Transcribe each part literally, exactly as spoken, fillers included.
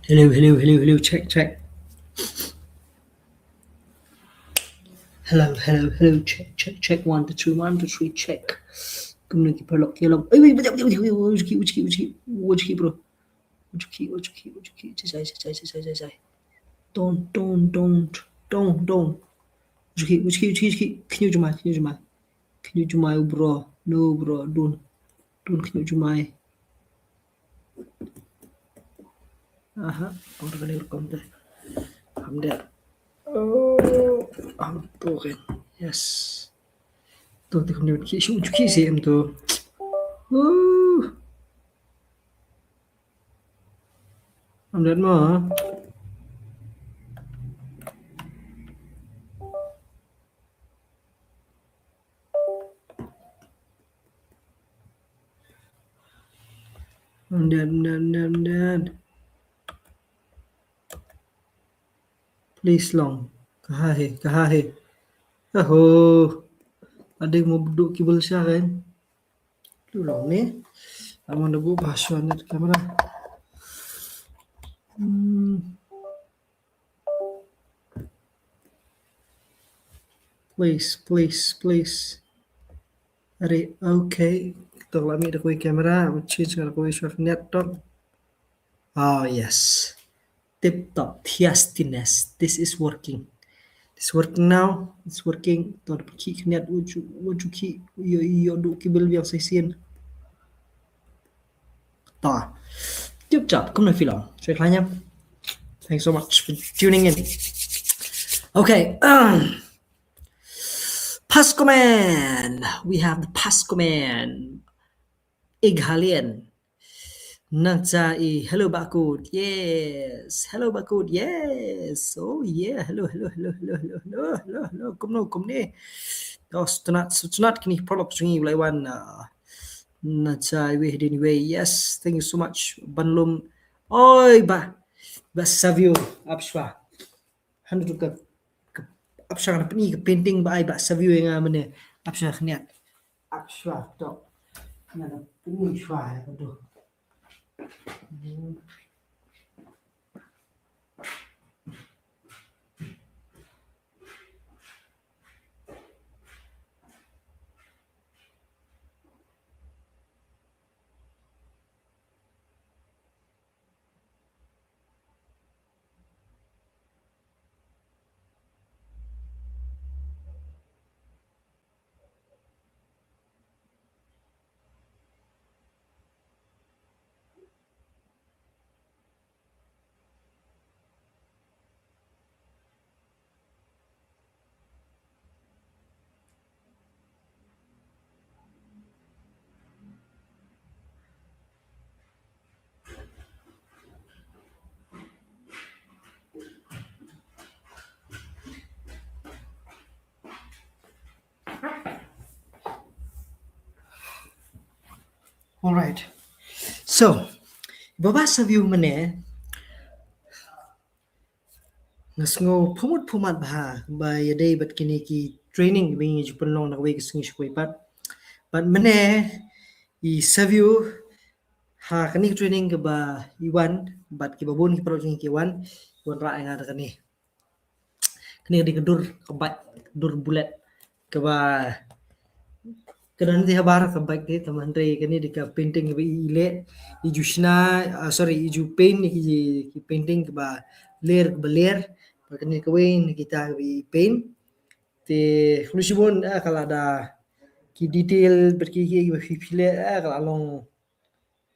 Hello, hello, hello, hello, check, check. Hello, hello, hello, check, check, check. One, two, three, one, two, three, check. Kumno ki paralok ki long. Oi, wait, wait, wait, wait, wait, wait, wait, wait, wait, wait, wait, bro. Wait, wait, wait, wait, wait, wait, wait, wait. Don't, don't, don't, don't, don't. Wait, wait, wait, wait, wait. Can you do my, can you do my? Can you do my, bro? No, bro, don't. Don't, can you do my? Aha, ora ka dei rukom te. Am dei. Oh, am to kan. Yes. To te kham dei ki shu ju ki se am to. Oh. Am dei mo. Am dei, am dei, am dei, am dei. Please long. Ka ha he, ka ha he. Aho. Ading mo bdu ki bul sha kan. Lu long ni. Amon da bu ba shwa net camera. Hmm. Please, please, please. Are, okay. Tok lami da kawei camera, change nga da kawei shwa net tok. Oh, yes. Tip top, thiastines. This is working. It's working now. It's working. To da ki khniat uju, uju ki, yo, yo, du ki bel biang sa sien. Ta. Tip top, kumno phi long? Check line up. Thanks so much for tuning in. Okay. Um, Pascoman. We have the Pascoman. Ighalian. Nang cha i, hello Bakut. Yes. Hello Bakut. Yes. Oh yeah. Hello, hello, hello, hello, hello, hello, hello, hello. Kumno, kumne. Oh, stunat, stunat kini paralok jong ngi u la wan. Uh, nang cha i wei din wei. Yes. Thank you so much. Ban lum. Oi ba. Ba Savio. Ap shwa. Han tu ka, ka, ap shwa nga pyni ka painting ba ai ba Savio ïa nga mynne. Ap shwa khniat. Ap shwa to. Nga da pyni shwa ïa ka tu. Hmm. All right. So, ba ba Savio mynne, nga sngew pyrmut pyrmat bha ba ïadei bad kine ki training ba ngi ju pynlong na kawei ka sngi sha kawei pat. Bad mynne i Savio ha kane ka training kaba i wan bad kiba bun ki paralok jong ngi ki wan, i wanrah ïa nga da kane. Kane ka dei ka dur ka bike, ka dur bullet kaba ka don te habar ka bike te, tangba hynrei kane dei ka painting kaba i leh, i ju shna, ah, sorry, i ju paint ïa ki, ki painting kaba ler, kaba ler. Bad kane kawei na kita kaba i paint. Te khublei shibun, ah, ka la da ki detail bad ki, ki, kiba phi, phi leh, ah, ka la long,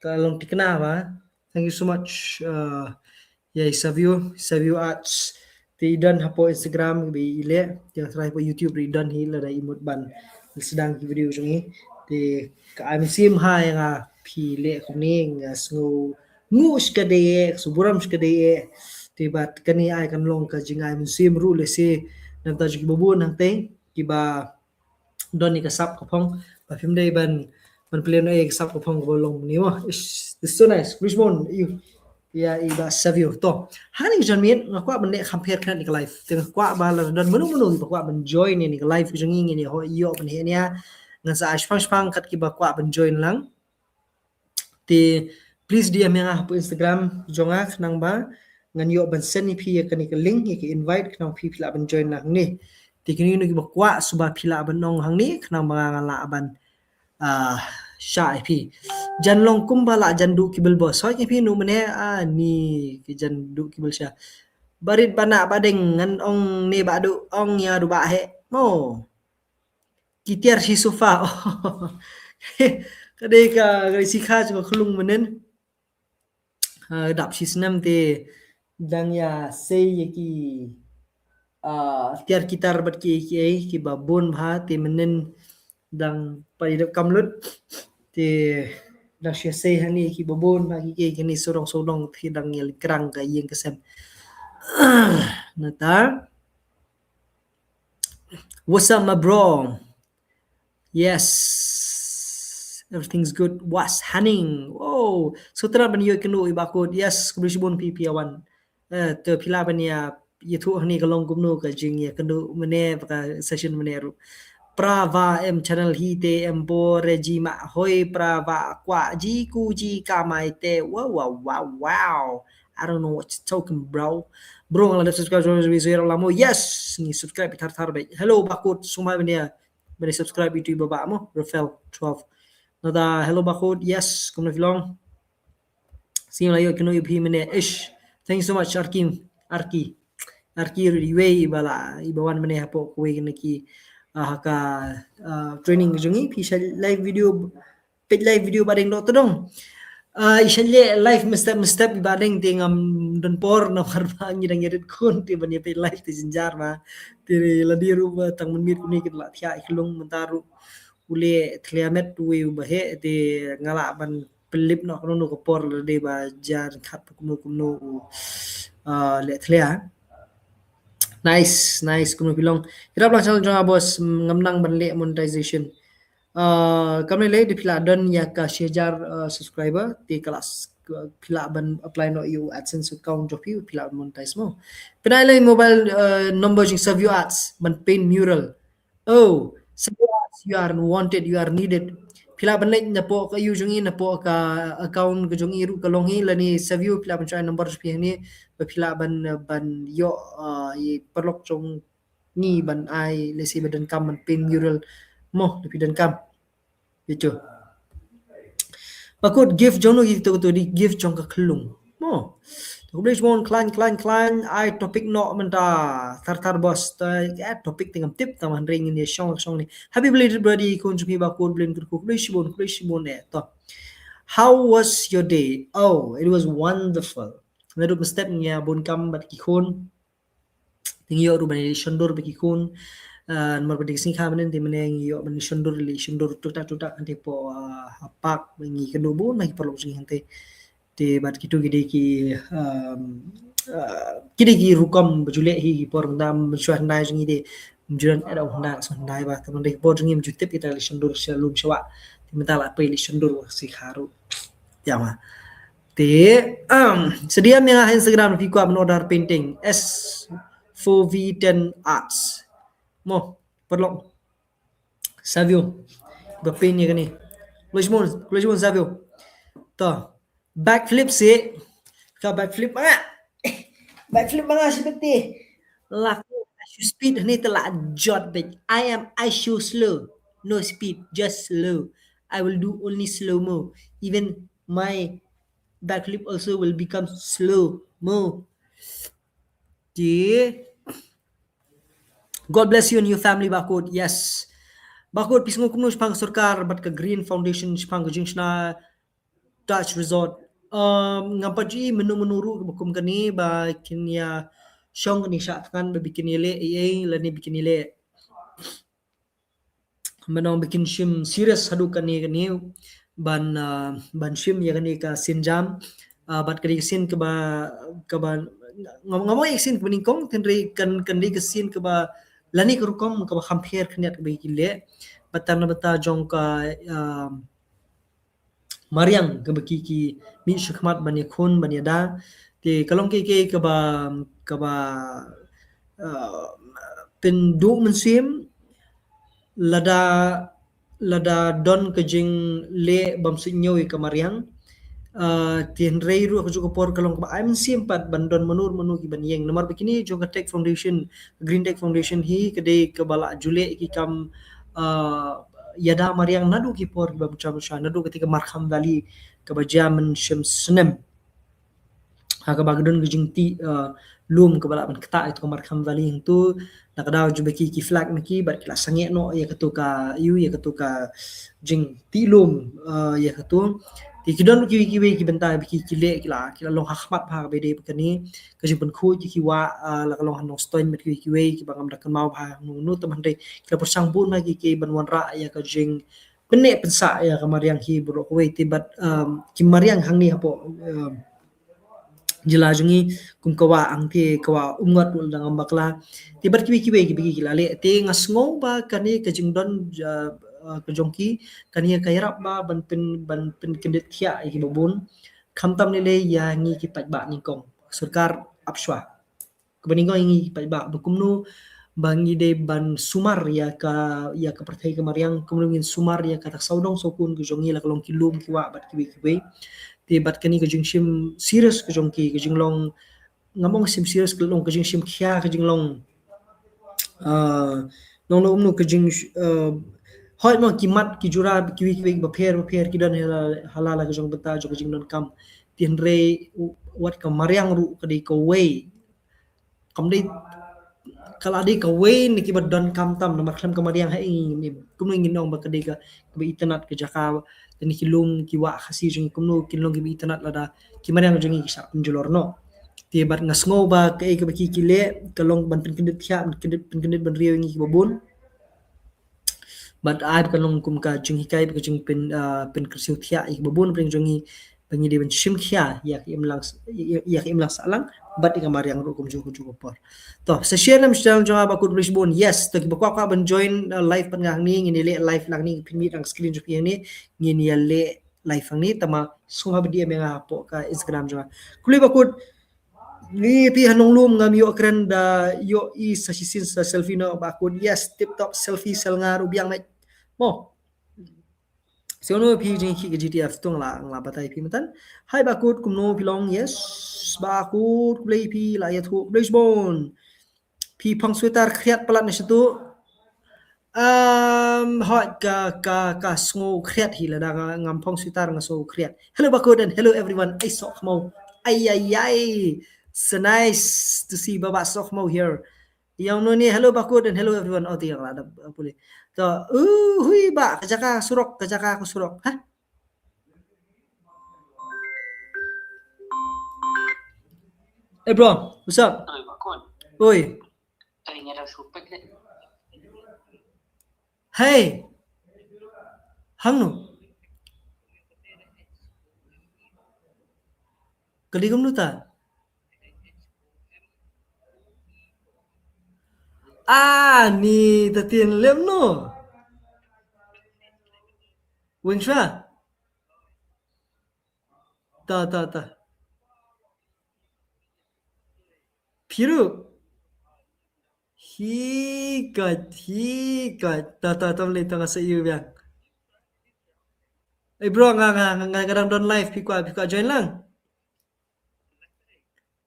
ka la long thikna ba. Thank you so much, uh, ïa i Savio, Savio Arts. Te i don hapoh Instagram ba i leh, te nga try hapoh YouTube ruh i don hi lada i mut ban sdang ki video jong i. Te ka ai mynsiem ha ïa nga phi leh kumne, nga sngew nguh shkadei eh, ka sngew burom shkadei eh. Te bad kane ai kan long ka jingai mynsiem ruh lehse na bynta jong kiba bun hangtei kiba don ïa ka sap ka phong, ba phim dei ban, ban pynlong ïa ka sap ka phong kaba long mynne mo. Ish, it's so nice. Khublei shibun ïa i, ïa i Bah Savio. To, ha kane ka janmiet nga kwah ban leh kham pher khnang ïa ka live. Te nga kwah ba lada don mano mano ba kwah ban join ïa ka live ka jong ngi, ngin ïoh, ïoh ban heh nia. Ngan sa ai shipang shipang kat kiba kwah ban join lang. Te Please D M ïa nga hapoh Instagram jong nga khnang ba ngan ïoh ban send ïa phi ïa kane ka link, ïa ka invite, khnang phi phi lah ban join na hangne. Te kine kine kiba kwah shuh ba phi lah ban ong hangne khnang ba nga lah ban, ah, shah ïa phi. Jan long kumba lah jan duh kibil boss. Hoi ïa phi nu mane, ah, ni ki jan duh kibil sha. Barit bana badeng ngan ong ne ba duh ong ïa du ba he. Mo. Ki tiar shi sofa. Ka dei ka, ka dei shi kha jong ka khlung mynnin. Ah, dap shi snem te dang ïa sei ïa ki, ah, tiar ki tar bad ki, ki, eh, kiba bun bha te mynnin dang pat ïa dap kam lut. Te dang shu ïa sei hangne kiba bun bha ki, ki, kine sawdong sawdong te dang ïa lyngkrang ka ïing ka sem. Nata. What's up, my bro? Yes. Everything's good. What's happening? Wow. So tara ban ïoh kynduh i Bakut. Yes, khublei shibun phi phi ïa wan. Eh, to phi lah ban ïa, ïathuh hangne ka long kumno ka jingïakynduh mynne bad ka session mynne ruh. Pra va em channel hi te em bor ji ma hoi pra va kwah ji ku ji kamai te. Wow, wow, wow, wow. I don't know what you're talking, bro. Bro, nga la dep subscribe, so so so lamo. Yes, ngi subscribe thar thar bad. Hello Bakut, sumai ban ïa, ban ïa subscribe itu i Baba mo, Rafael twelve. Nada, hello Bakut, yes, kumno phi long? Sing la ïoh kynduh ïa phi mynne, ish. Thank you so much, Arki, Arki. Arki ruh iwei iba la, iba wan mynne hapoh kawei na ki, ah, ha ka, ah, training jong ngi, phi shah live video, peit live video ba dang doh tdong. Ah, i shah leh live mynstep mynstep ba dang te ngam don por namar ba ngi dang ïa rit khun te ban ïa peit live te jynjar ba. Te lade ruh ba tang mynmiet kumne ki la thiah i khlung mynta ruh u leh thlia met uwei uba heh te nga lah ban pynlip noh kumno ka por lade ba jan khat kumno kumno u, ah, leh thlia. Nice, nice, kumno phi long. Ïarap lang channel jong nga boss, mm, ngam nang ban leh monetization. Uh, kam lei lei de phi lah don ïa ka shi hajar, uh, subscriber, te ka lah s-, phi lah ban apply noh ïa u AdSense account jong phi, phi lah monetize mo. Pynai lei mobile, uh, number jong Savio Arts ban paint mural. Oh, Savio Arts, you are wanted, you are needed. Phi lah ban leit napoh ka ïu jong ngi, napoh ka account ka jong ngi ruh ka long hi, lane Savio phi lah ban shoi number jong phi hangne, ba phi lah ban, uh, ban ïoh, uh, i paralok jong ngi ban ai, lehse ba donkam ban paint mural mo, lada phi donkam. Ito. Bakut gift jong no ito, to di gift jong ka khlung mo. To khublei shibun khlaiñ khlaiñ khlaiñ, ai topic noh mynta thar thar boss, to, eh, topic te ngam tip tang hynrei ngin ïa shong shong ne. Happy belated birthday khun jong phi Bakut, belated khun, khublei shibun, khublei shibun eh. To. How was your day? Oh, it was wonderful. Naduh mynstep ngi ïa bun kam bad ki khun. Te ngi ïoh ruh ban ïa leit shondur bad ki khun. Ah, namar ba dei ka sngi kha mynnin te mynne ngi ïoh ban ïa leit shondur, leit shondur tuktak tuktak hangtei hapoh, ah, ha park ba ngi kynduh bun na ki paralok jong ngi hangtei. Te bad kitu ki dei ki, um, ah, ki dei ki rukom ba ju leh hi ki por mynta, mynshuwa hyndai jong ngi te ym ju don eh da u hyndai, so hyndai ba te mynta ki por jong ngi ym ju tip kita leit shondur sha lum sha wah. Te mynta la poi leit shondur ka sngi kha ruh. Te ïa ma. Te, um, sa D M ïa nga ha Instagram phi kwah ban order painting. S four V ten Arts. Mo, paralok. Savio. Ba paint ïa kane. Khublei shibun, khublei shibun Savio. To. Backflip seh. Ka backflip ma nga. Backflip ma nga shibit te. Lak, I should speed hangne te la jot bad. I am, I should slow. No speed, just slow. I will do only slow mo. Even my backflip also will become slow mo. Okay. God bless you and your family, Bakut. Yes. Bakut, phi sngew kumno shaphang ka sorkar bad ka Green Foundation shaphang ka jingshna Taj Resort? Um, ngam pat ju i mynno mynno ruh ba kum kane ba kin ïa shong kane shah thngan ba ba kin ïa leh ei ei lane ba kin ïa leh. Mynno ba kin shim serious haduh kane kane ban, uh, ban shim ïa kane ka sien jam. Uh, bad kane ka sien kaba, kaba ngam, ngam ong ïa ka sien kaba nyngkong, hynrei kan, kan dei ka sien kaba lane ka rukom kaba kham pher khyndiat kaba ki leh. Bad tang na bynta jong ka, um, mariang kaba ki, ki mih sha khmat ban ïakhun ban ïada. Te ka long kiei kiei kaba, kaba, uh, pynduh mynsiem lada, lada don ka jingleh bym suidñiew ïa ka mariang. Uh, te hynrei ruh ka juh ka por ka long kaba ai mynsiem pat ban don mano mano ki ban ïeng. Namar ba kine jong ka Tech Foundation, Green Tech Foundation hi ka dei kaba la ju leh ki kam, uh, ïada mariang naduh ki por kiba mynta mynta, naduh kata ka Markham Valley kaba jia mynshem snem. Ha kaba ka don ka jingtih, uh, lum kaba la ban ktah ïa ka Markham Valley hangtu, na ka daw jubeki ki flag na ki bad ki la sangeh noh ïa katu ka, ïa katu ka jingtih lum, uh, ïa katu. Te ki don kiwei kiwei ki bynta ba ki, ki leh, ki la, ki la long ha khmat bha kaba dei ba kane ka jingpynkhuid ïa ki wah, uh, la ka long ha Nongstoiñ bad kiwei kiwei kiba ngam da kynmaw bha hangno hangno, tang hynrei ki la pyrshang bun bha ki, ki ban wanrah ïa ka jingpynneh pynsah ïa ka mariang hi baroh kawei. Te bad, um, ki mariang hangne hapoh, um, jylla jong ngi kum ka wah Angthie, ka wah Umngot ruh la dang bakla. Te bad kiwei kiwei kiba ki la leh. Te nga sngew ba kane ka jingdon, uh, uh, ka jong ki, kane ka ïarap ba ban pyn, ban pynkyndit thiah ïa kiba bun. Khamtam lei lei ïa ngi ki paidbah nyngkong. Sorkar ap shuwa. Kaba nyngkong ïa ngi paidbah ba kumno ba ngi dei ban sumar ïa ka, ïa ka pyrthei ka mariang, kumno ngin sumar ïa kata ka sawdong sawkun ka jong ngi, la ka long ki lum ki wah bad kiwei kiwei. Te bad kane ka jingshim serious ka jong ki, ka jinglong, ngam ong shim serious, ka long ka jingshim khia, ka jinglong, uh, long long umno ka jing, uh, hoi mo ki mat ki jura kiwei kiwei bapher bapher ki don ha la, ha la la ka jong bynta jong ka jingdonkam. Te hynrei wat ka mariang ruh ka dei kawei, kam dei, ka la dei kawei na kiba donkam tam, namar khlem ka mariang ha ïing ngim im. Kumno ngin ong ba ka dei ka, kaba itynnad ka jaka, kane ki lum ki wah Khasi jong ngi kumno kin long kiba itynnad lada ki mariang jong ngi ki shah pynjulor noh. Te bad nga sngew ba kaei kaba ki, ki leh ka long ban pynkyndit thiah, pynkyndit, pynkyndit bynriew ïa ngi kiba bun. Bad ai ba ka long kum ka jinghikai, ba ka jingpyn, ah, pynkyrsiew thiah ïa kiba bun pyrshah jong ngi, ba ngi dei ban shim khia ïa ka imlang s-, ïa, ïa ka imlang sahlang bad ïa ka mariang ruh kumjuh kumjuh ka por. To, sa share na channel jong nga Bah Kut, please bun. Yes, to kiba kwah kwah ban join, ah, live pat nga hangne, ngin ïa leh live lang hangne, phin mih tang screen jong phi hangne, ngin ïa leh live hangne, tangba sngewbha ba D M ïa nga hapoh ka Instagram jong nga. Khublei Bah Kut, ngi phi ha Nonglum ngam ïoh kren da ïohi sa shisien sa selfie noh Bah Kut. Yes, tip top selfie sel nga ruh biang mate. Mo. Sngewno phi jingkhih ka G T F tu nga la, nga la batai phi mynta. Hai Bah Kut, kumno phi long? Yes. Bah Kut, khublei phi la ïathuh. Khublei shibun. Phi phong sweater khriat palat na shatu. Um, hoi ka, ka, ka sngew khriat hi lada nga, ngam phong sweater nga sngew khriat. Hello Bah Kut and hello everyone. Ai Sohkhmaw. Ai ai ai. So nice to see Bah Bah Sohkhmaw here. Ïa uno ni, hello Bah Kut and hello everyone. Oh, te ïa la dep, uh, pule. To, uh, hui Bah, ka jaka surok, ka jaka ka surok. Ha? Hey bro, what's up? Oi, Bah Kut. Oi. Hey, nga dah super ni. Hey. Hangno? Ka dei kumno ta? Ah, ni ta tien lem no. Weng sha. Ta, ta, ta. Phi ruh. Hi kat, hi kat. Ta, ta, ta, mlei ta nga sa ïoh biang. Eh bro, nga, nga, nga, nga dang don live, phi kwah, phi kwah join lang.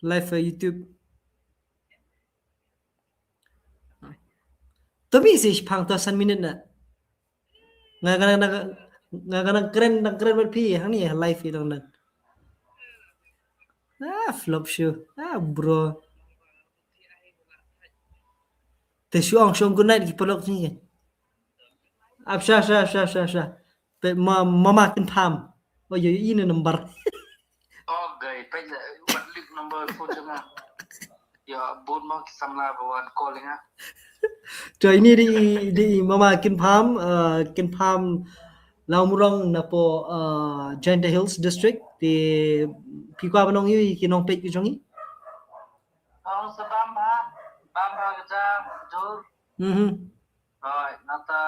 Live, eh, YouTube. To mih shi phang to san minit na. Nga, nga, nga, nga, nga dang kren, dang kren bad phi, hangne live hi dang dang. Ah, flop show. Ah, bro. Te shu ong, shu ong good night ki paralok jong ngi. Ap sha, sha, sha, sha, sha. Peit ma, mama Kynpham. Oh, ïoh, ïoh i ne number. Oh, gai, peit la, wat link number phone jong nga. Ïa, bun mo ki samla ba wan call ïa nga. To, ine dei, dei mama Kynpham, uh, Kynpham Lawmrong napoh, uh, Jaintia Hills District. Te phi kwah ban ong ïa ki nongpeit ki jong ngi? Ong sa bam bha, bam bha ka jam, jur. Mhm. Hooid, nangta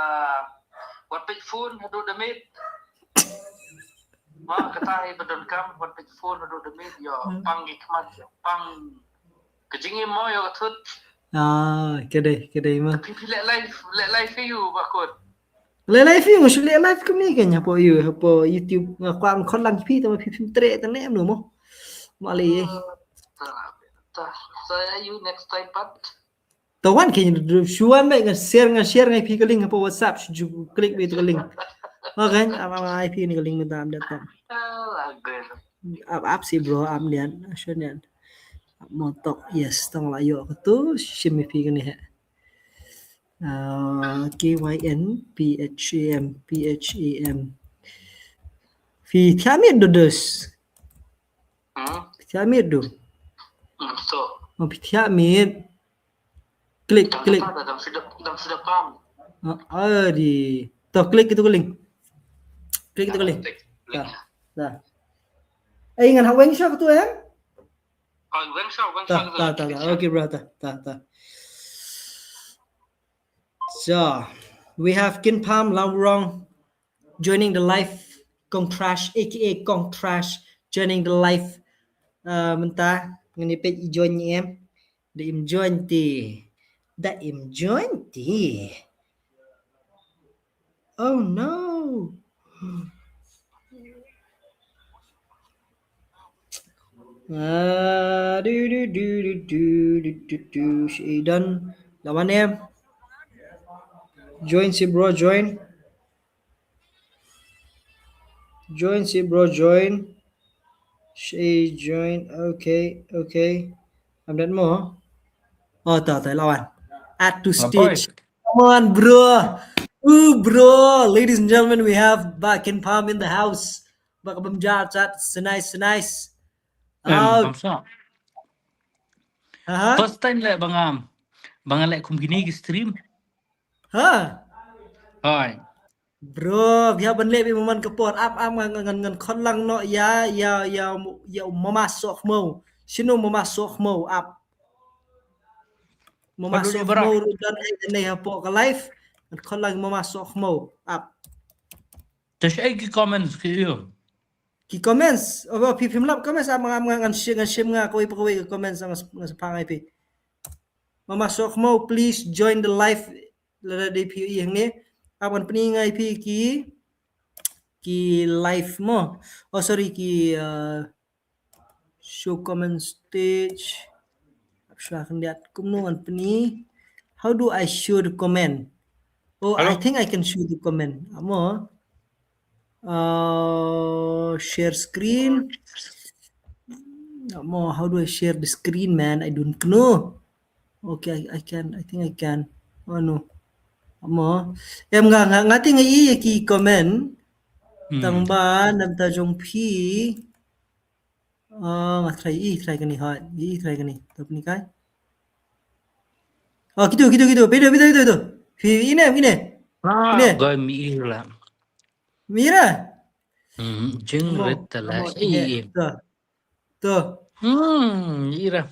wat peit phone haduh da miet. Ma kata hi ba donkam, wat peit phone haduh da miet, ïoh, hmm, pang ki khmat, ïoh, pang ka jingim mo, ïoh ka thut. Ah, ka dei, ka dei ma. Phi, phi leh live, leh live ïa u Bah Kut. Lai live ïa nga shu leh live kumne kan hapoh ïa hapoh YouTube nga kwah khot lang phi tang ma phi phim treh tang ne em no mo. Ma lei. Ta ta ta ïa ïa next time pat. Ta wan kan shu wan beit ngan share ngan share ngai phi ka link hapoh WhatsApp shu ju click beit ka link. Okay, am am ai phi ne ka link mynta am dat tam. Ah, lagu. Ap ap si bro am nian shu nian. Ap mo tok yes tang la ïoh ka tu shim ïa phi kane he. Ah, K Y N P H A M P H A M. Phi thiah miet do dus. Hmm? Phi thiah miet do. Hmm, so. Oh, phi thiah miet. Klik, klik. Dang suda dang suda pam. Ah, ah, di. To klik itu ka link. Klik itu ka link. Klik. Dah. Dah. Eh, ngan ha weng sha ka tu em? Oh, weng sha, weng sha. Ta ta ta. Okay, bro, ta ta ta. So, we have Kin Pam Lawrong joining the live, Kong Trash, A K A Kong Trash, joining the live. Uh, mynta ngani peit i join ni em. Da im join ti. Da im join ti. Oh no. Ah, do do do do do do do do. She done. Lawan em. Join si bro, join. Join si bro, join. She join. Okay, okay. I'm that more. Oh, ta ta lawan. Add to stage. Come on, bro. Ooh, bro. Ladies and gentlemen, we have Bah Kin Pam in the house. Bah Kabam Jar Chat. So nice, so nice. Em, oh. Bamsa. Aha. First time leh banga banga leh kum kini ki stream. Ha. Hai. Bro, bia ban leh bi man ka por ap ap ngan ngan ngan khot lang no ya ya ya ya mama sok mo. Sino mama sok mo ap. Mama sok mo rudan ai ne hapoh ka live. Ngan khot lang mama sok mo ap. Tash ai ki comments ki yo. Ki comments, oh, phi phim lap comments ap ngan ngan share ngan share nga kawei pa kawei ka comments ngan ngan sepang ai phi. Mama sok mo please join the live. Lada dei phi ïa hangne ap ngan pyni ngai phi ki ki live mo. Oh sorry ki uh, show comment stage. Ap sha khyndiat kumno ngan pyni. How do I show the comment? Oh, I think I can show the comment. Amo. Uh, share screen. Amo, how do I share the screen, man? I don't know. Okay, I, I can. I think I can. Oh no. Amo. Em nga nga nga ting i ki comment. Hmm. Tang ba nam ta jong phi. Ah, nga try i try kani ha. I try kani. Tap ni kai. Oh, kitu kitu kitu. Pido pido pido pido. Phi ine ine. Ah, ine. Gai mi ira. Mira. Hmm, jing rit tala. I. To. To. Hmm, ira.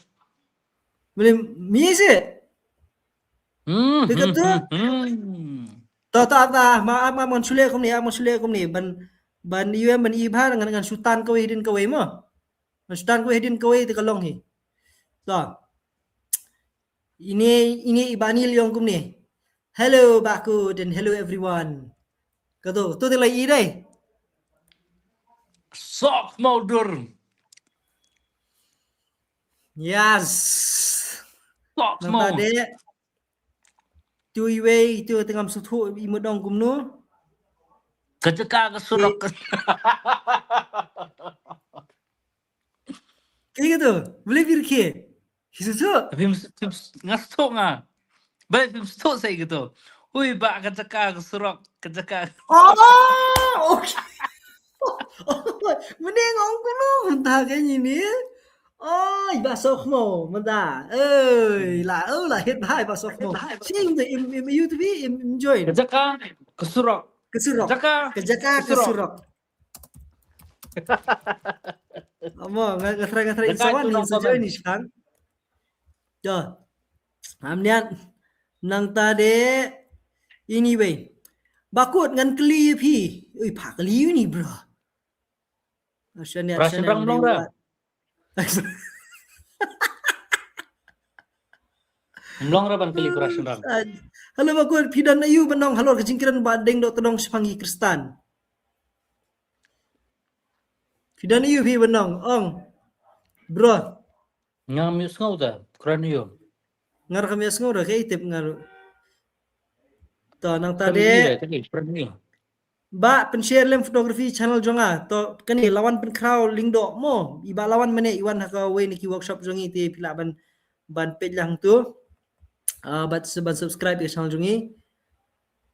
Boleh mi se. Hmm. Dekat tu. Hmm. To to apa ma ma man sule kumni, ma sule kumni ban ban iwe ban ibhar ngan ngan sutan kawei din kawei mo. Ngan sutan kawei din kawei te ka long hi. To. Ini ini ibani liong kumni. Hello Bakut and hello everyone. Kato to te lai i dai. Sok maudur. Yes. Sok mau. Tui wei tu tengam suthu i mudong kumno. Kejaka ke surok. Kaei kata? Boleh phi rkhie? Phi suk? Phi nga suk nga. Bai phi suk sa kata. Ui ba ka jaka ka surok, ka jaka. Oh, okay. Mending ong kuno mynta ka ni ni. Oh, ba sok mo mynta. Oi, la oh la hit ba ba sok mo. Sing the im im YouTube im join. Ka jaka ka surok. Ka surok. Ka jaka ka surok. Amo, nga nga try nga try insawan ni insa join ni shang. Yo. Am niat nang ta de anyway. Bakut ngan kli phi. Ui pha kli ni bro. Ashan ya ashan ya. Mlong ra ban kali kura shynrang. Hello, ba kut, phi don aïu ban ong halor ka jingkren ba deng doh tdong shaphang ki Khristan? Phi don aïu phi ban ong? Ong. Bro. Ngam ïohsngew da, kren ïa. Ngar kam ïohsngew da, kaei tip ngar. To, nang ta de. Ba pynshare lem photography channel jong nga. To, kane la wan pynkhraw lyngdoh mo. I ba la wan mane i wan ha kawei na ki workshop jong ngi te phi lah ban, ban peit lang tu. Ah, bad s-, ban subscribe ïa channel jong ngi.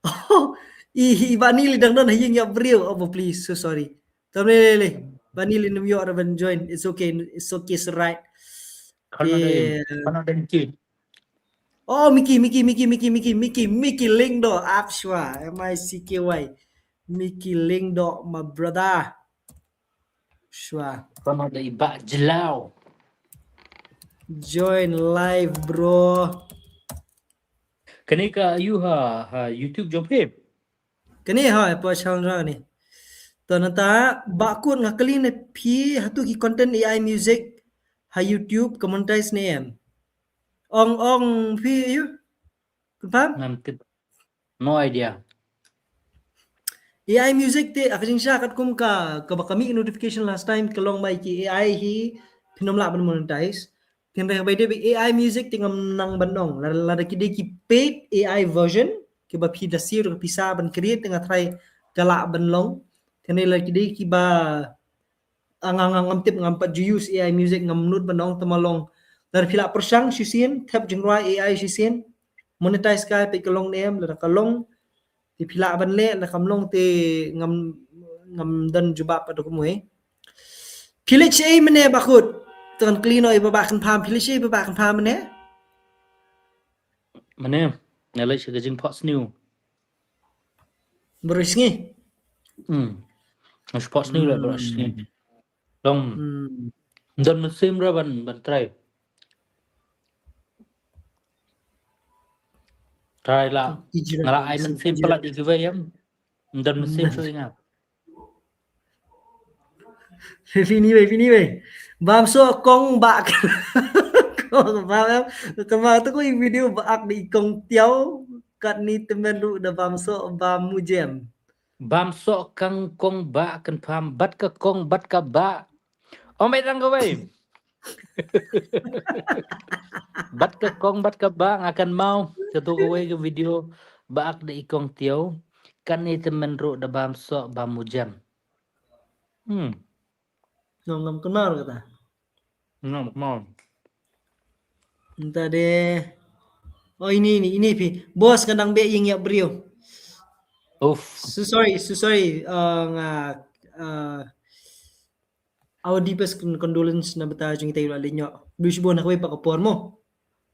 Oh, i, i ba ni li dang don ha ïing ïa briew. Oh, please, so sorry. Tam le le le. Ba ni li nym ïoh ra ban join. It's okay. It's okay, it's right. Khana dei, khana dei ki. Oh, Mickey, Mickey, Mickey, Mickey, Mickey, Mickey, Mickey Lyngdoh, ap shwa, M I C K Y. Mickey Lyngdoh, my brother. Shwa. Khana dei ba jlaw. Join live, bro. Kane ka aïu ha, ha YouTube jong phi? Kane ha, pa channel ra ni. To nata, ba kut nga kali ne phi, hatu ki content A I music, ha YouTube, ka monetize ne em. Ong, ong, phi, aïu? Confirm? Ngam tip. No idea. A I music te, aka jingshisha katkum ka, kaba ka mih notification last time, ka long ba ki A I hi, phin ym lah ban monetize. Hynrei ba dei A I music te ngam nang ban ong. Lada, lada ki dei ki paid A I version, kiba phi da siew ka pisa ban create te nga tharai ka lah ban long. Hynrei lada ki dei kiba, ah, nga, nga, ngam tip, ngam pat ju use A I music, ngam nud ban ong, te ma long. Lada phi lah pyrshang shisien, thep jingrwai A I shisien, monetize ka, peit ka long ne em, lada ka long, te phi lah ban leh, lada kam long te ngam, ngam don jubab pat kumwei. Phi leit shaei mynne ba kut? Te ngan kylli noh ïa ba Bah Kynpham, phi leit shaei ba Bah Kynpham mynne? Mynne, nga leit sha ka jingphohsniew. Baroh sngi? Hmm. Nga shu phohsniew leh baroh sngi. Long. Hmm. Don mynsiem ruh ban, ban try. Try lah. Nga lah ai mynsiem palat ïa kiwei em. Don mynsiem shuh ïa nga. Phi ni wei, phi ni wei. Bam soh kong ba. Kong ba em. Kong ba tu ko i video ba ak di kong tiaw. Katni tymmen ruh da bam soh bam mujem. Bam soh kang kong ba Kynpham, bad ka kong bad ka ba. Ong beit tang kawei. Bad ka kong bad ka ba nga kynmaw. Kato kawei ka video ba ak da i kong tiaw. Katni tymmen ruh da bam soh bam mujem. Hmm. Ngam, ngam kynmaw kata. Ngam kynmaw. Mynta de. Oh, ini, ini, ini phi. Boss, nga dang beh ïing ïa briew. Uff. So sorry, so sorry. Uh, nga, uh, our deepest con-, condolence na bynta jong kita ïa la leit noh. Khublei shibun ha kawei pat ka por mo.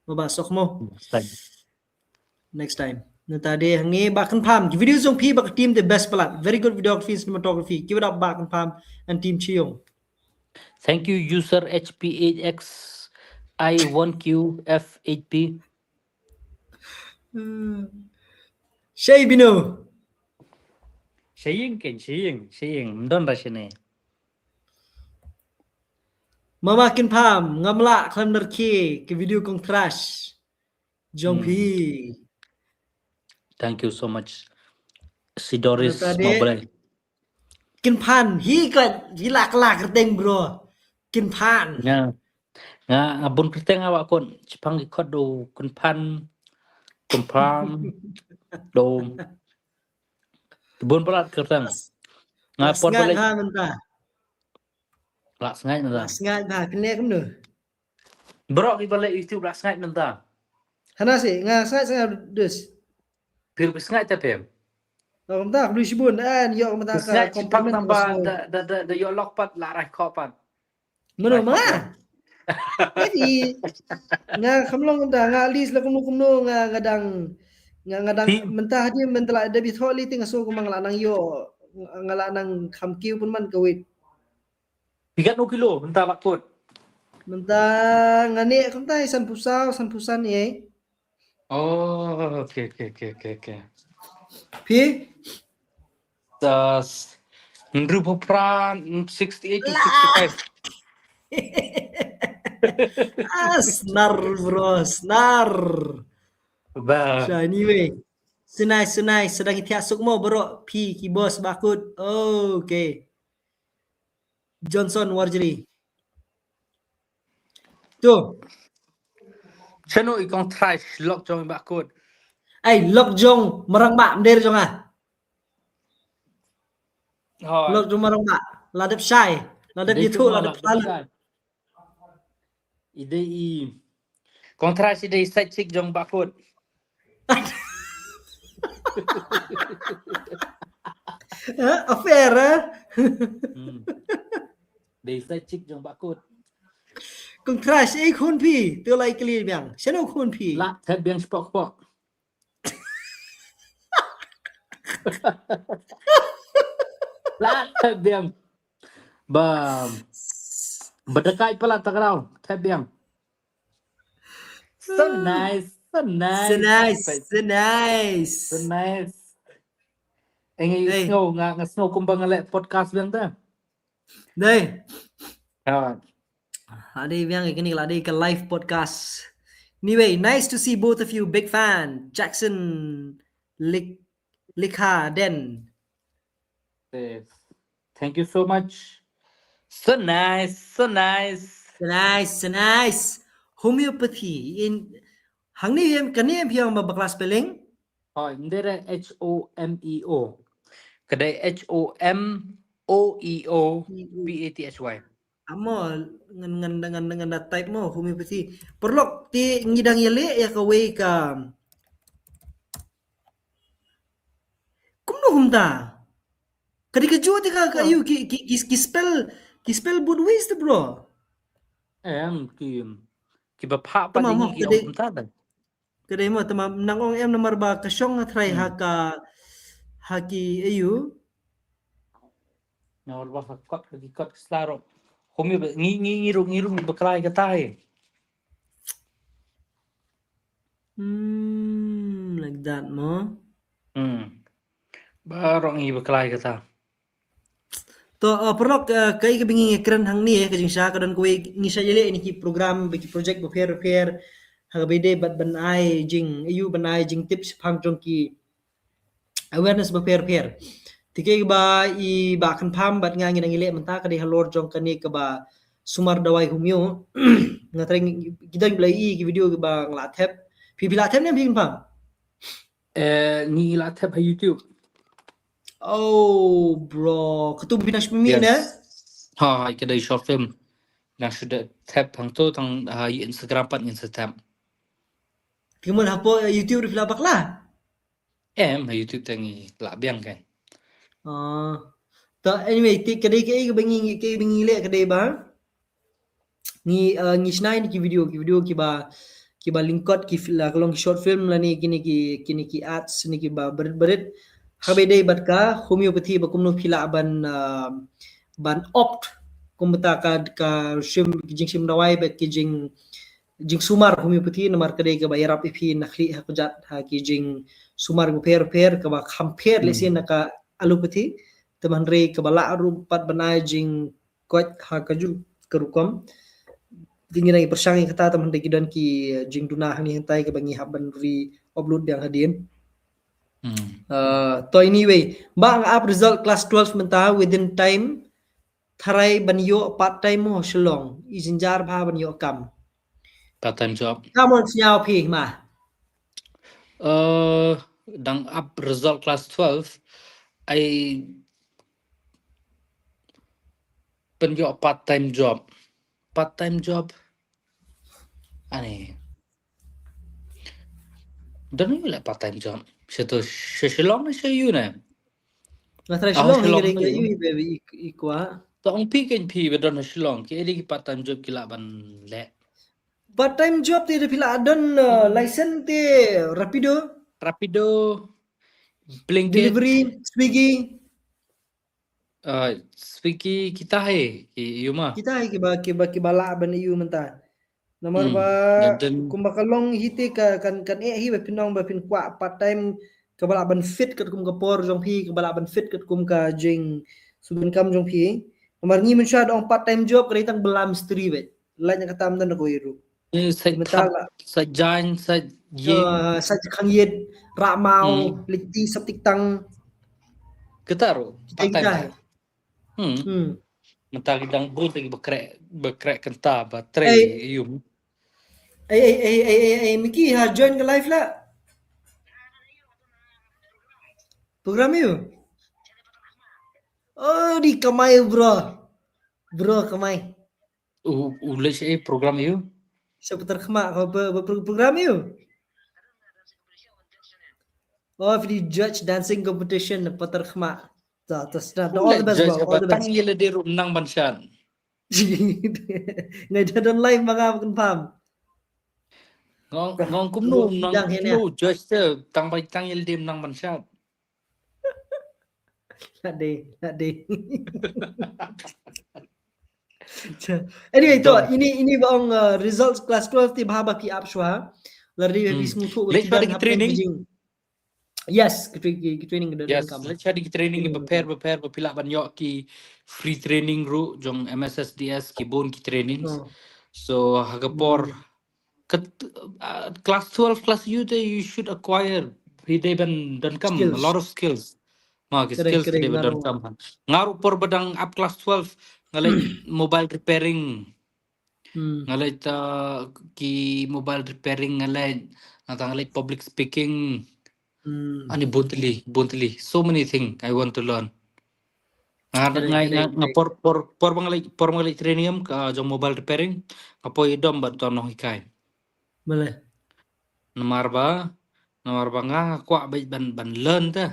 Ba ba sok mo. Thanks. Next time. Nangta de hangne Bah Kynpham. Ki video jong phi bad ka team the best palat. Very good videography and cinematography. Keep it up Bah Kynpham and team Chiyong. Thank you user H P eight X I one Q F eight P. Hmm. Shei bino. Shaying ken shaying, shaying. Mdon ra shane. Mama Kynpham, ngam lah khlem nyrkhie ki video kong trash. Jong phi. Thank you so much. Si Doris Mobley. Kynphan, hi ka, hi la ka la kyrteng bro. Kynphan. Nga, nga, nga bun kyrteng nga ba kut, chipang ki kot do Kynphan, Kynphan, do. Bun palat kyrteng. Nga pon palat. Lah sngaid mynta. Lah sngaid ba kne kumno. Bro, ki ba leh YouTube lah sngaid mynta. Hana si, nga sngaid sngaid dus. Pir bi sngaid ta pem. Lah mynta kuli shibun an yo mynta ka sngaid chipang compliment namba da da da yo lok pat la rai kho pat. Mano ma? Jadi nga kham long da nga list la kumno kumno nga nga dang nga nga dang mynta hadi mynta la da bi thok li ting so kumang la nang yo nga la nang kham kiu pun man ka wit. Pikat no kilo mynta ba kut. Mynta nga ne kumta san pusaw san pusan ye. Oh, okay, okay, okay, okay, okay. Phi? Das hynriew phew phra, sixty-eight to sixty-five. Ah, snar, bro, snar. Ba. So, anyway. Sinai, sinai, sedang itiak sukmo, bro. Pi, ki boss, bakut. Okay. Johnson Warjri. Tu. Chano i kong trash, lok jong bakut. Ai, lok jong, marang ba, mder jong ah. Hoi. Lok jong marang ba. Ladep shai. Ladep itu, ladep lalu. Ide i. Kong trash ide i side chick jong bakut. Eh, affair, eh? Hmm. Dei side chick jong bakut. Kong trash, eh, khun pi. Tu lai kli biang. Chano khun pi. La, thet biang spok spok. La, thet biang. Ba, ba dekai pala takrau. Thet biang. So nice, so nice. So nice, so nice. So nice. Engi sngo nga, nga sngo kumba nga leh podcast biang ta. Dei. Ha. Ade biang kini la dei ka live podcast. Anyway, nice to see both of you. Big fan. Jackson Lik Likha Den. Yes. Thank you so much. So nice, so nice. So nice, so nice. Homeopathy in hangne em kane em hiang ba bakla spelling? Oh, ndere H O M E O. Kadai H O M O E O P A T H Y. Amo ngan ngan ngan ngan da type mo homeopathy. Paralok te ngi dang ïaleh ïa kawei ka. Kumno kumta? Kadi ka jot ka ka yu ki ki ki spell ki spell both ways te bro. Em ki ki ba pha pa ni ki kumta da. Kadei mo tama nang ong em namar ba ka shong nga trai ha ka ha ki ayu. Namar ba ka kot ka ki kot ka slaro. Homeopathy ngi ngi ngi rung ngi rung ba krai ka tai. Hmm, like that mo. Hmm. Ba rong ngi ba krai ka ta. To uh, paralok uh, kai ka bingi kren hang ni eh, ka jingsha ka don kawei ngi sha jele ni ki program ba ki project ba pher pher ha ka bide bat ban ai jing ayu ban ai jing tips phang jong ki awareness ba pher pher. Tike ba i ba kan pham bat nga ngi nang ile menta ka dei halor jong kane ka ba sumar dawai humio. Nga treng kita ki blai i ki video ki ba ngla thep. Pi pi la thep ne pi kan pham. Eh, ngi la thep ha YouTube. Oh, bro. Katu bina shpimi ne? Ha, ha, ka dei short film. Nang sudah thep hang tu tang ha Instagram pat ngin sa thep. Timun hapo YouTube ri pila bakla? Em, ha YouTube tang ngi la biang kan. Ah. Ta anyway, ti ka dei ka ei ka ba ngi ka ei ba ngi le ka dei ba. Ngi uh, ngi shnai ni ki video ki video ki ba ki ba lingkot ki la ka long short film la ni kini ki kini ki ads ni ki ba berit berit. Ha ba dei bat ka homeopathy ba kumno phi la ban uh, ban opt kumta ka ka shim ki jing shim dawai ba ki jing jing sumar homeopathy namar ka dei ka ba yarap ipi na khli ha kujat ha ki jing sumar gu pher pher ka ba kham pher le sin na ka allopathy teman re ka ba la ruh pat bana jing koit ha ka ju ka rukom. Ding ngi pershang ïa kata tam hynda ki don ki jingduna hangne hangtai kaba ngi hap ban re upload biang hadien. Uh, to anyway, ba nga ap result class twelve mynta within time tharai ban ïoh part time mo Shillong i jynjar bha ban ïoh kam. Part time job. Come on sñiaw phi ma. Uh, dang ap result class twelve ai ban ïoh part time job. Part time job. Ani. Dang ïoh part time job. Sha to sha Shillong ne sha yu ne. Nga trai Shillong ni ri yu baby ikwa. To ong pi ken pi ba don Shillong ki edi ki part time job ki la ban le. Part time job ti da pila don uh, license ti Rapido. Rapido. Blinkit. Delivery, Swiggy. Uh, Swiggy kita hai ki yu ma. Kita hai ki ba ki ba ki ba la ban yu mynta. Namar ba kumba ka long hi te ka kan kan eh hi ba phin ong ba phin kwah part time ka ba la ban fit kat kum ka por jong phi ka ba la ban fit kat kum ka jing suban kam jong phi. Namar ngi mynshuwa da ong part time job ka dei tang ba la mistri ba. Lait na kata ym don da kawei ruh. Eh, sa Mynta thap, la sa jain, sa ying. uh, sa khang yit, rah maw, Hmm. leit ti sap tik tang. Kata ruh, Kita part time. kai. Hmm. Hmm. Mynta ki dang bun, ki ba kreh, ba kreh kynta, ba trei Ei, yum. ei, ei, ei, ei, ei, ei, Miki, ha join ka live la. Program ïa u. Oh, di kamai bro. Bro kamai. U, u leh shi program ïa u. Sha Patar Khmah, ka ba, ba pro-, program ïa u. Oh, phi di judge dancing competition Patar Khmah. Ta, ta, ta, all the Leh best, judge bro. ba All the tang best. ïa lade ruh nang ban shat. Ngai da don live ma nga ba confirm. Ngong, ngong kumno Bro, nang dang hene. Kumno judge te tang ba tang ïa lade nang ban shat. Lade, lade. Anyway, to, Done. ini, ini ba ong, uh, results class twelve te bha ba ki ap shwa. Lada phi Hmm. sngewthuh ba Leh ki shwa don di ki hapdeng training. Beijing. Yes, ki tra-, ki, ki training ki don Yes, kam. leh shwa di ki training ki Training ba don pher, kam. Ba pher, ba phi lah ban ïoh ki free training ruh jong M S S D S ki bun ki trainings. Oh. So ha ka por Hmm. kat, uh, class twelve, class U te you should acquire. Phi dei ban don kam a Skills. lot of skills. Ma ki Correct, skills phi correct, dei ban nga don ruh. kam. Nga ruh por ba dang ap class twelve nga leh mobile repairing. Hmm. Nga leh ta ki mobile repairing nga leh, nga ta nga leh public speaking. Hmm. Ani bun tylli, bun tylli. So many things I want to learn. Nga, Correct, nga, nga, correct, nga correct. por, por, por ba nga leh, por ba nga leh training em ka jong mobile repairing, nga poi dom bad uto u nonghikai. Balei? Namar ba, namar ba nga, nga kwah beit ban, ban learn te.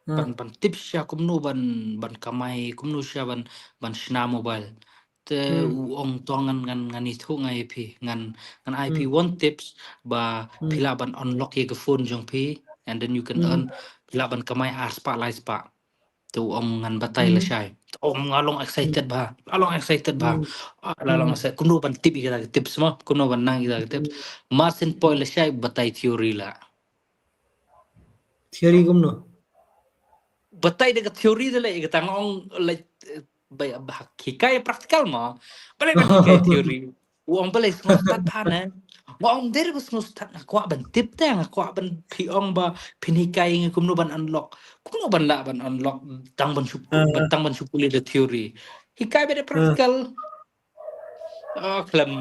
Ha. Ban, ban tip shisha kumno ban, ban kamai, kumno shisha ban, ban shna mobile. Te Hmm. u ong to ngan, ngan, ngan ithuh nga ïa phi, ngan, ngan ai phi Hmm. one tips ba phi Hmm. lah ban unlock ïa ka phone jong phi, and then you can Hmm. earn, phi lah ban kamai ar spah lai spah. Te u ong ngan batai Hmm. lashai. Te ong nga long excited bha. Nga long excited bha. Hmm. Ah, la long Hmm. excited. Kumno ban tip ïa kita ki tips mo? Kumno ban nang ïa kita ki tips? Hmm. Mar syn poi lashai batai theory la. Theory kumno? Batai da ka theory da leh, kata nga ong leh, eh, ba, ba hikai practical mo. Balei ban hikai theory? U ong balei sngewstad pha ne. Nga ong dei ba sngewstad, nga kwah ban tip te, nga kwah ban phi ong ba phin hikai nga kumno ban unlock. Kumno ban lah ban unlock tang ban shu, ah, ban tang ban shu pule da theory. Hikai beit da, ah, practical. Ah, khlem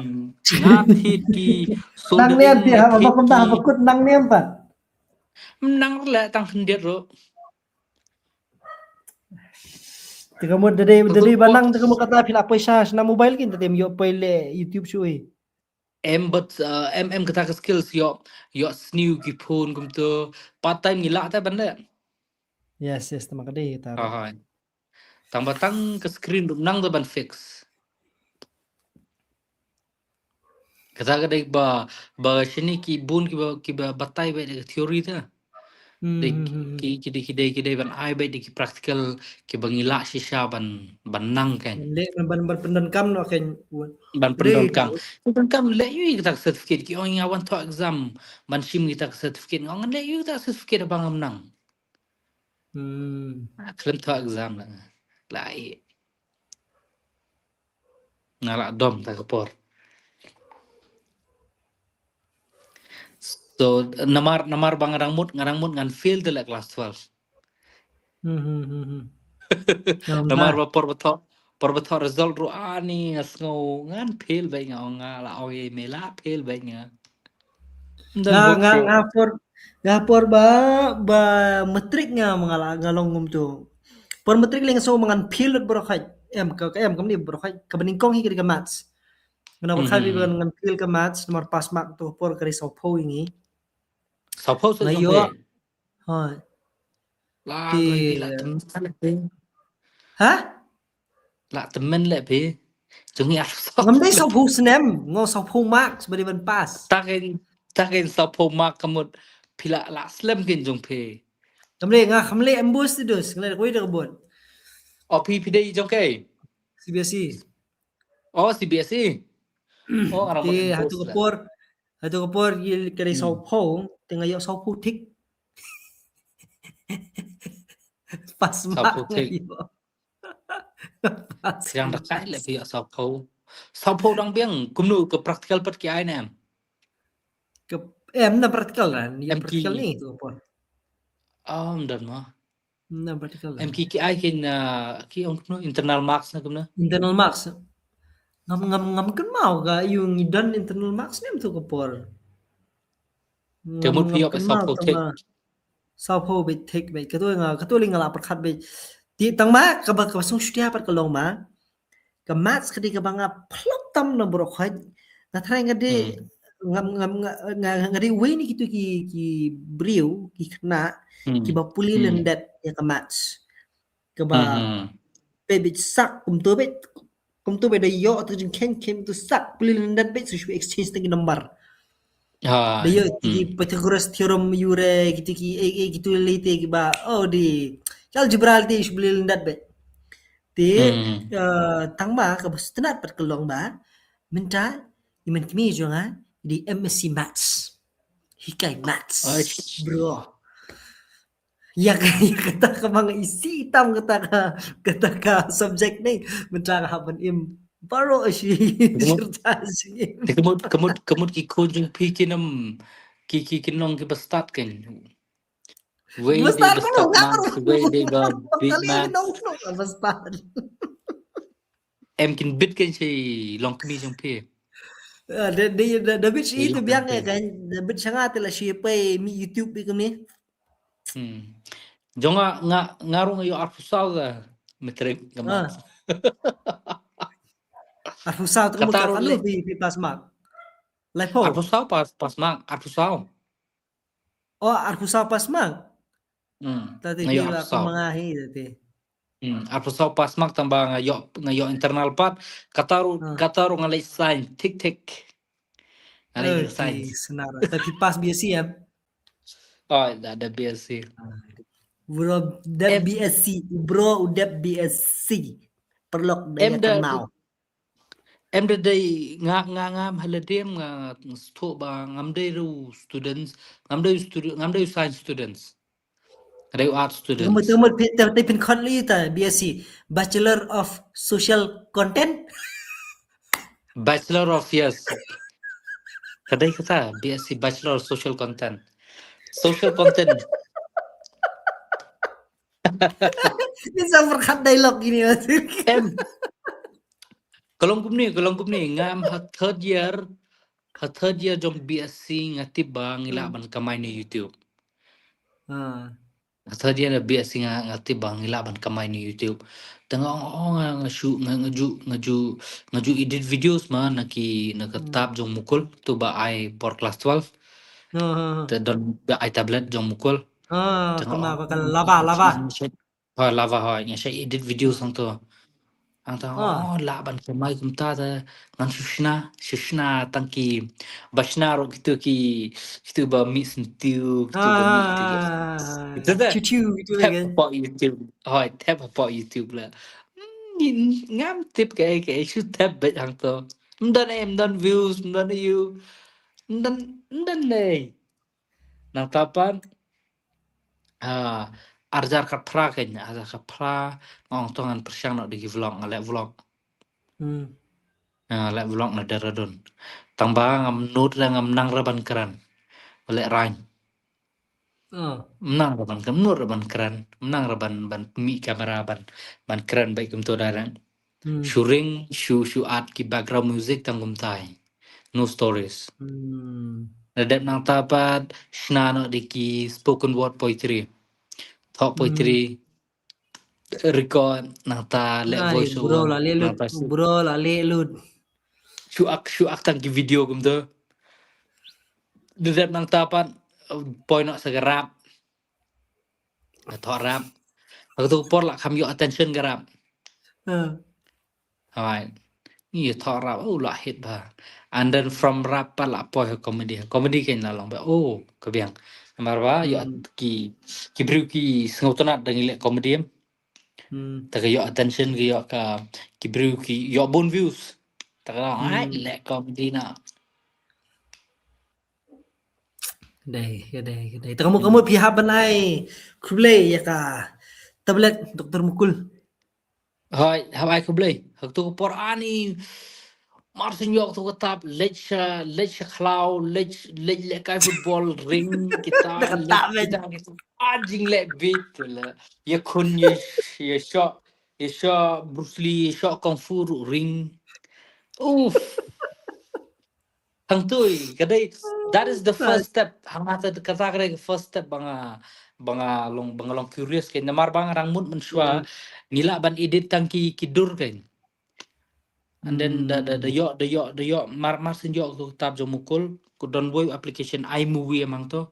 nga thied ki soldering, nang niam te, nga ha, thied ba kumta ki ha ba kut nang niam pat. Nang leh tang khyndiat ruh. Te ka mut da dei, da dei ba nang te ka mut kata phi la poi sha, shna mobile kin te te ym ïoh poi leh YouTube shuh hi. Em, but, uh, em, em kata ka skills ïoh, ïoh sniew ki phone kumto. Part time ngi lah te ban leh. Yes, yes, tang ba ka dei kata ruh. Aha. Tang ba tang ka screen ruh nang te ban fix. Kata ka dei ba, ba shini ki bun ki ba, ki ba batai beit da ka theory te. Hmm, dei, hmm, hmm, hmm, ki, ki dei, ki dei, ki dei ban ai beit da ki practical ki ba ngi lah shisha ban, ban nang kan. Leh ban, ban, ban pyndonkam noh kan. Ban pyndonkam. Pyndonkam leh ïa kata ka certificate, ki ong nga wan thoh exam ban shim kata ka certificate. Nga ong leh ïa kata ka certificate ba ngam nang. Hmm. Ah, khlem thoh exam la. Lai. Nga lah dom ta ka por. So, namar, namar ba nga dang mut, nga dang mut ngan fail te leh class twelve. Hmm, hmm, hmm, hmm. Namar ba por ba thoh, por ba thoh result ruh ani nga sngew ngan fail beit, nga ong nga la ong ïa me la fail beit nga. Nga, nga, nga por, nga por ba, ba matric nga ma nga la, nga long kumto. Por matric leng so ma ngan fail lut baroh khoit. Em ka, ka em kam ni baroh khoit. Ka banyngkong hi ka dei ka maths. Nga na ba khat ba ngan fail ka maths, namar pass mark to por ka dei sawphew ïa ngi. Sawphew sa jong phi. Hooid. La, la tymmen leh phi. Ha? La tymmen leh phi. Jong ngi arphew. Ngam dei sawphew snem, nga sawphew marks ba dei ban pass. Ta kein, ta kein sawphew mark ka mut phi la, la slem kein jong phi. Ngam dei, nga kham leh M BOSE te dus, nga leh da kawei da ka board. O phi, phi dei jong kaei? CBSE. Oh, CBSE. Oh, nga rang ba M BOSE. Te ha tu ka por, ha tu ka por ïa ka dei sawphew, te nga ïoh sawphew thik. Pass mark sawphew thik. Nga ïoh. Pass mark. Phi dang da kai leh phi ïoh sawphew. Sawphew dang biang, kumno, ka practical pat ki ai ne em? Ka, em, na practical lah, ya Em ki- practical ni tu apa? Ah, ym don mo. Na practical lah. Em ki, ki ai kin, ah, ki ong kumno, internal marks ne kumno? Internal marks. Ngam, ngam, ngam kynmaw ka ïoh ngi don internal marks ne em tu ka por. Te mut phi ïoh ba sawphew thik. Sawphew beit thik beit. Kato nga, kato lei nga la pyrkhat beit. Te tang ma kaba, kaba sngewsih pat ka long ma. Ka maths ka dei kaba nga phlop tam na baroh khoit. Nga tharai nga dei, Hmm. ngam, ngam, nga, nga, nga dei uwei na kitu ki, ki briew, ki khynnah, Hmm. kiba pule Hmm. lyndet ïa ka maths. Kaba Hmm, hmm. beit, beit sak kumto beit, kumto beit da ïoh tu jingkheiñ kheiñ tu sak pule lyndet beit, shu exchange tang ki number. Ah, Da ïoh ki hmm. Pythagoras theorem ïu re, kitu ki, eh, eh, kitu lei te kiba, oh, di, ki algebra lei te shu pule lyndet beit. Te, Hmm. eh, tang ma kaba sngewtynnat pat ka long ba mynta i man kmie jong nga i dei M S C maths. Hikai maths, Ai. bro. Ïa ka, ïa kata kaba nga isih tam kata ka, kata ka subject ne. Mynta nga hap ban im baroh shi. Ka mut, Syrta shi. te ka mut, ka mut, ka mut ki khun jong phi kin ym, ki, ki, kin long kiba stad kan. Wei Ba dei stad ba ka stad long nga maths, ruh. wei dei ba bit Kali maths. Nongkhnong ba stad. Em kin bit kan shi longkmie jong phi. Ah, da, da, da, da bit shi Ei, tu long biang kan eh kan. Da bit shi nga te la shi pei mih YouTube beit kumne. Hmm. Jong nga, nga, nga ruh nga ïoh arphew saw ka matric ka Ah. maths. Arphew saw tu ka Kata mut ruh katno leh. Phi, phi pass mark? Laiphew. Arphew saw pass, pass mark, arphew saw. Oh, arphew saw pass mark. Hmm. Tadi Nga phi ïoh la arphew saw. Kum nga hi tadi. Hmm. Arphew saw pass mark tang ba nga ïoh, nga ïoh internal pat. Kata ruh, Ah. kata ruh nga leh science, thik thik. Nga leh Eh, science. Ki snar. Tadi phi pass B S C em? Oh, da, da B S C. Bro, dep Em. B S C, bro, u dep B S C. Paralok da Em ïa da, kynmaw. em da dei nga, nga, ngam ha lade em nga sngewthuh ba ngam dei ruh students, ngam dei studi-, ngam dei science students. Nga dei art students. Tengok, tengok, phi, te, te phin khot lei ta B S C, Bachelor of Social Content. Bachelor of, yes. Ka dei kata, B S C, Bachelor of Social Content. Social content. Ni sa pyrkhat dialogue ini, Mas. Em. Ka long kumne, ka long kumne, ngam ha third year, ha third year jong B S C nga tip ba ngi lah ban kamai na YouTube. Ah. Nga third year B S C nga, nga tip ba ngi lah ban kamai na YouTube. Te nga ong, oh, nga, nga shu, nga, nga ju, nga ju, nga ju edit videos ma na ki, na ka Hmm. tab jong Mukul, tu ba ai por class twelve. Ah, ah, ah. Te don ba ai tablet jong Mukul. Ah, Te nga kena ong, bakal lava, lava. nga shait, ha, lava hoi, nga shait edit videos hangto. Hangto, Ah. oh, lah ban kamai kumta te ngan shu shna, shu shna tang ki, ba shna ruh kitu ki, kitu ba mih syntiew, kitu ba mih kitu. Ah, Kitu te. cucu gitu Thep kan. hapoh YouTube. Hoi, thep hapoh YouTube la. Hmm, ngin, ngam tip kaei kaei, shu thep beit hangto. Ym don ei, ym don views, ym don ei. Ym don, ym don ei. Nangta pat, ah, ar hajar khatphra kein, ar hajar khatphra, nga ong to ngan pyrshang noh da ki vlog, nga leh vlog. Hmm. Ah, leh vlog na Dehradun. Tang ba ngam nud re, ngam nang re ban kren. Ba leh rain. Oh. Ngam nang re ban kren, nud re ban kren. Ngam nang re ban, ban mih kamera ban, ban kren beit kumto direct. Hmm. Shu ring, shu, shu add ki background music tang kumtai. No stories. Hmm. La dep nangta pat shna noh da ki spoken word poetry. Thoh poetry. Hmm. Record nangta leh voice over. Bro la leh lut. Shu ak, shu ak tang ki video kumto. La dep nangta pat, uh, poi noh sa ka rap. Thoh rap. Hangto por la kham ïoh attention ka rap. Hmm. Hoi. Ngi thoh rap, oh, la hit ba. And then from rap pat la poi ha comedy. Comedy kein la long ba, oh, ka biang. Namar ba ïoh ki, ki briew ki sngewtynnat da ngi leh comedy. Hmm. Ta ka ïoh attention, ka ïoh ka, ki briew ki ïoh bun views. Ta ka long, ai, leh comedy na. Dei, dei, dei. Te ka mut, ka mut phi hap ban ai khublei ïa ka tablet Doctor Mukul. Hoi, hap ai khublei. Hangto ka por ani, Mar syn ïoh tu ka tap, leit sha, leit sha khlaw, leit, leit lehkai football, ring kita, da ka leit tap, kita, kita. Ah, jingleh bit tu la. Ïa khun ïa, ïa shoh, ïa shoh Bruce Lee, ïa shoh kung fu ruh ring. Uff. Hangtui, ka dei, that is the first step. Hangta kata ka dei ka first step ba nga, ba nga long, ba nga long curious kein. Namar ba nga dang mut mynshuwa, ngi lah ban edit tang ki, ki dur kein. And then da, da, da ïoh, da ïoh, da ïoh, mar, mar syn ïoh tu ka tap jong Mukul, ka don wei application iMovie amang to.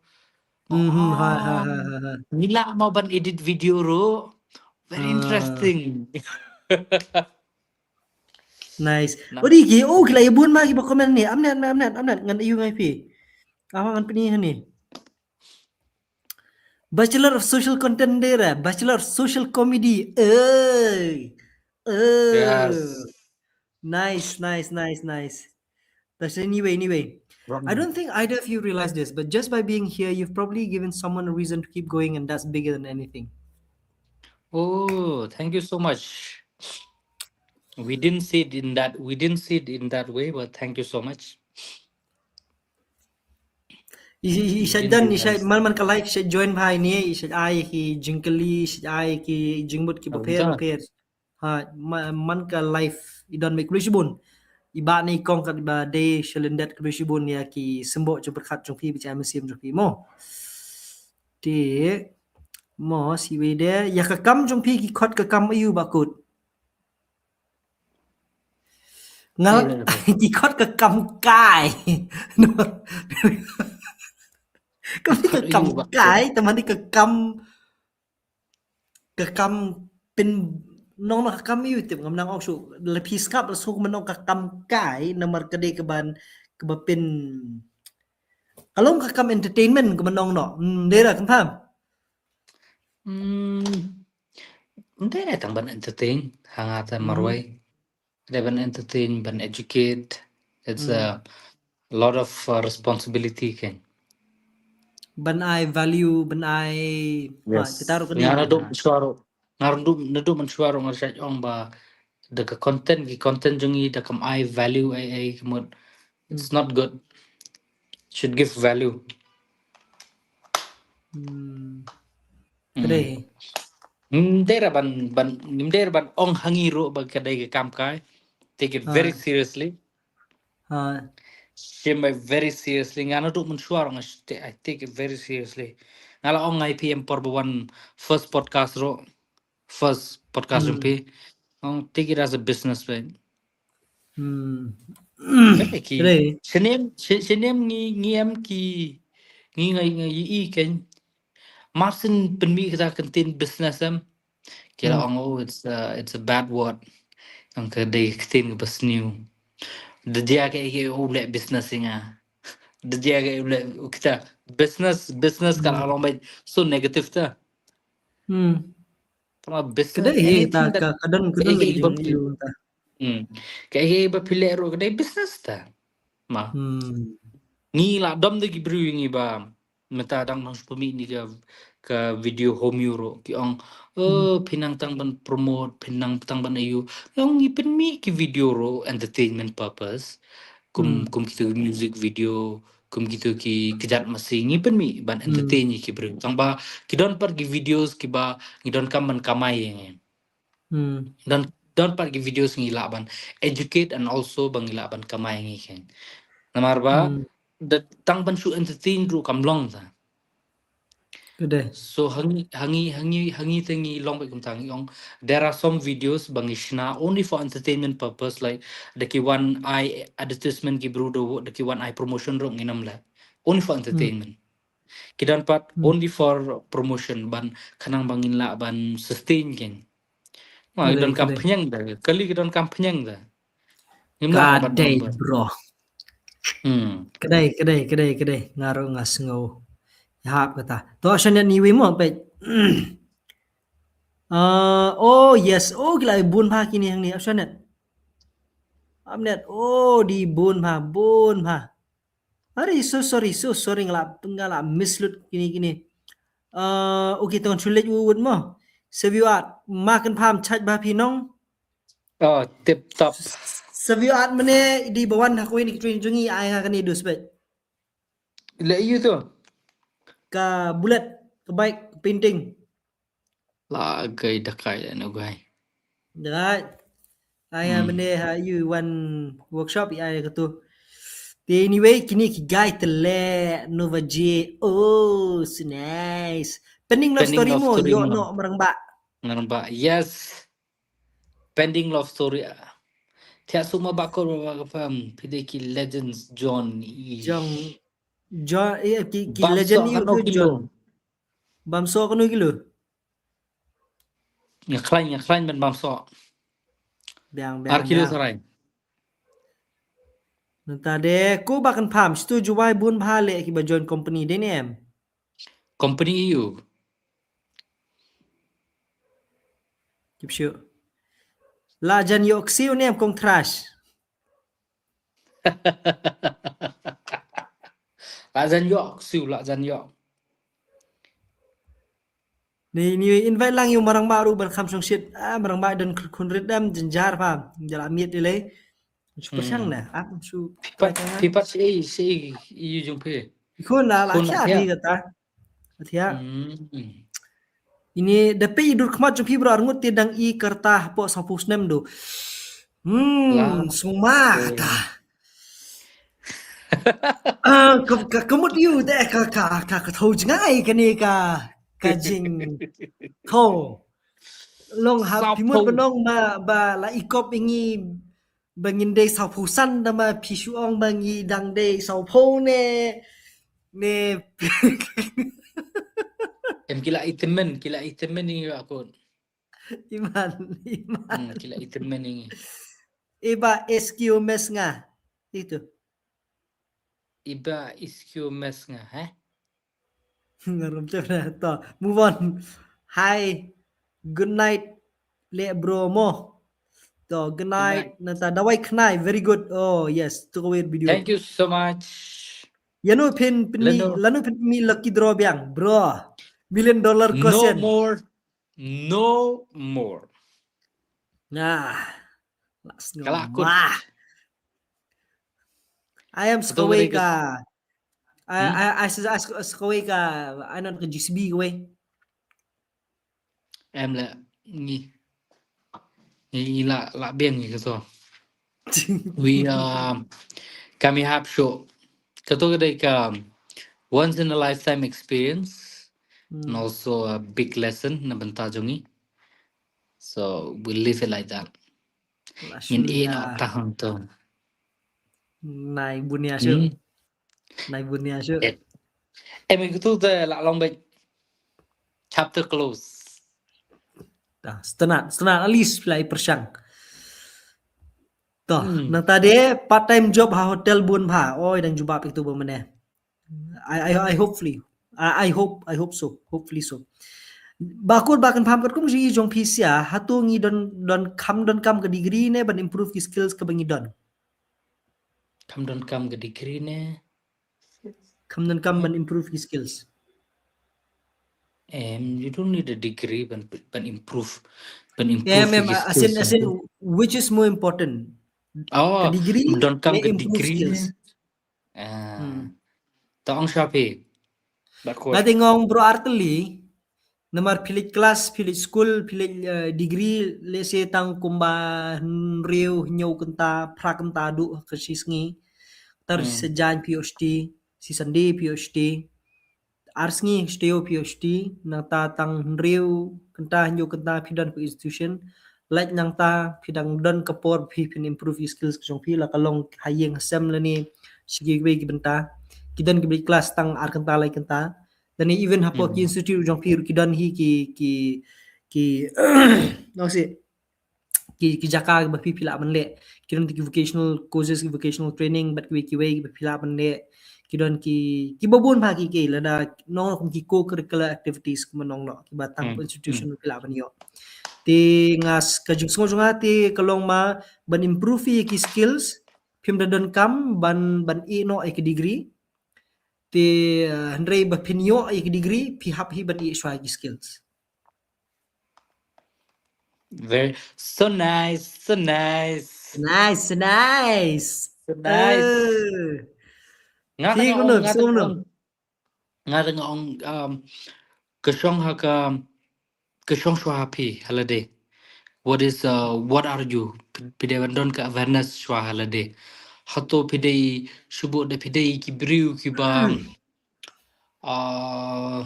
Mhm, ha, ha, ha, ha, ha. Ngi lah mo ban edit video ruh. Very interesting. Nice. Odi ki, oh, ki la ïa bun ma kiba comment ni. Amnet, amnet, amnet, amnet, ngan ïa ngai phi. Ama ngan pyni hani. Bachelor of Social Content dei ra, Bachelor of Social Comedy. Eh. Eh. Yes. Nice, nice, nice, nice. That's anyway, anyway. I don't think either of you realize this, but just by being here, you've probably given someone a reason to keep going, and that's bigger than anything. Oh, thank you so much. We didn't see it in that, we didn't see it in that way, but thank you so much. I, i, i shait dan, i shait man man ka live, shait join bha ine, i shait ai ki jingkylli, i shait ai ki jingmut kiba pher pher. Ha, ma-, man ka live, i don beit, khublei shibun. I bah ne i kong kat ba dei sha lyndet, khublei shibun ïa ki symbok jingpyrkhat jong phi, ba jia mynsiem jong phi mo. Te mo, shi wei de, ïa ka kam jong phi ki khot ka kam aiu ba kut. Ngal, ki khot ka kam kai. Kam ni ka kam kai, te man ni ka kam, ka kam pyn, nong na ka kam aiu tip ngam nang ong shu, la phi sngap la shu man ong ka kam kai, namar ka dei ka ban, ka ba pyn, ka long ka kam entertainment ka man ong no. Hmm, dei ra kam pham. Hmm. Ym dei re tang ban entertain, ha nga te marwei. Dei ban entertain, ban educate. It's a lot of, uh, responsibility kein. Ban ai value, ban ai, ha, kita ruh kein. Nga naduh mynshuwa ruh, nga naduh, naduh mynshuwa ruh nga shait ong ba da ka content, ki content jong ngi da kam ai value ai ai ka mut. It's not good. Should give value. Hmm. Ka dei. Hmm, dei ra ban, ban, ym dei ra ban ong ha ngi ruh ba ka dei ka kam kai. Take it very seriously. Ha. Shim ba very seriously. Nga naduh mynshuwa ruh nga sh-, I take it very seriously. Nga la ong ngai phi em por ba wan first podcast ruh. First podcast jong phi. Ong take it as a business, right? Hmm. Ki. Sha nem, sha-, sha nem ngi, ngi em ki, ngi ngai, ngai i kein. Mar syn pynmih kata ka ktien business em. Ki la ong, oh, it's a, it's a bad word. Ong ka dei ka ktien kaba sniew. Da jia ka, ka, oh, leh business ïa nga. Da jia ka, oh, leh, kita business, business ka la long beit so negative ta. Hmm. Tama business, ka dei, anything ta, that ka, ka don, ka don kaei kaei ba phi, hmm, kaei kaei ba phi leh ruh ka dei business ta. Ma. Hmm. Ngi la dom da ki briew ngi ba mynta dang nang shu pynmih ni ka, ka video home ïa ruh ki ong, oh, phi nang tang ban promote, phi nang tang ban aiu. Ong ngi pynmih ki video ruh entertainment purpose. Kum, kum kitu music video, kum kitu ki kjat masi ngi pynmih ban entertain ïa ki briew. Tang ba ki don pat ki videos kiba ngi donkam ban kamai ïa ngi. Hmm. Don, don pat ki videos ngi lah ban educate and also ba ngi lah ban kamai ngi kein. Namar ba da tang ban shu entertain ruh kam long ta. Ka dei. So ha ngi, ha ngi, ha ngi, ha ngi te ngi long beit kumta ngi ong. There are some videos ba ngi shna only for entertainment purpose, like da ki wan ai advertisement ki briew da, da ki wan ai promotion ruh ngin ym leh. Only for entertainment. Ki don pat only for promotion ban khnang ba ngin lah ban sustain kein. Ma, ka dei, donkam pynïeng da, kali ka donkam pynïeng da. Ngim lah ban ong ba. Ka dei, bro. Hmm. Ka dei, ka dei, ka dei, ka dei. Nga ruh nga sngew. Ïa hap kata. To sha net ni wi mo peit. Ah, oh yes, oh ki la bun bha kine hangne, sha net. Amnet, oh di bun bha, bun bha. Are, so sorry, so sorry, nga la, nga la mislut kine, kine. Uh, okay, tong shu leit u wut mo. Seviwat, ma kan pham chaj ba phi nong. Oh, tip top. Interview art mane, i dei ba wan ha kawei na ki training jong ngi, ai nga kane, dus bad. Leh ïa u to. Ka bullet, ka bike, ka painting. La kai da kai da no gai. Right. Ai nga Hmm. mane ha ïa u wan workshop ïa ai ka tu. Te anyway, kine ki guy te leh Nova J. Oh, so nice. Pending love Pending story love mo, story ïoh mo. No, Marang Bah. Marang Bah, yes. Pending love story. Thiah suk ma ba ko ba ka pam. Phi dei ki legends John i. Jong, John, eh, ki, ki Bam legend soh i kano u kilo. John. Bam soh kano kilo. Nga khlaiñ, nga khlaiñ ban bam soh. Biang, biang, Ar kilo biang. Sarai. Nangta de, ko ba kan pam, stu juwai bun bha leh ki ba join company, de ne em. Company ïa u. Keep sure. La jan ïoh ksiu ne em kong trash. La jan ïoh ksiu, la jan ïoh. Ni, ni invite lang ïa u Marang Bah ruh ban kham shong shit. Ah, Marang Bah don khun rit dam jynjar pha. Jala miet ilei. Shu pyrshang Hmm. na. Ah, shu Phi pat, pyrshang na. Phi pat shi, shi, ïa u jong phi. Khun la, la Khun la khia thiah. Phi kata. Thiah. Hmm. Ini da phi dur khmat jong phi bro arngut te dang i kyrta hapoh sawphew snem do. Hmm, La. Suma Eh. kata. Ah, ka, ka, ka mut ïa u te ka, ka, ka, ka thaw jngai kane ka, ka jing. Thaw. Long ha phi mut Sawphew. Ba nong ba, ba la i kop ïa ngi ba ngin dei sawphew san da ma phi shu ong ba ngi dang dei sawphew ne, ne. Em ki la i tymmen, ki la i tymmen ïa ngi ba kot. Iman, iman. Hmm, ki la i tymmen ïa ngi. Iba S Q mes nga. Itu. Iba S Q mes nga, eh? Ngarum tu na to. Move on. Hi. Good night. Le bro mo. To, good night. Good night. Nata dawai khnai. Very good. Oh, yes. Took away video. Thank you so much. Ïano phin pynmih, Lano. Lano phin pynmih lucky draw biang, bro. Million dollar question. No more. No more. Nah. Last Ka la kut. Wah. I am Ka tu skawei ka dei ka I, Hmm? I, I, I, I, I, kawei ka, I not ka G C B kawei. Em le, ngi. Ngi la, la biang ngi kato. We, um, kami hap show. Kato ka dei ka once in a lifetime experience. And Hmm. also a big lesson na bynta jong ngi. So we live it like that. La Ngin shu i ya. Na tahang to. Nai bun ïa shu. Hmm. Nai bun ïa shu. Eh. Em, itu te la long bad chapter close. Dah, setenat, setenat at least phi la i pyrshang. To, Hmm. nangta de part time job ha hotel bun bha. Oi, dang jubab itu ba mane. I, I, I hopefully. I, I hope, I hope so. Hopefully so. Ba kut ba kan pam katkum ji jong phi sia, hato ngi don, don kam, don kam ka degree ne ban improve ki skills ka ba ngi don. Kam don kam ka degree ne? Kam don kam ban improve ki skills. Em, you don't need a degree ban, ban improve, ban improve Em, em, ki as in, skills as in, tu. Which is more important? Oh, Ka degree don kam ne ka improve degree skills? Ne? Ah. Hmm. To ong sha phi. Ba kut. Nga te ngong bro arteli, namar phi leit class, phi leit school, phi leit, eh, degree, lehse tang kumba hynriew, hynñiew kynta, phra kynta duh ka shi sngi. Tar Hmm. shi sajan PhD, shi Sunday PhD. Ar sngi shu taïew PhD, nangta tang hynriew kynta, hynñiew kynta phi don ka institution. Lait nangta phi dang don ka por phi phin improve ki skills ka jong phi, la ka long ha ïing ha sem lane shi kiwei ki bynta. Ki don ki beit class tang ar kynta lai kynta. Lane even hapoh ki Hmm. institute jong phi ruh ki don hi ki, ki, ki, nong si, ki, ki jaka ba phi, phi lah ban leh. Ki don ki vocational courses, ki vocational training, bad kiwei kiwei ba phi lah ban leh. Ki don ki, ki ba bun bha ki, ki lada nong kum ki co-curricular activities kumba nong noh, ki ba tang Hmm. institution Hmm. phi lah ban ïoh. Te nga s-, ka jingsngew jong nga te ka long ma ban improve ïa ki skills, phim da don kam ban, ban ïeh noh ïa ki degree. Te, eh, hynrei ba phin ïoh ïa ki degree, phi hap hi ban ïeh shuwa ïa ki skills. Very, so nice, so nice. Nice, nice. Nice. Eh, Nga Phi tengah kumno, ong, nga phi tengah kumno? ong, nga tengah ong, um, ka shong ha ka, ka shong shuwa ha phi ha lade. What is, uh, what are you? Phi, phi dei ban don ka awareness shuwa ha lade. Hato phi dei shu bud da phi dei ki briew kiba, uh,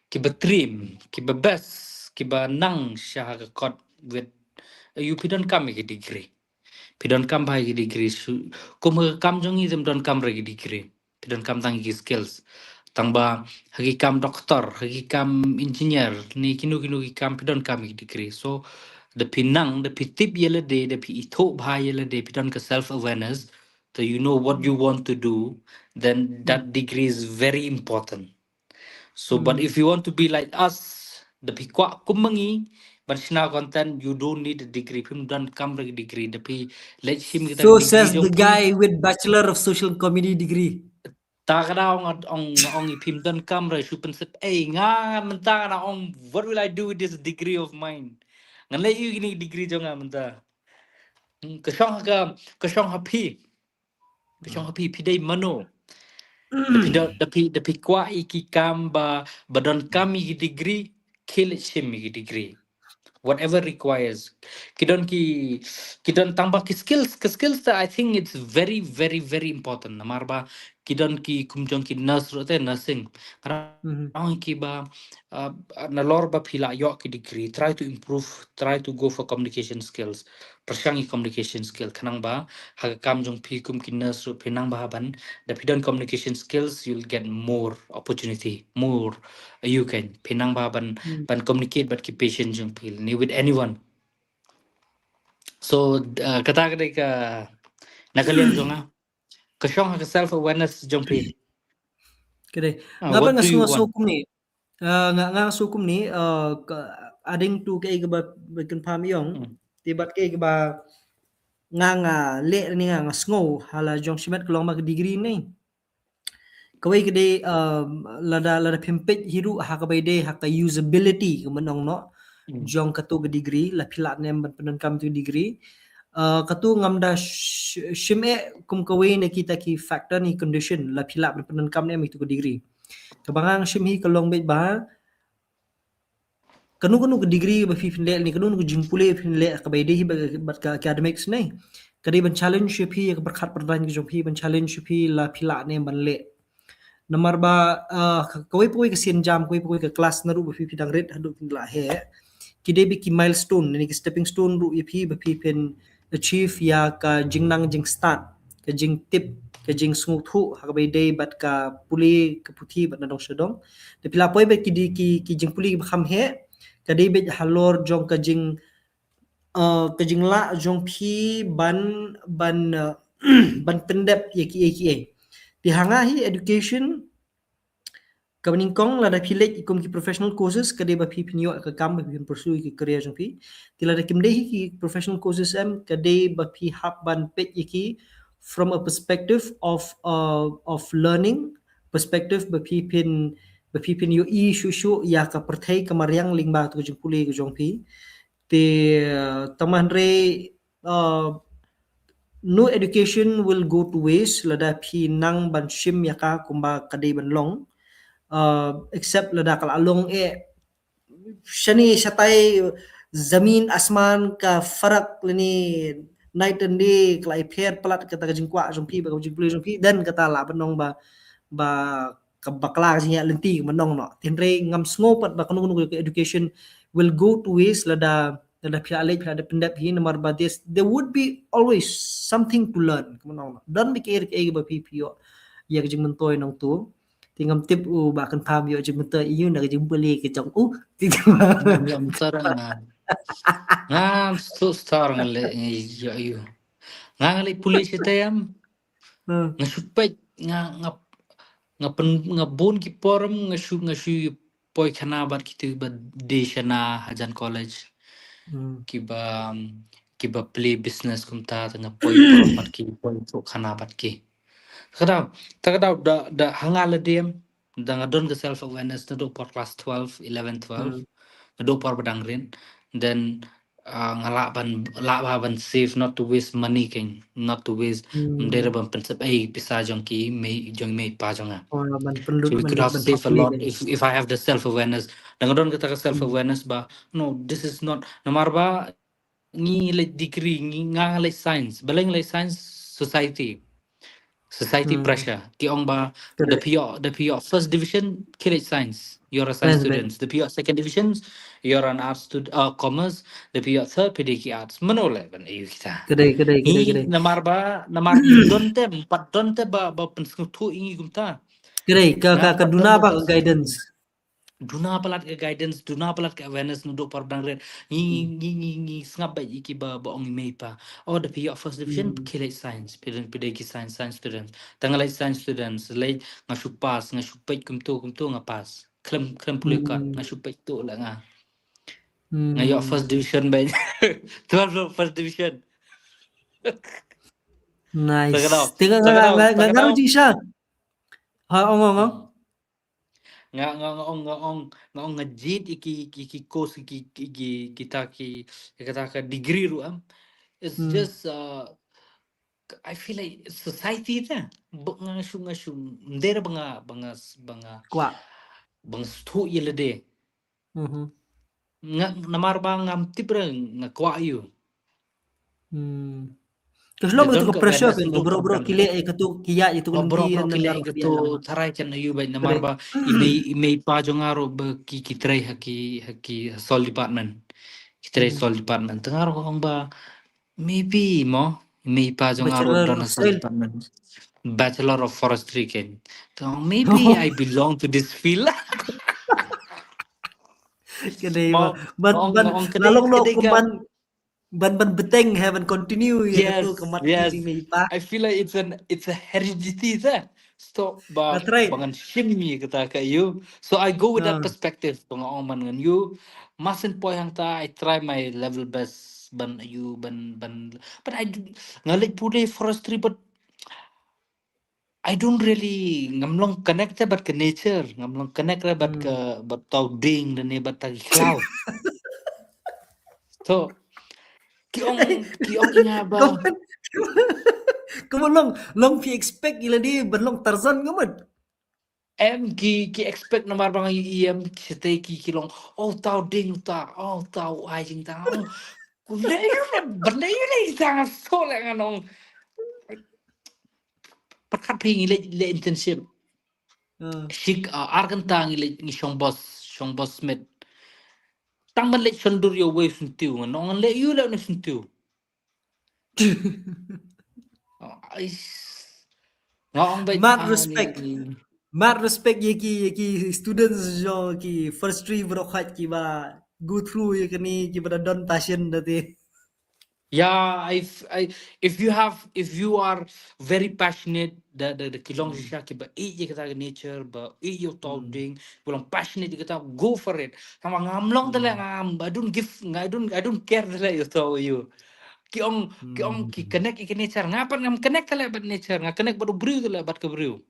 kiba trim, kiba best, kiba nang sha ha ka kot with, uh, ïoh phi donkam ïa ki degree. Phi donkam bha ïa ki degree. Shu, kum ha ka kam jong ngi them donkam re ki degree. Phi donkam tang ki skills. Tang ba ha ki kam doctor, ha ki kam engineer, ne kino kino ki kam phi donkam ïa ki degree. So da phi nang, da phi tip ïa lade, da phi ithuh bha ïa lade, phi don ka self awareness, so you know what you want to do, then that degree is very important. So, but if you want to be like us, da phi kwah kum ma ngi ban shna content, you don't need a degree. Phim donkam re degree, da phi leit shim kita So degree says the jong phi. Guy with Bachelor of Social Community degree. Ta ka daw nga ong, nga ong ïa phim donkam re shu pynsep. Ei, nga mynta nga ong, what will I do with this degree of mine? Ngan leh ïa kine degree jong nga mynta. Hmm, ka shong ha ka, ka shong ha phi. Ka shong ha phi, phi dei mano. Da phi don, da phi, da phi kwah ïa ki kam ba, ba donkam ïa ki degree, khie leit shim ïa ki degree. Whatever requires. Ki don ki, ki don tang ba ki skills, ki skills ta, I think it's very, very, very important. Namar ba ki don ki kum jong ki nurse ruh te, nursing. Nga ong kiba, uh, nalor ba phi la ïoh ki degree, try to improve, try to go for communication skills. Pyrshang ïa communication skill, khnang ba ha ka kam jong phi kum ki nurse ruh phi nang bha ban, da phi don communication skills, you'll get more opportunity, more, uh, you can, phi nang bha ban, ban communicate bad ki patient jong phi ne with anyone. So, uh, kata ka dei ka, na ka liang jong nga, ka shong ha ka self awareness jong phi. Ka dei. Ah, Nga ba what nga do you sngew, sngew want? Kumne. Ah, nga, nga sngew kumne, ah, ka, adding to kaei kaba, ba confirm ïong. Hmm. Te bad kaei kaba nga, nga leh ni nga, nga sngew ha la jong shimet ka long ba ka degree ne. Kawei ka dei, um, lada, lada phim peit hi ruh ha kaba ïadei ha ka usability ka mynta noh. Hmm. Jong katu ka degree, la phi lah ne em ban pyndonkam tu degree. Uh, katu ngam da sh-, shim eh kum kawei na kita ki factor ne condition, la phi lah ban pyndonkam ne em itu ka degree. Kaba nga shim hi ka long beit ba kano kano ka degree ba phi phin leh ne, kano kano ka jingpule phin leh kaba ïadei hi bad, bad ka academics ne, ka dei ban challenge ïa phi ïa ka pyrkhat pyrdain ka jong phi, ban challenge ïa phi la phi lah ne em ban leh. Namar ba, ah, ka, kawei pa kawei ka sienjam, kawei pa kawei ka class na ruh ba phi, phi dang rit haduh phin lah heh, ki dei beit ki milestone ne ki stepping stone ruh ïa phi ba phi phin achieve ïa ka jingnang jingstad, ka jingtip, ka jingsngewthuh ha kaba ïadei bad ka pule ka puthi bad na dong sha dong. Da phi la poi bad ki dei ki, ki jingpule kiba kham heh, ka dei beit halor jong ka jing, uh, ka jinglah jong phi ban, ban, uh, ban pyndep ïa kiei kiei. Te ha nga hi education, kaba nyngkong lada phi leit kum ki professional courses, ka dei ba phi phin ïoh ka kam ba phi phin pursue ki career jong phi. Te lada kim dei hi ki professional courses em, ka dei ba phi hap ban peit ïa ki from a perspective of, uh, of learning, perspective ba phi phin, ba phi phin ïohi shuh shuh ïa ka pyrthei ka mariang lyngba tu ka jingpule ka jong phi. Te, uh, tang hynrei, uh, no education will go to waste lada phi nang ban shim ïa ka kumba ka dei ban long. Uh, except lada ka la long eh shane shatai, zamin asman ka farak lane night and day, ka la ïapher palat kata ka jingkwah jong phi bad ka jingpule jong phi, then kata lah ban long ba, ba ka bakla ka jingïaid lynti ka ban long noh. Te hynrei ngam sngew pat ba kano kano ka education will go to waste lada, lada phi la leit, phi la dep pyndep hi, namar ba there's, there would be always something to learn ka ban long noh. Don beit kiei kiei ba phi phi ïoh ïa ka jingmyntoi nangtu. Te ngam tip u ba confirm ïoh jingmyntoi ïa u na ka jingpule ka jong u. Te ngam ïoh myntoi nga. Ngam shu star nga leh ïa u. Nga, nga leh pule shatei em. Hmm. Nga shu peit, nga, nga, nga pyn, nga bun ki por em nga shu, nga shu poi khana bad kito ba dei shana hajan college. Hmm. Kiba, kiba plie business kumta, te nga poi por bad ki, poi to khana bad ki. Te ka daw, te ka daw da, da ha nga lade em, da nga don ka self awareness naduh por class twelve, eleven, twelve. Hmm. Naduh por ba dang rit. Then, ah, nga lah ban, lah ba ban save, not to waste money, keng, not to waste. Hmm. Mdei ban pynsep ei pisa jong ki mei, jong mei pa jong nga. Oh, ban pynlut. So we could have saved a lot if, if I have the self awareness. Dang don kata ka self awareness ba, no, this is not, namar ba ngi leh degree, ngi nga leh science, baleng leh science, society. Society pressure. Ki ong ba, the pure, the pure first division, ki leh science. You're a science student. The pure second division, you're an arts stud-, uh, commerce. The pure third, phi dei ki arts. Mano leh ban ïoh kita. Kedei, kedei, kedei, kedei. Namar ba, namar don te, pat don te ba, ba pynsngewthuh ïa ngi kumta. Kedei, ka, ka, ka duna ba ka guidance. Duna palat ka guidance, duna palat ka awareness naduh por dang rit. Ngi, ngi, ngi, ngi sngap ba ïa ki ba, ba ong i mei pa. Oh, da phi ïoh first division, phi leh science. Phi dei, phi dei ki science, science student. Tang leh science students, leh nga shu pass, nga shu peit kumtu, kumtu nga pass. Khlem, khlem pule kot, nga shu peit tu leh nga. Nga ïoh first division ba. Twelve first division. Nice. Tengah nga, nga, nga, nga, nga, Ha, ong, ong, ong. Nga, nga, nga ong, nga ong, nga ong nga jied ïa ki, ki, ki course, ki, ki, ki, kita ki, kita ka degree ruh, em. It's just, uh, I feel like society te. Ba nga shu, nga shu, mdei ba nga, ba nga, ba nga, kwah, ba nga sngewthuh ïa lade. Nga, namar ba ngam tip re nga kwah ïa u. Hmm. Ka shlong ïa ka pressure ka, bro, bro, ki leh ïa ka tu, ki ïa ïa tu, bro, ki leh ïa ka tu, tharai kan ïa u bad namar ba i mei, i mei pa jong nga ruh ba ki, ki trei ha ki, ha ki soil department. Ki trei soil department. Te nga ruh ong ba maybe mo, i mei pa jong nga ruh don ha soil department. Bachelor of Forestry, ken. Te maybe I belong to this field. Kedei mo, ban, ban, la long noh kumban, ban, ban bteng ha, ban continue ïa ka tu ka mat, yes, yes. I feel like it's an, it's a heredity there. So ba, ba ngan shim ïa kata ka ïa u. So I go with that perspective, ba nga ong man ngan ïa u. Masen poi hangta, I try my level best ban ïa u, ban, ban, but I do, nga leh pule forestry, but I don't really, ngam long connected bad ka nature, ngam long connected bad ka, bad tau ding dan ne bad tau khlaw. So, ki ong, ki ong ïa nga ba. Kaman, kaman long, long phi expect ïa lade ban long Tarzan kaman. Em ki, ki expect namar ba nga ïohi em ki shatei ki, ki long, oh, tau ding uta, oh, tau ai jingtang. Ku leh ïa u leh, ban leh ïa u leh jingtang, so leh ngan ong. Pyrkhat phi ngi leh, leh internship. Shik, ah, ar kynta ngi leh ngi shong bos, shong bos Smith. Tang ban leh shon dur ïa uwei u syntiew, ngan ong ngan leh ïa u leh une u syntiew. Oh, ais. Nga ong ba, mad respect. Mad respect ïa ki, ïa ki students jong ki forestry baroh khoit kiba go through ïa kane, kiba da don passion da te. Yeah, if, I, if you have, if you are very passionate, da, da, da ki long shisha kiba ïeit ïa kata ka nature, ba ïeit ïa u tau ding, ba long passionate ïa kata, go for it. Tangba ngam long te leh, ngam, I don't give, I don't, I don't care te leh ïa u tau ïa u. Ki ong, ki ong ki connect ïa ka nature. Nga pat ngam connect te leh bad nature. Nga connect bad u briew te leh, bad ka briew.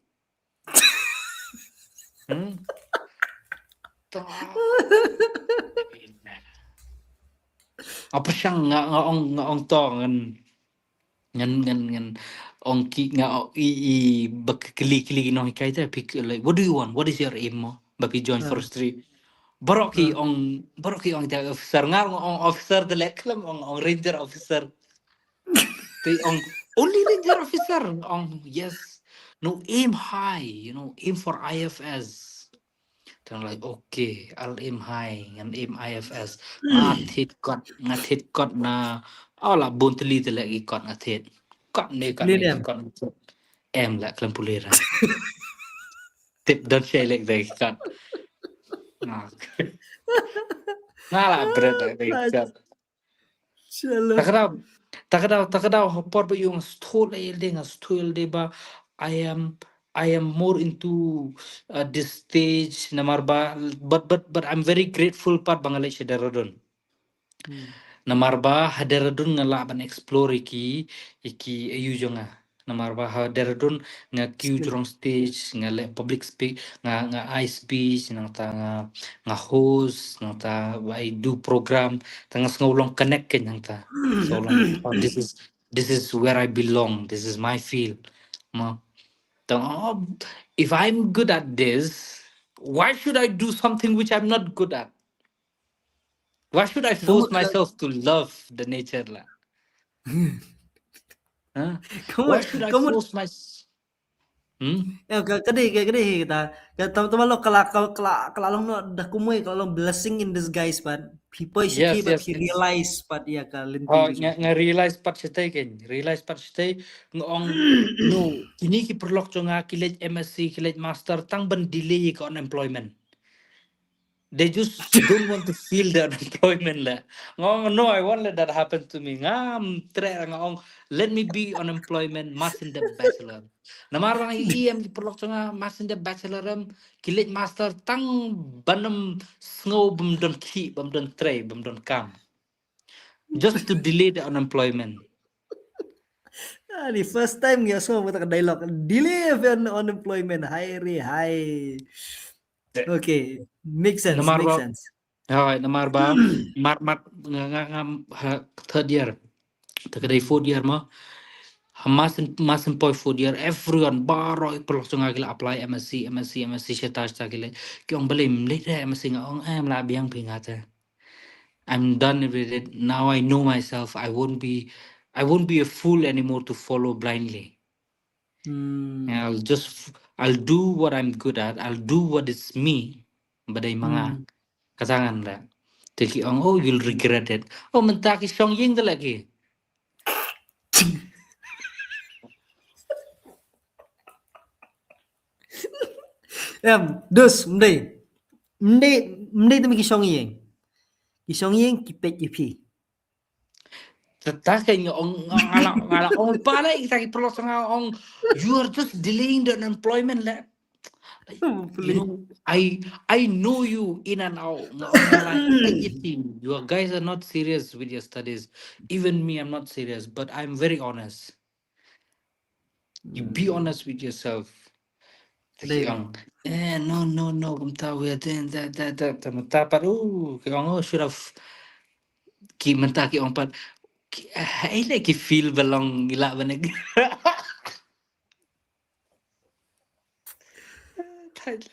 Hmm. Nga pyrshang, nga, nga ong, nga ong to ngan, ngan, ngan, ngan ong ki, nga ong i, i, ba ki kylli, kylli ki nonghikai te, phi, like, what do you want? What is your aim mo? Ba phi join forestry. Baroh ki ong, baroh ki ong te officer, nga ong officer te leh khlem ong, ong ranger officer. Te ong, only ranger officer. Ong, yes. No, aim high, you know, aim for I F S. Te nga like, okay, I'll aim high, ngan aim I F S. Nga thied kot, nga thied kot na, oh, la bun tylli te leh ki kot nga thied. Kot ne, kot ne, kot ne. Em leh khlem pule ra. Tip don shai leh ki kot. Nga la bret leh ki kot. Ta ka daw, ta ka daw, ta ka daw, ha por ba ïoh nga sngewthuh leh ïa lade, nga sngewthuh ïa lade ba I am, I am more into, uh, this stage, namar ba, but, but, but I'm very grateful pat ba nga leit sha Dehradun. Namar ba ha Dehradun nga lah ban explore ïa ki, ïa ki aïu jong nga. Namar ba ha Dehradun nga kiew jrong stage, nga leh public speak, nga, nga ai speech, nangta nga, nga host, nangta I do program, ta nga sngew long connect kein hangta. So long, oh, this is, this is where I belong. This is my field. Mo. Tang, oh, if I'm good at this, why should I do something which I'm not good at? Why should I force myself to love the nature la? Huh? Why should I force my... Hmm? Ya, ka, ka dei, ka, ka dei, ka ta, ka ta, ta lo kala, kala, kala, kala long no, da kumoi, kala long blessing in disguise, but people should... Yes, keep up, yes, yes. Realize, but ya, ka lynti. Oh, nga, nga realize pat shatai kein, realize pat shatai, nga ong, no, kini ki paralok jong nga, ki leit M S C, ki leit master, tang ban delay ka unemployment. They just don't want to feel the unemployment la. Nga ong, no, I won't let that happen to me. Ngam treh, nga ong, let me be unemployment, master, bachelor. Namar ba nga ïohi em ki paralok jong nga, master, bachelor em, ki leit master tang ban ym sngew bym don khih, bym don trei, bym don kam. Just to delay the unemployment. Ah, the first time nga sngew kata ka dialogue, delay the un-, unemployment, hai re hai. Okay, makes sense, makes sense. Hooid, namar ba, mar, mar, nga, nga, nga, ha, third year. Ta ka dei fourth year mo. Ha masin, masin poi fourth year, everyone, baroh i paralok jong nga ki la apply M S C, M S C, M S C, shata, shata ki la. Ki ong balei, balei da M S C, nga ong, eh, em lah biang phi nga te. I'm done with it. Now I know myself. I won't be, I won't be a fool anymore to follow blindly. Hmm. And I'll just, I'll do what I'm good at. I'll do what is me. Ba dei ma nga. Hmm. Kata ngan leh. Te ki ong, oh, you'll regret it. Oh, mynta ki shong ïing te leh ki. Em, dus, mdei. Mdei, mdei te me ki shong ïing. Ki shong ïing, ki peit ïa phi. Tata ka nga ong, nga, nga la, nga la ong pala, kita ki paralok nga ong, you are just delaying the unemployment la. Like, you know, I, I know you in and out. Nga ong, nga la, you guys are not serious with your studies. Even me, I'm not serious, but I'm very honest. You be honest with yourself. Ki ong, eh, no, no, no, kumta we then that, that, that, that, mynta pat, oh, ki ong, oh, should have, ki mynta ki ong pat, ki, eh, ai le ki feel ba long ila ba ne.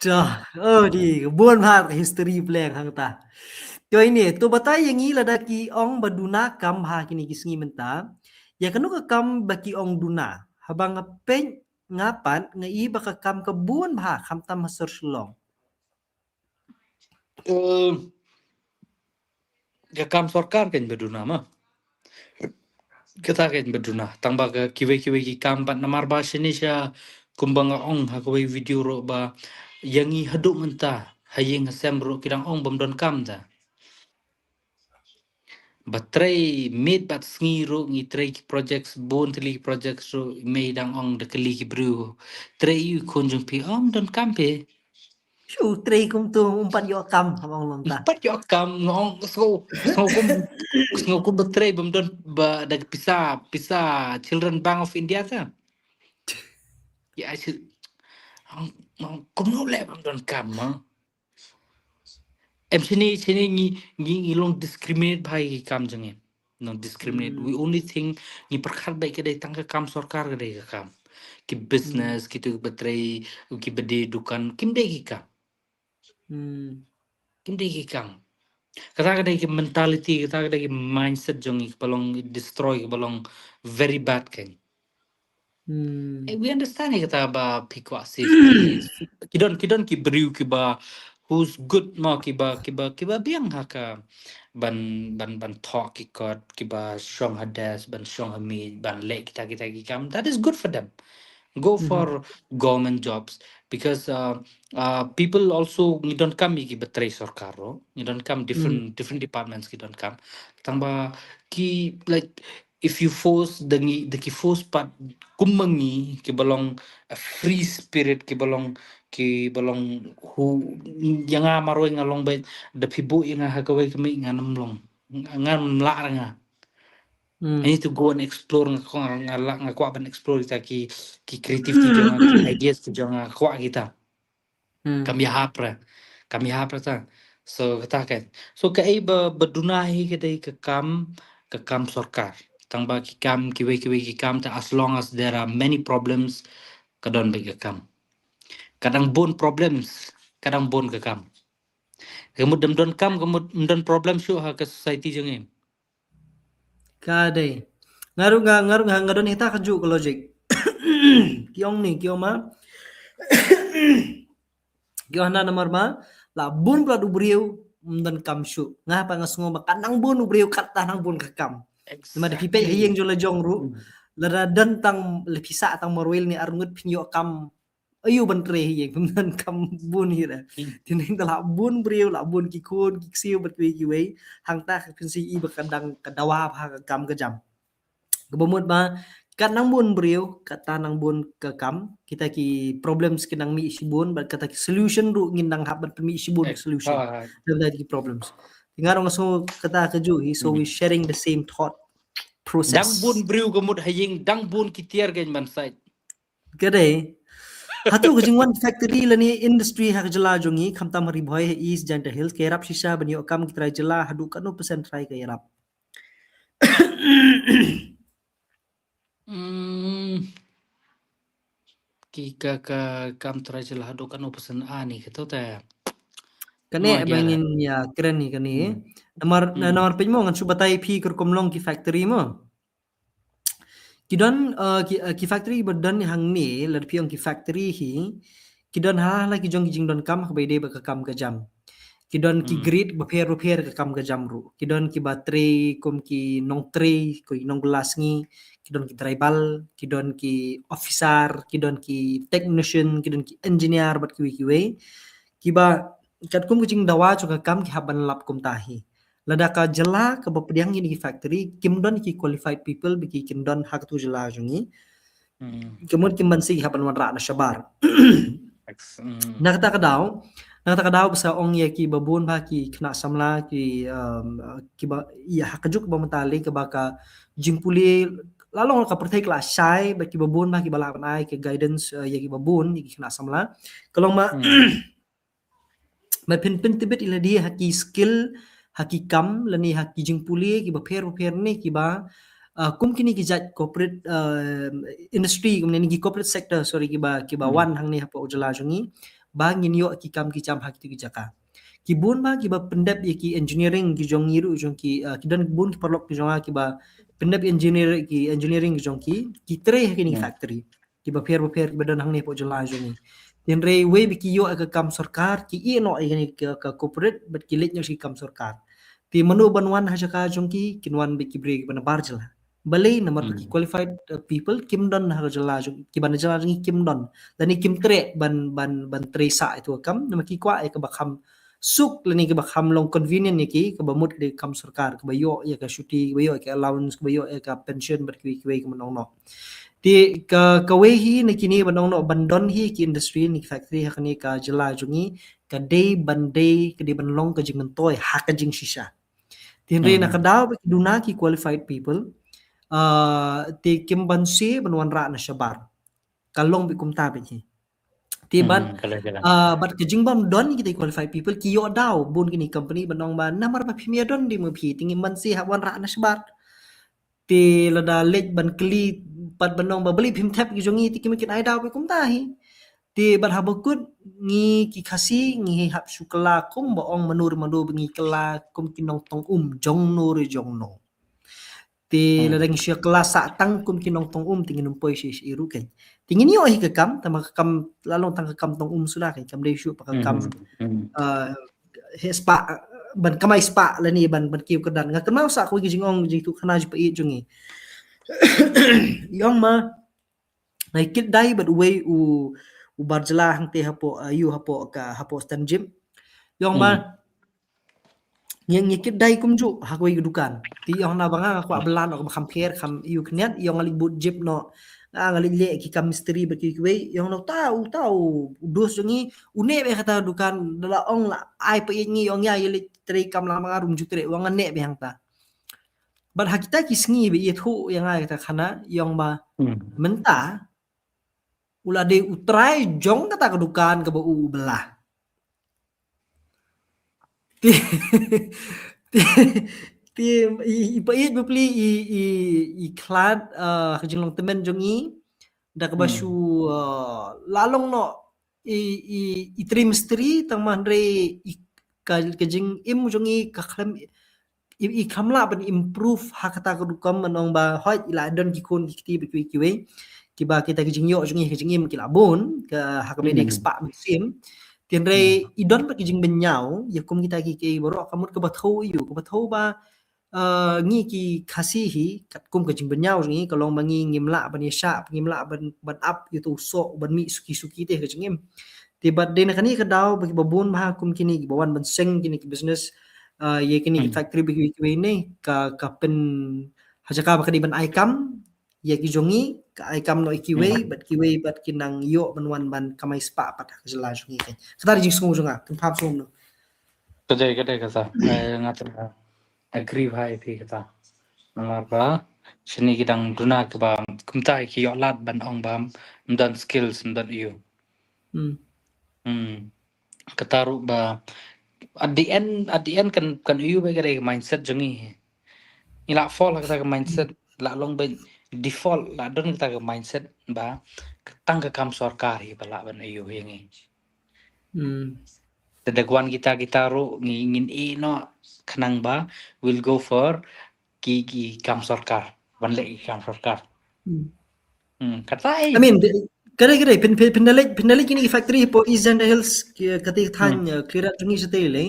Dah, oh, di, bun bha history pleng hangta. Yo, ine, to batai ïa ngi lada ki ong ba duna kam ha kine ki sngi mynta. Ïa kano ka kam ba ki ong duna. Haba nga peit nga pat nga i ba ka kam ka bun bha khamtam ha sor Shillong. Eh, ka kam sorkar kein ba duna ma. Kata kein ba duna. Tang ba ka kiwei kiwei ki kam pat namar ba shane sha kumba nga ong ha kawei video ruh ba ïa ngi haduh mynta ha ïing ha sem ruh ki dang ong bym don kam ta. Ba trei miet bad sngi ruh ngi trei ki projects, bun tylli ki projects ruh mei dang ong da kylli ki briew. Trei ïa u khun jong phi, ym don kam phi. Shu trei kumto, um pat ïoh kam, haba ong long ta. Pat ïoh kam, nga ong, sngew, sngew kum, sngew kum ba trei bym don ba da pisa, pisa Children Bank of India ta. Ya, kumno leh bym don kam ma. Em shane, shane ngi, ngi, ngi long discriminate bha ïa ki kam jong ngi. Long discriminate. We only think ngi pyrkhat ba ka dei tang ka kam sorkar ka dei ka kam. Ki business, ki tu ki ba trei, ki ba die dukan, kim dei ki kam. Kim dei ki kam. Kata ka dei ki mentality, kata ka dei ki mindset jong ngi ki ba long destroy, ki ba long very bad kein. Eh, we understand ïa kata ba phi kwah safety. Ki don, ki don ki briew ki ba who's good mo, ki ba, ki ba, ki ba biang ha ka ban, ban, ban thoh ki kot, ki ba shong ha desk, ban shong ha miej, ban leh kita, kita ki kam. That is good for them. Go for government jobs because, uh, uh, people also ngi don kam ïa ki ba trei sorkar ruh. Ngi don kam different, different departments ki don kam. Tang ba ki, like, if you force da ngi, da ki force pat kum ma ngi ki ba long a free spirit, ki ba long, ki ba long hu, ïa nga marwei nga long beit, da phi buh ïa nga ha kawei ka miej ngan ym long, ngan ym lah ra nga. Hmm. I need to go and explore, nga kwah, nga la, nga kwah ban explore kita ki, ki creativity jong nga, ki ideas ki jong nga, kwah kita. Hmm. Kam ïahap re. Kam ïahap re ta. So kata ka. So kaei ba, ba duna hi ka dei ka kam, ka kam sorkar. Tang ba ki kam, kiwei kiwei ki kam ta, as long as there are many problems, ka don beit ka kam. Ka dang bun problems, ka dang bun ka kam. Ka mut dem don kam, ka mut dem don problem shuh ha ka society jong ngi. Ka dei. Nga ruh nga, nga ruh nga, nga don hita ka juh ka logic. Ki ong ni, ki ong ma. Ki ong hana namar ma, la bun palat u briew, ym don kam shuh. Nga pat nga sngew ba ka nang bun u briew, kata nang bun ka kam. Namar da phi peit ha ïing jong la jong ruh, lada don tang, la phi sah tang marwei ne arngut, phin ïoh kam aiu ban trei hi ïing, phin don kam bun hi re. Te nang da la bun briew, la bun ki khun, ki ksiew bad kiwei kiwei. Hangta ka phin sa i ba ka dang ka dawa bha ka kam ka jam. Kaba mut ba ka nang bun briew, kata nang bun ka kam. Kita ki problems ki nang mih shibun, bad kata ki solution ruh ngin nang hap ban pynmih shibun solution. Dang da ki problems. Te nga ruh nga sngew kata ka juh hi, so we sharing the same thought process. Dang bun briew ka mut ha ïing, dang bun ki tiar kein ban sait. Ka dei. Hato ka jingwan factory lane industry ha ka jylla jong ngi, khamtam ha Ri Bhoi, ha East Jaintia Hills, ka ïarap shisha ban ïoh kam ki trai jylla, haduh katno percent trai ka ïarap? Hmm. Ki ka, ka kam trai jylla haduh katno percent ani kato ta. Kane ba ngin ïa kren hi kane. Namar, namar peit mo, ngan shu batai phi ka rukom long ki factory mo. Ki don, uh, ki, uh, ki factory ba don hangne, lada phi ong ki factory hi, ki don ha la ki jong ki jingdonkam, ha kaba ïadei bad ka kam ka jam. Ki don ki grade bapher bapher ka kam ka jam ruh. Ki don kiba trei kum ki nongtrei, ki nongbylla sngi, ki don ki driver, ki don ki officer, ki don ki technician, ki don ki engineer bad kiwei kiwei. Kiba katkum ka jingdawa jong ka kam ki hap ban lap kumta hi. Lada ka jylla kaba pdiang ïa kine ki factory, kim don ki qualified people ba ki kin don ha katu jylla jong ngi. Ka mut kim banse ki hap ban wanrah na shabar. Na kata ka daw, na kata ka daw ba sa ong ïa kiba bun bha ki khynnah samla ki, um, kiba ïa ha ka juk ba mynta lei kaba ka jingpule la long ka pyrthei ka la shai, bad kiba bun bha kiba lah ban ai ka guidance, uh, ïa kiba bun ïa ki khynnah samla. Ka long ma ba phin pyntbit ïa lade ha ki skill, ha ki kam, lane ha ki jingpule kiba pher bapher ne kiba, uh, kum kine ki jait corporate, uh, industry, kum ne ki corporate sector, sorry, kiba, kiba wan hangne hapoh jylla jong ngi, ba ngin ïoh ki kam ki jam ha kitu ki jaka. Ki bun ba kiba pyndep ïa ki engineering ki jong ngi ruh jong ki, uh, ki don bun ki paralok ki jong nga kiba pyndep engineer, ki engineering ki jong ki, ki trei ha kine ki factory kiba pher bapher kiba don hangne hapoh jylla jong ngi. Hynrei wei ba ki ïoh ïa ka kam sorkar, ki ïeh noh ïa kane ka, ka corporate, bad ki leit noh sha ki kam sorkar. Te mano ban wan ha jaka jong ki, kin wan bad ki briew kiba na bar jylla. Balei? Namar ba ki qualified, uh, people kim don ha ka jylla jong, kiba na jylla jong ngi kim don. Lane kim treh ban, ban, ban trei sah ïa tu ka kam, namar ki kwah ïa kaba kham suk lane kaba kham long convenient ïa ki, kaba mut ka dei kam sorkar, kaba ïoh ïa ka shuti, kaba ïoh ïa ka allowance, kaba ïoh ïa ka pension bad kiwei kiwei kaba ong noh. Te ka, kawei hi na kine ba ong noh ban don hi ki industry ne ki factory ha kane ka jylla jong ngi, ka dei ban dei, ka dei ban long ka jingmyntoi ha ka jingshisha. Te hynrei na ka daw ba ki duna ki qualified people, uh, te kim banse ban wanrah na shabar. Ka long beit kumta beit hi. Te bad, ah, bad ka jingbym don kita ki qualified people, ki ïoh daw bun kine ki company ban ong ba namar ba phim ïa don de ma phi, te ngim banse hap wanrah na shabar. Te lada leit ban kylli pat ban ong ba balei phim thep ki jong ngi, te kim kin ai daw beit kumta hi. Te bad haba kut ngi ki Khasi ngi hap shu kylla kumba ong mano re mano ba ngi kylla kum ki nongtong um jong no re jong no. Te lada ngi shu kylla sah tang kum ki nongtong um te ngin ym poi sha, sha i ruh kein. Te ngin ïoh hi ka kam, tangba ka kam la long tang ka kam tong um suda kein, kam dei shuh pat ka kam, uh, heh spah, ban kamai spah lane ban, ban kiew kyrdan. Nga kynmaw sah kawei ka jingong jingïathuh khana jong i pait jong ngi. I ong ma, nga ïakit dei bad uwei u, u bar jylla hangtei hapoh, uh, ïa u hapoh ka, hapoh Stanjip. I ong ma, ngi, ngi ïakit dei kumjuh ha kawei ka dukan. Te i ong na ba nga, nga kwah bylla noh kaba kham pher, kham ïa u khyndiat, i ong nga leit bud jip noh. Nga, nga leit leh ki kam mistri bad kiwei kiwei, i ong na uta, uta u, u dos jong ngi, u neh beit ha kata ka dukan, da la ong la ai pait ngi, i ong ïa, ïa leit trei kam lang ma nga ruh ym ju treh, u ong nga neh beit hangta. Bad ha kita ki sngi ba ïathuh ïa nga kata khana ïong ba mynta u la dei u trai jong kata ka dukan kaba u bylla. Te te te i, i pait bapli i, i, i khlad, uh, ka jinglong tymmen jong i da kaba shu, uh, la long noh i, i, i trimestri tang ma hynrei i ka, ka jingim jong i ka khlem i, i khlem lah ban improve ha kata ka rukom ban ong ba hoi i la don ki khun ki kti ba kiwei kiwei kiba kita ki jingïoh jong i ka jingim ki la bun ka ha ka ba dei ka spah mynsiem. Te hynrei i don ba ki jingbynñiaw ïa kum kita ki, ki baroh ka mut kaba thew ïa u kaba thew ba, uh, ngi ki Khasi hi katkum ka jingbynñiaw jong ngi ka long ba ngi ngim lah ban ïashah ngim lah ban, ban ap ïa u soh ban mih suki suki te ka jingim. Te bad dei na kane ka daw ba kiba bun bha kum kine kiba wan ban seng kine ki business, uh, ïa kine ki factory ba kiwei kiwei ne ka, ka pyn ha jaka ba ka dei ban ai kam ïa ki jong ngi ka ai kam noh ïa kiwei bad kiwei bad ki nang ïoh ban wan ban kamai spah pat ha ka jylla jong ngi. Kata dei jingsngew jong nga, kynpham sngewbha. Ka dei, ka dei kata. Eh, nga tang agree bha ïa phi kata. Namar ba shane ki dang duna kiba kumta ki ïoh lad ban ong ba ym don skills, ym don ïa u. Hmm. Kata ruh ba at the end, at the end kan, kan ïa u ba ka dei mindset jong ngi. Ngi la fall ha kata ka mindset, la long ba default la don kata ka mindset ba tang ka kam sorkar hi ba lah ban ïa u ïa ngi. Hmm. Te da ka wan kita, kita ruh ngi, ngin ïeh noh khnang ba we'll go for ki, ki kam sorkar, ban leh ki kam sorkar. Hmm. Hmm, kata ai. I mean, ka dei, ka dei phin, phin, phin da leit, phin da leit kine ki factory hapoh East Jaintia Hills, ki, kata ka thaiñ, uh, Khliehriat jong ngi shatei lei.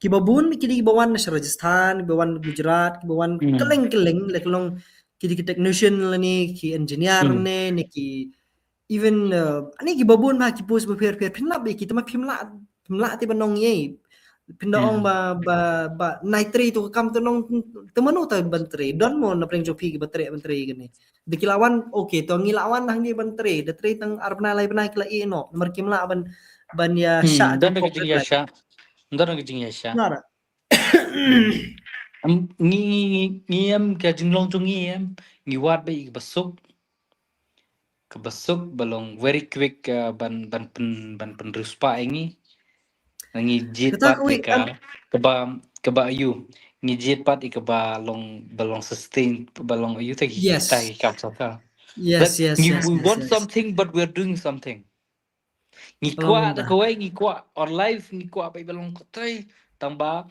Kiba bun kine kiba wan na sha Rajasthan, kiba wan Gujarat, kiba wan kylleng kylleng, leh ka long ki, ki technician lane ki engineer ne, ne ki even, uh, ani kiba bun bha ki post bapher bapher phin lap ïa ki te ma phim lah, phim lah te ban ong ïa i. Phin da ong ba, ba, ba nai trei tu ka kam te nong te mano te ban trei. Don mo na pdeng jong phi kiba trei ban trei kane. Da ki la wan, okay, to ngi la wan hangne ban trei, da trei tang ar bnai lai bnai ki la ïeh noh. Namar kim lah ban, ban ïashah. Don ka jingïashah. Don ka jingïashah. Ngi, ngi, ngi, ngi em ka jinglong jong ngi em. Ngi wad ba i ba suk. Kaba suk ba long very quick, uh, ban, ban pyn, ban pynriewspah ïa ngi. Ngi jied pat ïa ka, kaba, kaba ïa u. Ngi jied pat ïa kaba long, ba long sustain, ba long ïa u ta ki, ta ki kam sorkar. Yes, yes, yes. We want something, but we're doing something. Ngi kwah da kawei, ngi kwah our life, ngi kwah ba i ba long katei, tang ba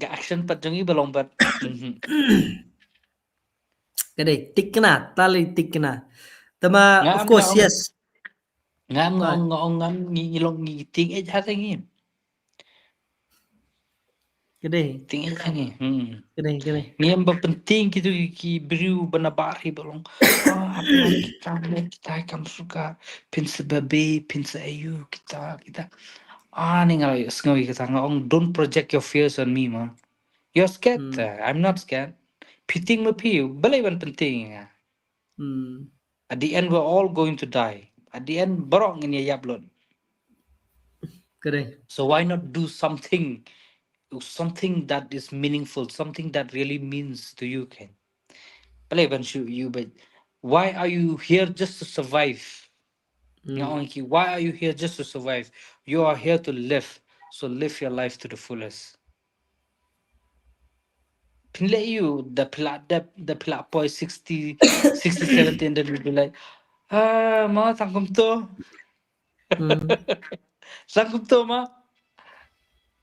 ga action pat jong i ba long pat. Ka dei, tik kena, tali tik kena. Te ma, of course, yes. Ngam, ngam, ngam, ngi, ngi long ngi tieng eh jhat ngi. Ka dei. Tieng eh jhat ngi. Hmm. Ka dei, ka dei. Ngi em ba pyntieng kitu ki, ki briew ba na bar hi ba long. Ah, kita, kita kam sorkar, pynse babe, pynse ayu, kita, kita. Ah, ni nga la sngew kita nga ong, don't project your fears on me, ma. You're scared. Hmm. Uh, I'm not scared. Phi tieng ma phi, balei ban pyntieng ïa nga. Hmm. At the end, we're all going to die. At the end, baroh ngin ïa ïap lut. Ka dei. So why not do something, something that is meaningful, something that really means to you, Ken? Balei ban shu ïa u ba, why are you here just to survive? Hmm. Nga ong ki, why are you here just to survive? You are here to live. So live your life to the fullest. Pynleh ïa u da phi la dep, da phi la poi sixty, sixty, seventy, and then you'll be like, ah, ma, tang kumto. Hmm. Tang kumto, ma.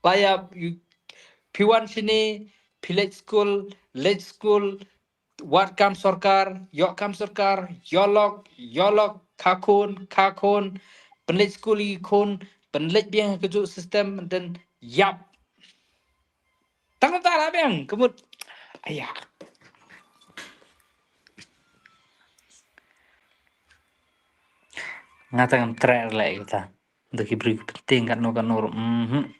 Ba ïa, you, phi wan shane, phi leit skul, leit skul, wad kam sorkar, ïoh kam sorkar, ïoh lok, ïoh lok, kha khun, kha khun, pynleit skul ïa ki khun, pynleit biang ha kajuh system, and then ïap. Tang ta la biang, ka mut. Aya. Nga tang ngam treh leh kita. Da ki briew ki pyntieng katno katno ruh. Mhm.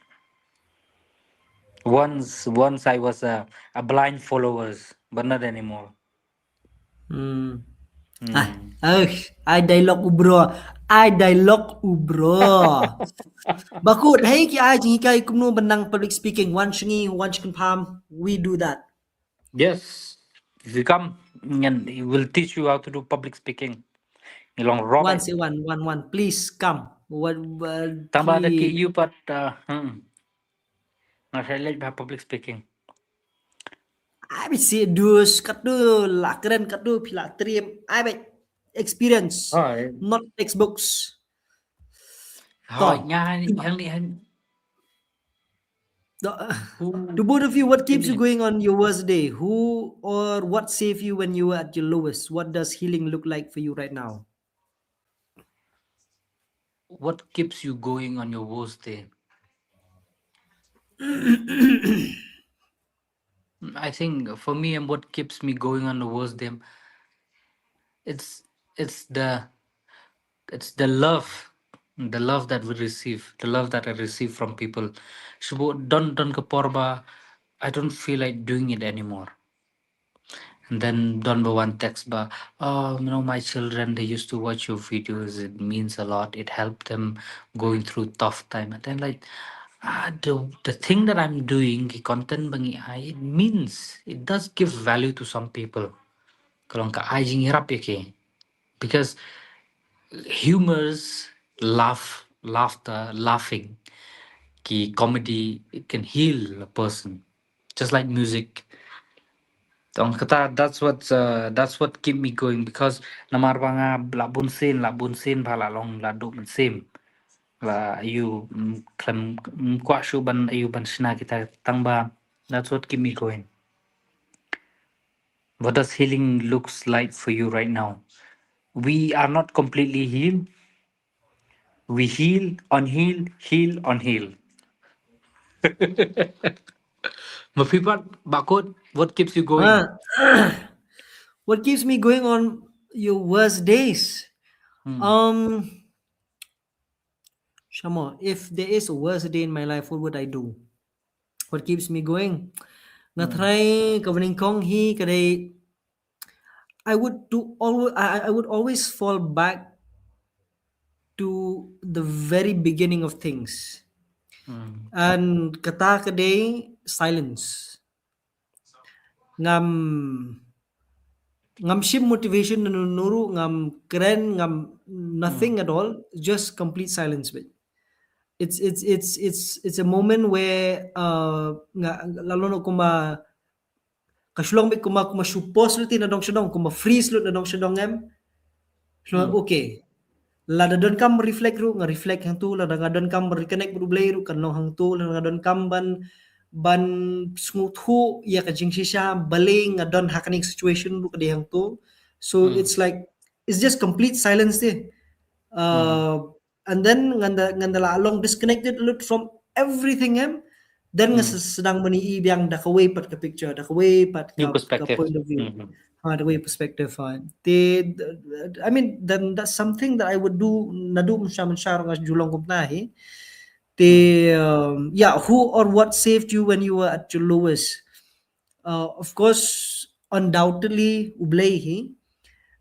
Once, once I was a, a blind followers, but not anymore. Hmm. Hmm. Ah, oh, ai dialogue u bro. Ai dialogue u bro. Ba kut, hei ki ai jinghikai kumno ban nang public speaking. Wan sha ngi, wan sha Kynpham, we do that. Yes. If you come, ngan, we'll teach you how to do public speaking. Ngi long roh. One, say one, one, one. Please come. What, uh, tang ba da ki, ki ïa pat, uh, hmm. Nga sa leh ba public speaking. Ai ba si dus katto, la kren katto, phi la triem. Ai ba experience, oh, eh, not textbooks. Oh, to, nga ni, to, yang ni, yang. To, to both of you, what keeps you going on your worst day? Who or what saved you when you were at your lowest? What does healing look like for you right now? What keeps you going on your worst day? I think for me, and what keeps me going on the worst day, it's, it's the, it's the love, the love that we receive, the love that I receive from people. Shu don, don ka por ba I don't feel like doing it anymore. And then don ba wan text ba, "Oh, you know, my children, they used to watch your videos. It means a lot. It helped them going through tough time." And then, like, ah, the, the thing that I'm doing, ki content ba ngi ai, it means, it does give value to some people. Ka long ka ai jingïarap ïa ki. Because humors, laugh, laughter, laughing, ki comedy, it can heal a person. Just like music. Tang kata, that's what, uh, that's what keep me going, because namar ba nga la bun sien, la bun sien ba la long la duh mynsiem. La ïoh, mm, khlem, mm, kwah shuh ban, ïoh ban shna kita tang ba. That's what keep me going. What does healing looks like for you right now? We are not completely healed. We heal, unheal, heal, unheal. Ma phi pat, Bah Kut, what keeps you going? Ah, what keeps me going on your worst days? Hmm. Um, Shamo, if there is a worst day in my life, what would I do? What keeps me going? Nga, hmm, try ka banyngkong hi ka dei, I would do always, I, I would always fall back to the very beginning of things. Hmm. And kata ka dei silence. Ngam, ngam shim motivation na nuru, ngam kren, ngam nothing, hmm, at all, just complete silence beit. It's, it's, it's, it's, it's a moment where, uh, nga, la long kumba, ka shu long beit kumba, kumba shu pause lut na dong sha dong, kumba freeze lut na dong sha dong em. Shu, hmm, okay. Lada donkam reflect ruh, nga reflect hangtu, lada nga donkam reconnect bad U Blei ruh, kan long hangtu, lada nga donkam ban, ban sngewthuh ïa ka jingshisha, balei nga don ha kane ka situation ruh ka dei hangtu. So, hmm, it's like, it's just complete silence dei. Hmm. Uh, and then ngan da, ngan da la long disconnected lut from everything em, then nga, hmm, se-, sdang ban ïohi biang da kawei pat ka picture, da kawei pat ka, ka perspective, point of view. Hmm. Ha, da kawei perspective, ha. Te, th-, I mean, then that's something that I would do, naduh mynshwa mynshwa ruh nga ju long kumta hi. Te, hmm, um, yeah, who or what saved you when you were at your lowest? Uh, of course, undoubtedly, U Blei hi.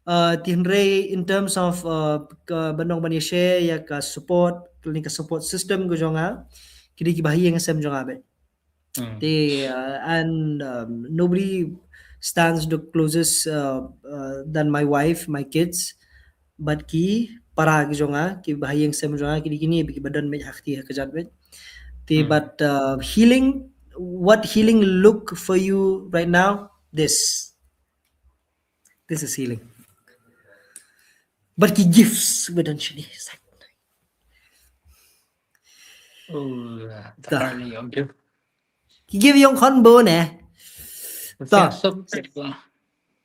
Uh, te hynrei in terms of, uh, ka ban ong ban ïa share ïa ka support, kane ka support system ka jong nga, ki dei kiba ha ïing ha sem jong nga beit. Hmm. Te, uh, and, um, nobody stands the closest, uh, uh, than my wife, my kids. Bad ki para ki jong nga, kiba ha ïing sem jong nga, ki dei kine beit kiba don beit ha kti ha kjat beit. Te, hmm, but, uh, healing, what healing look for you right now? This. This is healing. Bad ki gifts ba don shane. Oh, ta. Ki gift ïong khon bun eh. To.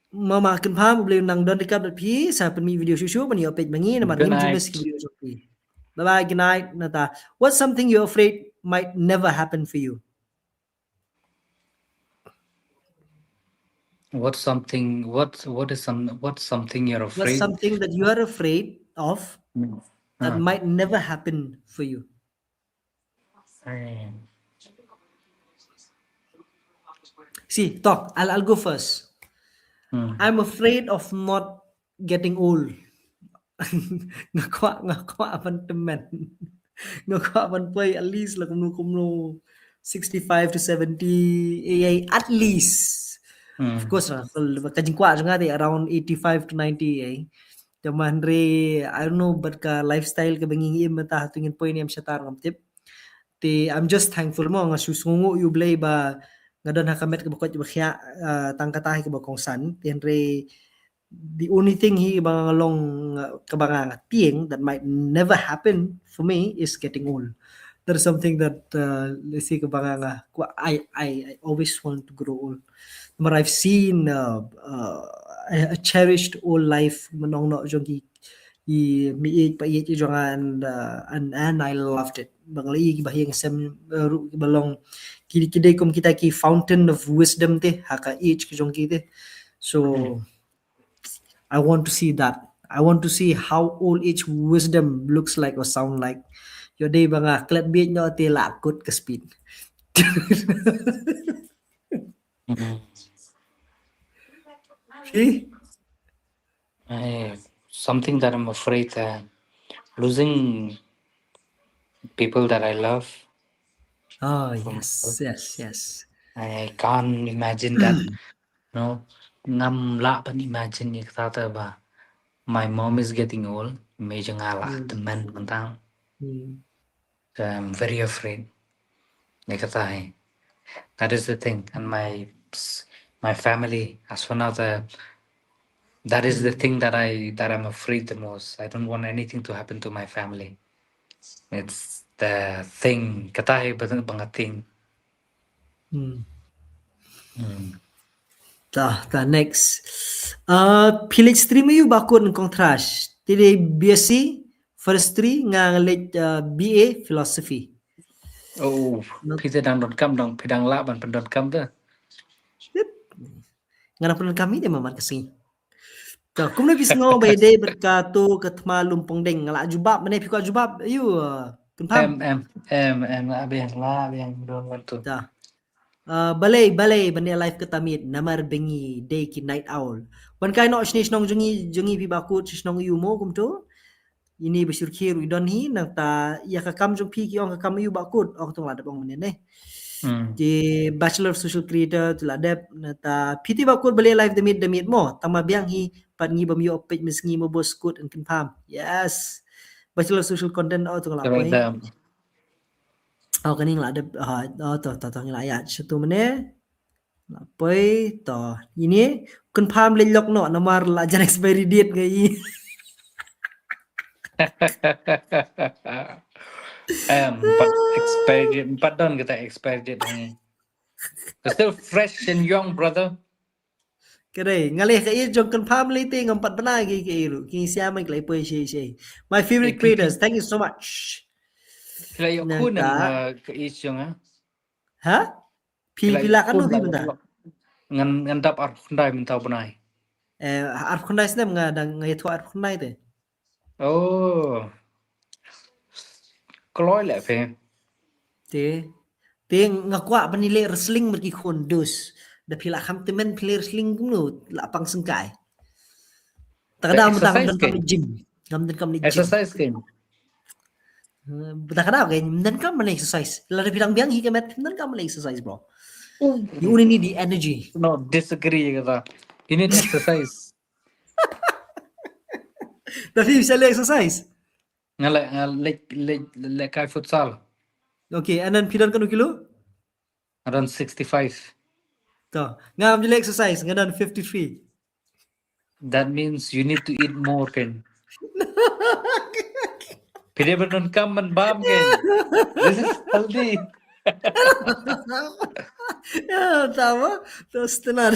Mama kynpham, U Blei un nang don ryngkat bad phi, sa pynmih video shuh shuh, ban ïoh peit ma ngi, namar ngim ju miss ki video jong phi. Bye bye, good night, nata. What's something you're afraid might never happen for you? What's something, what, what is some, what's something you're afraid? What's something that you are afraid of that might never happen for you? Hmm. See, talk. I'll, I'll go first. Hmm. I'm afraid of not getting old. Nga kwah, nga kwah ban tymmen. Nga kwah ban poi at least la kumno kumno sixty-five to seventy, eh, at least. Of course, ka jingkwah jong nga te around eighty-five to ninety, eh. Te hynrei, I don't know, bad ka lifestyle kaba ngi im mynta, hato ngin poi ne em shatar, ngam tip. Te I'm just thankful mo, nga shu sngewnguh ïa U Blei ba nga don ha ka met kaba koit ba khiah, ah, tang kata hi kaba kongsan. Te hynrei the only thing hi ba nga long, uh, kaba nga, nga tieng that might never happen for me is getting old. That is something that, uh, let's say, kaba nga, nga, I, I, I always want to grow old. But I've seen, uh, uh, a, a cherished old life, mynno noh jong ki, i mi i pa i jong nga, and, uh, and, and I loved it. Ba nga la ïohi ki bahaïing sem, uh, ruh kiba long, ki, ki dei kum kita ki fountain of wisdom te, ha ka age ka jong ki te. So, I want to see that. I want to see how old age wisdom looks like or sound like. Ïoh dei ba nga klet bieit noh te la kut ka speed. Hi? Eh, something that I'm afraid, uh, losing people that I love. Oh, yes, yes, yes. I can't imagine that. No, ngam lah ban imagine ïa kata ba my mom is getting old, me jong nga la tymmen mynta. So I'm very afraid. Ïa kata hi. That is the thing. And my, my family, as for now, the, that is the thing that I, that I'm afraid the most. I don't want anything to happen to my family. It's the thing. Kata hi ba nga tieng. Ta, ta next. Uh, phi leit stream ïa u Bah Kut, kong Thrash? Te dei B S C forestry, nga nga leit, uh, B A philosophy. Oh, phi te dang donkam, dang phi dang lah ban pyndonkam te. Nga dang pyndonkam ïa te mynta ka sngi. Ta, kumno phi sngew ba ïadei bad kato ka thma lum pongdeng? Nga la jubab, mynne phi kwah jubab, aïu, uh, Kynpham? Em, em, em, em, la biang, la biang, don wan tu. Ta. Uh, balei, balei ban ïa live kata miet, namar ba ngi dei ki night owl. Wan kai noh shane shnong jong ngi, jong ngi phi Bah Kut, shnong ïa u mo kumto. Ine ba shyrkhei ruh i don hi, nangta ïa ka kam jong phi ki ong ka kam ïa u Bah Kut, ong to la dep ong mynne ne. Te Bachelor of Social Creator to la dep, nangta phi te Bah Kut balei live da miet da miet mo, tang ma biang hi, pat ngi bym ïoh peit mynsngi mo Boss Kut and Kynpham. Yes. Bachelor of Social Content, oh to la poi. Oh, kane nga la dep, ah, oh, to, to, to, nga la ïa, sha tu mynne. La poi, to. Ine, Kynpham leit lok noh, namar la jan expiry date nga i. Em, pat expiry date, pat don kata expiry date ni. Still fresh and young, brother. Ka dei, nga leh ka age jong Kynpham lei te ngam pat bna ki, ki ruh. Ki siam ki la poi shei shei. My favorite creators, thank you so much. Ki la ïoh khun ka age jong nga. Ha? Phi, phi la katno phi mynta? Ngan, ngan dap arphew khyndai mynta u bnai. Eh, arphew khyndai snem nga dang, nga ïathuh arphew khyndai te. Oh. Kloi leh phi. Te. Te nga kwah ban ïaleh wrestling bad ki khun dus. Da phi la kham tymmen phi leh wrestling kumno la pang sengkai. Ta ka daw mynta ngam donkam leit gym. Ngam donkam leit gym. Exercise kein. Ta ka daw kein ngam donkam ban exercise. Lada phi dang biang hi ka met ngam donkam ban exercise, bro. You only need the energy. No, disagree kata. You need exercise. Ta phi bisa leh exercise? Nga leh, nga leh, leh, leh kai futsal. Okay, and then phi don katno kilo? Nga don sixty-five. To, ngam ju leh exercise, nga don fifty-three. That means you need to eat more, kein. Phi dei ban donkam ban bam, kein. This is healthy. Ya, ta ba? To stenar.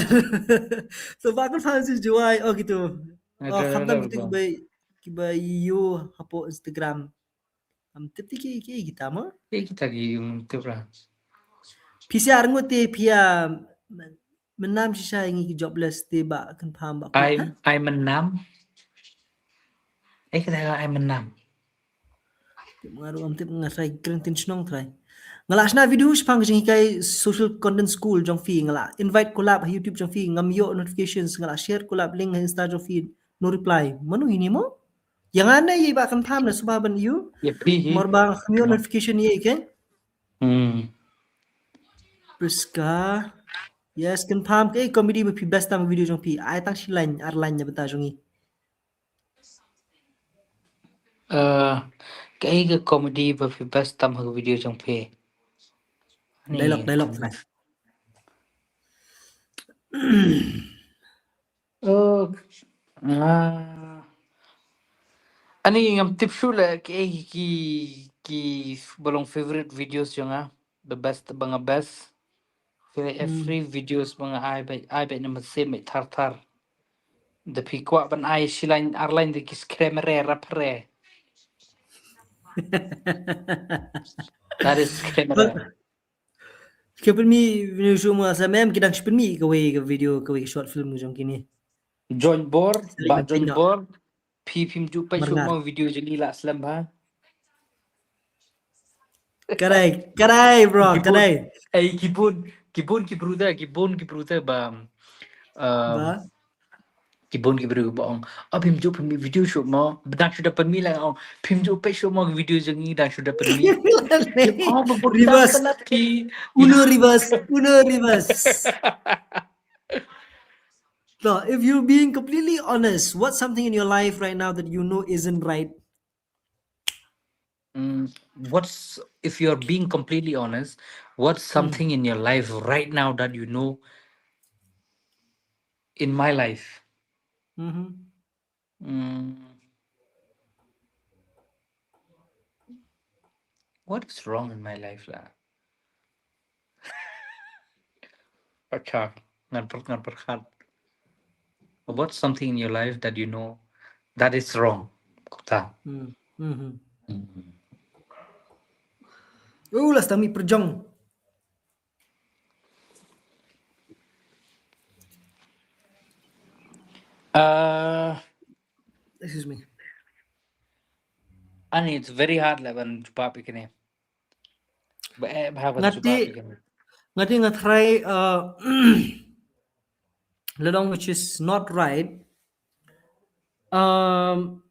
To ba kan fancy juai, oh gitu. Oh, khamtam kita kiba, kiba ïoh hapoh Instagram. Am tip ti ki, ki kita mo? Ki kita ki um tip ra. Phi sa arngut te phi ïa mynam shisha ïa ngi ki jobless te ba Kynpham ba. Ai, ai mynam. Eh, kita ai mynam. Tip nga ruh ngam tip, nga trai kren tin shnong trai. Nga la shna video shaphang ka jinghikai social content school jong phi, nga la invite collab ha YouTube jong phi, ngam ïoh notifications, nga la share collab link ha Insta jong phi, no reply. Mano ine mo? Ïa nga ne ïa i Bah Kynpham ne suba ban ïoh. Ïa phi hi. Mor ba ngam ïoh notification ïa i kein. Hmm. Priska. Yes, confirm. Kaei ka comedy ba phi best tam ha video jong phi? Ai tang shi line, ar line na bynta jong ngi. Uh, kaei ka comedy ba phi best tam ha video jong phi? Ani, dialogue, dialogue, Flash. Oh, ah. Ani ngam tip shuh leh ki, ki, ki ba long favorite videos jong nga. The best, ba nga best. Phi leh, hmm, every videos ba nga ai beit, ai beit na mynsiem beit thar thar. Da phi kwah ban ai shi line ar line da ki screen re rap re. That is screen re. Ka pynmih video shuh mo, sa mem ki dang shu pynmih kawei ka video, kawei ka short film jong kine. Join bor, ba join bor. Phi phim ju peit shuh mo video jong ngi la slem bha. Kadai, kadai bro, kadai. Ei, ki bun, ki bun ki bru te, ki bun ki bru te ba. Um, ba? Ki bun ki bru ba ong, "Ah, phim ju pynmih video shuh mo." Ba dang shu da pynmih la ong, "Phim ju peit shuh mo video jong ngi, dang shu da pynmih." Oh, ba bun reverse. Ki, you know, reverse, you know, reverse. So, if you're being completely honest, what's something in your life right now that you know isn't right? Mm, what's, if you're being completely honest, what's something in your life right now that you know in my life? Mm-hmm. Mm. What is wrong in my life lah? Acha, ngan per-, ngan pyrkhat. What's something in your life that you know that is wrong? Kata. Hmm. Hmm. Oh, last time perjong. Uh, excuse me. And it's very hard lah ban jubab ikine. Ba, eh, ba, ba, ngati, ngati nga try, uh, lada ong which is not right. Um,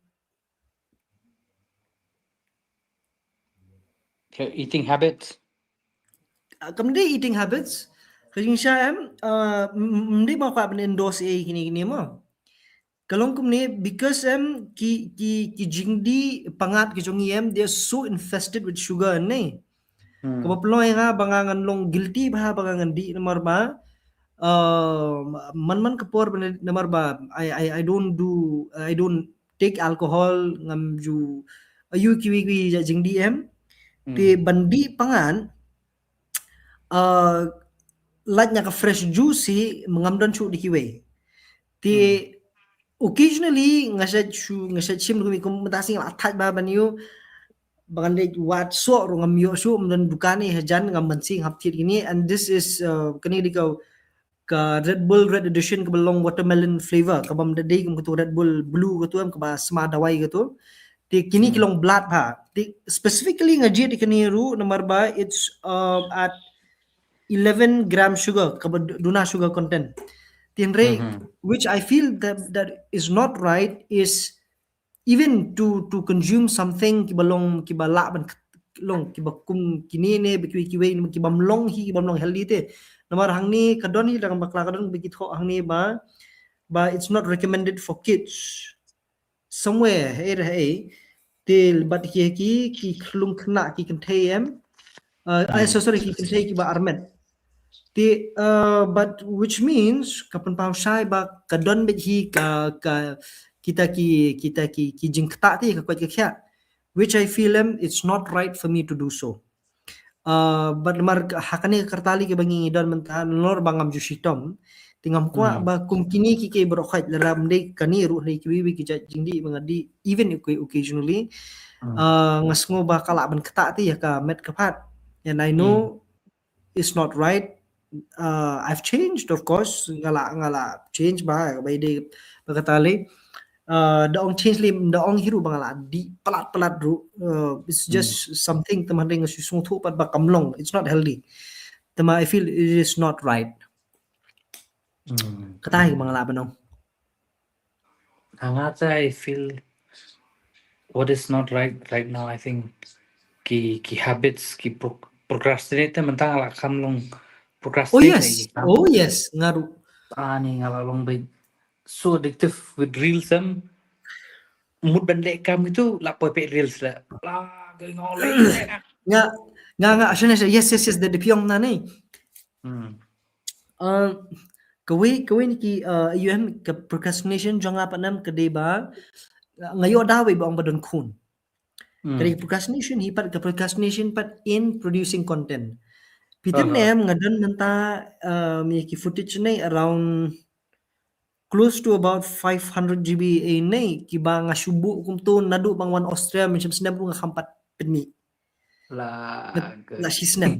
okay, eating habits. Uh, kam dei eating habits. Ka jingshisha em, uh, m-, m-, mdei ba kwah ban endorse ei kine kine mo. Ka long kumne, because em ki, ki, ki jingdih pyngngad ki jong ngi em, they are so infested with sugar ne. Hmm. Kaba pynlong ïa nga ba nga ngan long guilty bha ba nga ngan dih namar ba, uh, man man ka por ba namar ba I, I, I don't do, I don't take alcohol, ngam ju ïoh kiwei kiwei jingdih em. Hmm. Te ban dih pyngngad, uh, lait na ka fresh juice hi, ngam don shuh da kiwei. Te, hmm, occasionally nga shait shu, nga shait shim ruh kum mynta sngi nga la thait bha ban ïoh, ba ngan leit wad soh ruh ngam ïoh shuh, ym don dukan ei hajan, ngam banse, ngam hap thied kine, and this is, uh, kane dei ka, ka Red Bull Red Edition kaba long watermelon flavor, kaba ym dei kum katu Red Bull Blue katu em, kaba sma dawai katu. Te kine ki long blad bha. Te specifically nga jied ïa kine ruh namar ba it's, uh, at eleven gram sugar, kaba du-, duna sugar content. Te hynrei, which I feel that, that is not right is even to, to consume something kiba long, kiba lah ban k-, long, kiba kum kine ne, ba kiwei kiwei, kiba ym long hi, kiba ym long healthy te. Namar hangne ka don hi, dang bakla ka don ba ki thoh hangne ba, ba it's not recommended for kids. Somewhere, eh, eh, te bad ki, ki, ki khyllung khynnah ki kynthei em. Uh, ai, so-, sorry, ki kynthei kiba armet. Te, uh, but which means, ka pynpaw shai ba ka don beit hi ka, ka, kita ki, kita ki, ki jingktah te ka koit ka khiah. Which I feel em, it's not right for me to do so. Uh, bad namar ka, ha kane ka kyrtali kaba ngi don mynta, nalor ba ngam ju shitom. Te ngam kwah ba kum kine ki, ki baroh khoit lada ym dei kane ruh, hynrei kiwei kiwei ki jait jingdih ba nga dih, even occasionally. Uh, nga sngew ba ka lah ban ktah te ïa ka met ka phad. And I know it's not right. Uh, I've changed, of course. Nga la, nga la change bha, ba ïadei bad kata lei. Uh, da ong change lei, da ong hi ruh ba nga la dih palat palat ruh. Uh, it's just something te hynrei nga shu sngewthuh pat ba kam long. It's not healthy. Te ma I feel it is not right. Kata hi ba nga lah ban ong. Nga te I feel what is not right right now, I think ki, ki habits, ki pro-, procrastinate mynta nga la kham long Oh yes. Oh yes, nga ruh. Ani nga la long bad. So addictive with reels em. Mut ban leh kam itu la poi peit reels la. La, nga, nga, nga, nga, yes, yes, yes, da, da phi ong na ni. Hmm. Uh, kawei, kawei na ki, uh, U M ka procrastination jong nga pat em ka dei ba, uh, nga ïoh daw ba ong ba don khun. Hmm. Ka dei procrastination hi pat, ka procrastination pat in producing content. Phi tip ne em, nga don mynta, um, ïa ki footage ne around close to about five hundred G B ne, kiba nga shu buh kumto naduh ba nga wan Australia, mynshem snem ruh nga kham pat pynmih. La, la shi snem.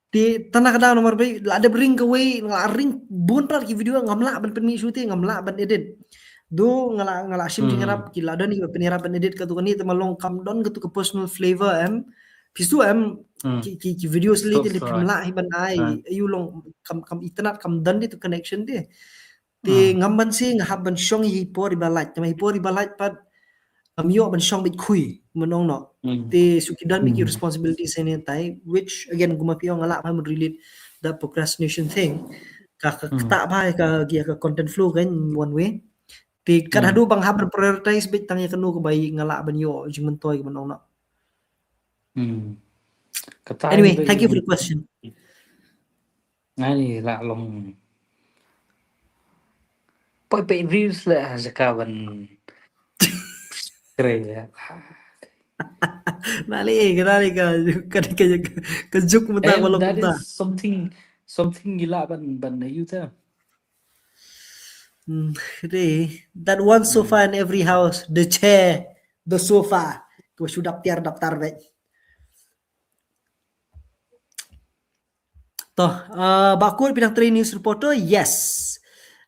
Te tang na ka daw namar ba la dep ring kawei, nga la ring bun pat ki video, ngam lah ban pynmih shuh te, ngam lah ban edit. Though nga la, nga la shim jingïarap, ki la don kiba pynïarap ban edit katu kane, te ma long kam don katu ka personal flavor em. Phi sngew em, ki, ki, ki video sli te lei phim lah hi ban ai, aïu long kam, kam itynnad, kam don dei tu connection te. Te ngam banse nga hap ban shong hi por iba lait, te ma hi por iba lait pat ngam ïoh ban shong beit khuid, mynta ong noh. Te shu ki don beit ki responsibility sene tai, which again kumba phi ong nga lah ban relate that procrastination thing. Ka, ka ktah bha ka, ka content flow kan one way. Te kat haduh ba nga hap ban prioritize beit tang ïa kano kaba nga lah ban ïoh jingmyntoi, kumba ong noh. Hmm. Anyway, thank you for the question. Ani la long. Poi peit reels la jaka ban. Kre ya. Nali, eh, ka nali ka, ka, ka, ka, ka juk mynta. And that is something, something ngi lah ban, ban ïa u ta. Hmm, kre. That one sofa in every house, the chair, the sofa. Ko shu dap tiar dap tar beit. To, uh, Bah Kut, phi dang trei news reporter? Yes.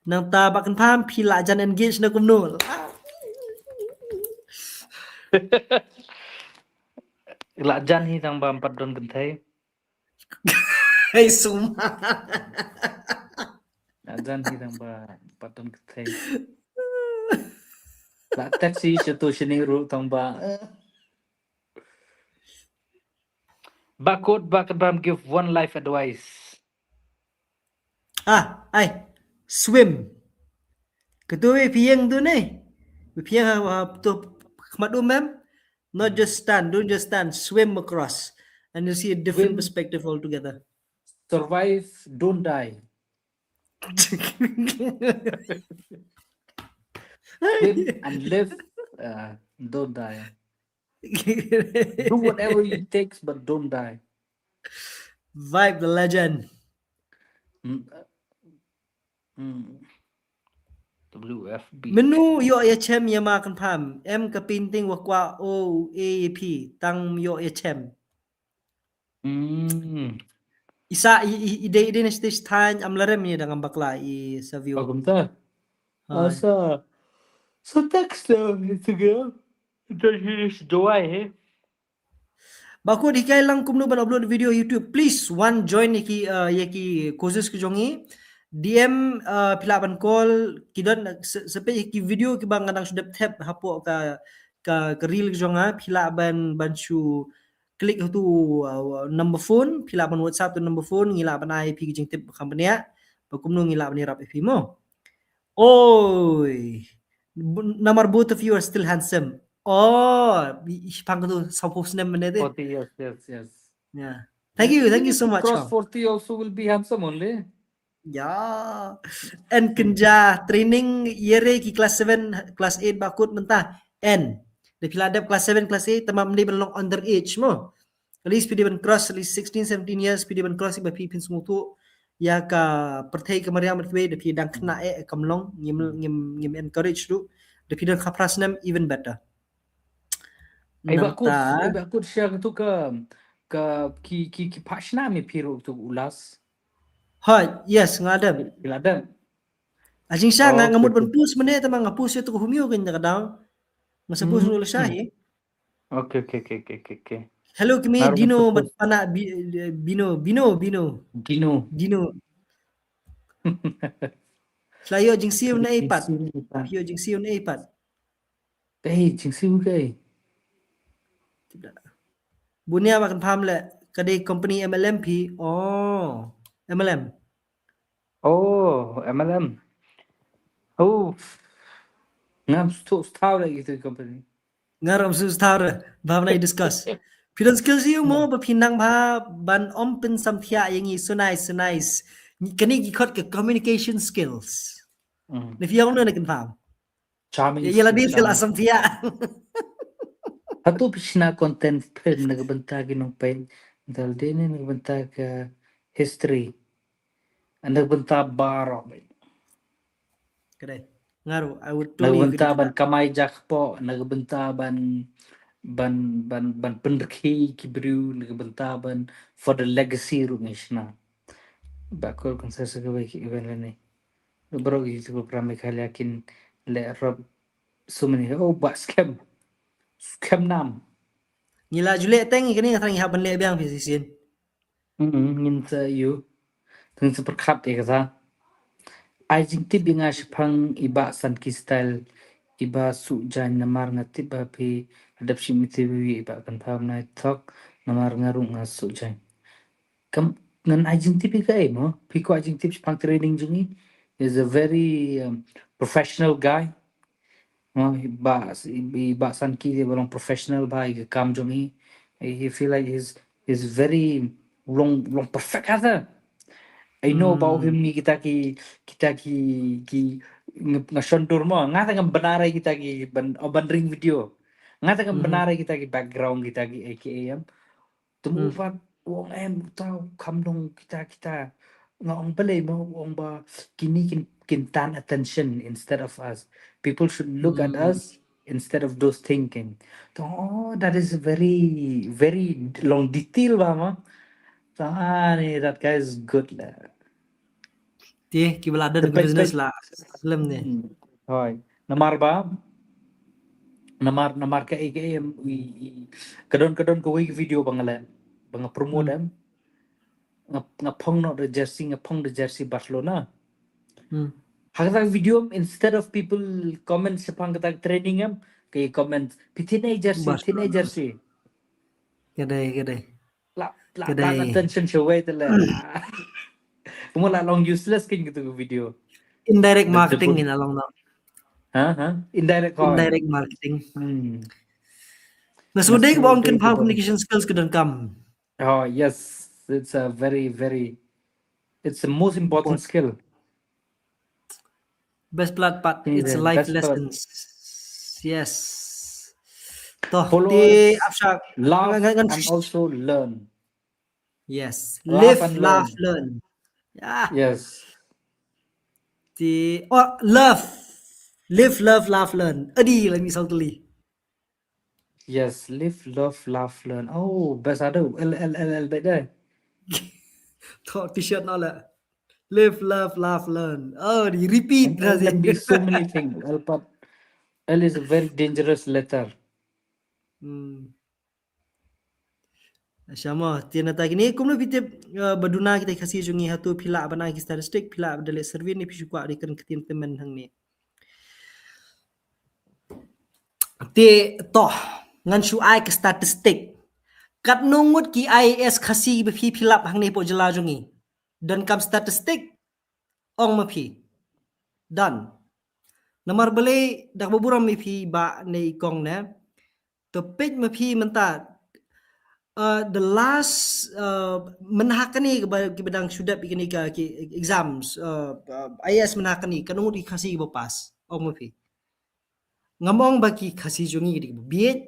Nangta Bah Kynpham, phi la jan engage ne kumno? La jan hi tang ba ym pat don kynthei. Hei suma. La jan hi tang ba ym pat don kynthei. La text hi shatu shane ruh tang ba. Bah Kut, Bah Kynpham, give one life advice. Ah, ai, swim. Katu wi phi ïeng tu ne. Wi phi ïeng ha, ha tu khmat um em. Not just stand, don't just stand, swim across. And you'll see a different perspective altogether. Survive, don't die. Swim and live, uh, don't die. Do whatever it takes, but don't die. Vibe the legend. Mm, uh, mm. W F B. Mynno ïoh ïa chem ïa ma Kynpham, em ka painting wa kwah o e ïa phi, tang ym ïoh ïa chem. Hmm. Isa i, i, i dei, i dei na stage thaiñ am larem ïa dang am bakla i Savio. Kumta. Asa. So text the Instagram. Doai he. Bah Kut, hikai lang kumno ban upload video YouTube. Please, wan join ïa ki, uh, ïa ki courses ki jong i. D M, uh, phi lah ban call, ki don se-, sepe ki video kiba nga dang shu dep thep hapoh ka, ka, ka reel ki jong nga, phi lah ban, ban shu click tu, uh, number phone, phi lah ban WhatsApp tu number phone, ngi lah ban ai phi ki jingtip ba kham bniah, ba kumno ngi lah ban ïarap ïa phi mo. Oi. Namar both of you are still handsome. Oh, i, i pang tu saw phew snem mynne te. Forty years, yes, yes. Yeah. Thank you, thank you so much. Cross forty also will be handsome only. Yeah. And kynja training ïa re ki class seven, class eight Bah Kut mynta. And da phi la dep class seven, class eight, tama ym dei ban long underage mo. At least phi dei ban cross, at least sixteen, seventeen years, phi dei ban cross ba phi phin sngewthuh ïa ka pyrthei ka mariang bad kiwei, da phi dang khynnah eh kam long, ngim, ngim, ngim encourage ruh. Da phi dang khatphra snem, even better. Ai Bah Kut, ai Bah Kut, sha katu ka, ka ki, ki, ki phah shna me phi ruh tu u last. Hoi, yes, nga dep. Phi la dep. A jingshisha nga, nga mut ban post mynne, tama nga post ïa tu ka humio kan ka daw. Nga sa post ruh lashai. Okay, okay, okay, okay, okay. Hello, kmie Dino, bad pana Bi-, Bino, Bino, Bino. Dino. Dino. Sla ïoh jingsiew na ei pat. Ïoh jingsiew na ei pat. Eh, jingsiew kaei. Bunia Bah Kynpham le, ka dei company M L M phi. Oh, M L M. Oh, M L M. Oh. Ngam suk suk thaw leh ïa ki company. Ngam suk suk thaw re. Ba nang discuss. Phi don skills ïa u mo ba phi nang ba ban ym pynsamthiah ïa ngi. So nice, so nice. Kane ki khot ka communication skills. Hmm. Ne phi ong ne kan pam. Charming. Ïa la dei la samthiah. Hato phi shna content film na ka bynta ki nongpeit? Dal dei ne na ka bynta ka history. Na ka bynta baroh. Ka dei. Nga ruh, I would Na ka totally agree bynta to ban that. kamai jackpot, na ka bynta ban ban ban ban pynrkhie ki briew, na ka bynta ban for the legacy ruh ngi shna. Ba kol kan sa sa ka wei ki event lane. Baroh ki tu program Meghalaya kin leh rop so many. Oh, ba skhem. Skhem nam. Ngi la ju leh teng kane nga thrang ngi hap ban leh biang phi shisien. Hmm, ngin sa ïoh. Ngin sa pyrkhat ïa kata. Ai jingtip ïa nga shaphang i Bah Sanki Style, i Bah Suhjaiñ, namar nga tip ba phi la dep shim interview ïa i Bah Kynthah Bnai Thok, namar nga ruh nga Suhjaiñ. Kam ngan ai jingtip ïa kaei mo? Phi kwah jingtip shaphang training jong i? He's a very um, professional guy. Mo, i Bah, i Bah Sanki dei ba long professional bha ïa ka kam jong i. I feel like he's he's very long long perfect kata. I know about him ni kita ki kita ki ki nga shon dur mo. Nga ta ngam bna re kita ki ban ban ring video. Nga ta ngam bna re kita ki background kita ki A K A M. Temu fat wong em tau kam dong kita kita. Nga ong balei mo, wong ba kini kin kin tan attention instead of us. People should look at us instead of those thinking. To, oh, that is very very long detail ba mo. To, ah, ni that guy is good la. Te ki ba la don business la. Lem ne. Hoi. Namar ba namar namar ka A K A M ka don ka don ka wei video ba nga leh ba nga promote em. Nga nga phong noh da jersey, nga phong da jersey Barcelona. Ha kata video em, instead of people comment shaphang kata training em, ka comment phi thin ei jersey, thin ei jersey. Ka dei ka dei. La la la attention shawei te le. Kumno la long useless kin gitu video. Indirect marketing ina long na. Ha ha. Indirect. Indirect marketing. Na so dei ba ong kin pha communication skills ka don kam. Oh yes, it's a very very it's the most important skill. Best part, it's a life lessons. Yes. To te afsha laugh and also learn. Yes. Live, laugh, learn. Yeah. Yes. Te oh love. Live, love, laugh, learn. Adi la mi salteli. Yes, live, love, laugh, learn. Oh, best ada L L L L best deh. To t-shirt na la. Live, love, laugh, learn. Oh, di repeat. L can be so many things. L but L is a very dangerous letter. Hmm. Shama, tiana ta kini kumno phi tip ba duna kita Khasi jong ngi hato phi lah ban ai ki statistic, phi lah ban da leh survey ne phi shu kwah di kren ktien tymmen hangne. Te to ngan shu ai ka statistic. Katno ngut ki I A S Khasi ba phi phi lap hangne hapoh jylla jong ngi? Don kam statistic? Ong ma phi. Don. Namar balei da kaba burom ma phi ba ne i kong ne. To peit ma phi mynta. Uh, the last uh, mynha kane kiba dang shu dep kane ka ki exams uh, uh, I A S mynha kane katno ngut ki Khasi kiba pass? Ong ma phi. Ngam ong ba ki Khasi jong ngi ki dei kiba bieit.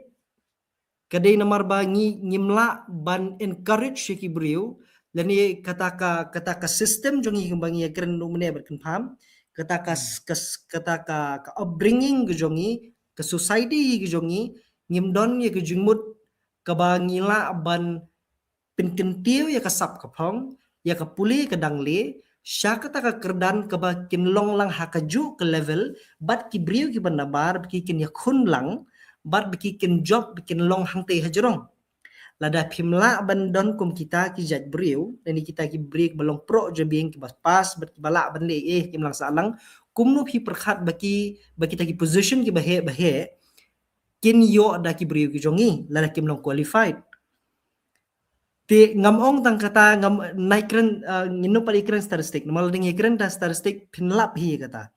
Ka dei namar ba ngi ngim lah ban encourage ïa ki briew lane kata ka kata ka system jong ngi ba ngi ïa kren mynne bad kynpham kata ka kata ka ka upbringing ka jong ngi, ka society ka jong ngi, ngim don ïa ka jingmut kaba ngi lah ban pynkyntiew ïa ka sap ka phong, ïa ka pule ka dang le sha kata ka kyrdan kaba kin long lang ha kajuh ka level bad ki briew kiba nabar ba ki kin ïakhun lang bad ba ki kin jop ba kin long hangtei hajrong. Lada phim lah ban don kum kita ki jait briew lane kita ki briew ba long proh jabieng kiba pass bad kiba lah ban leh eh kim lang sah lang, kumno phi pyrkhat ba ki ba kita ki position kiba heh ba heh kin ïoh da ki briew ki jong ngi lada kim long qualified. Te ngam ong tang kata, ngam nai kren, uh, ngin ym pat ïakren statistic. Namar lada ngi ïakren da statistic phin lap hi kata.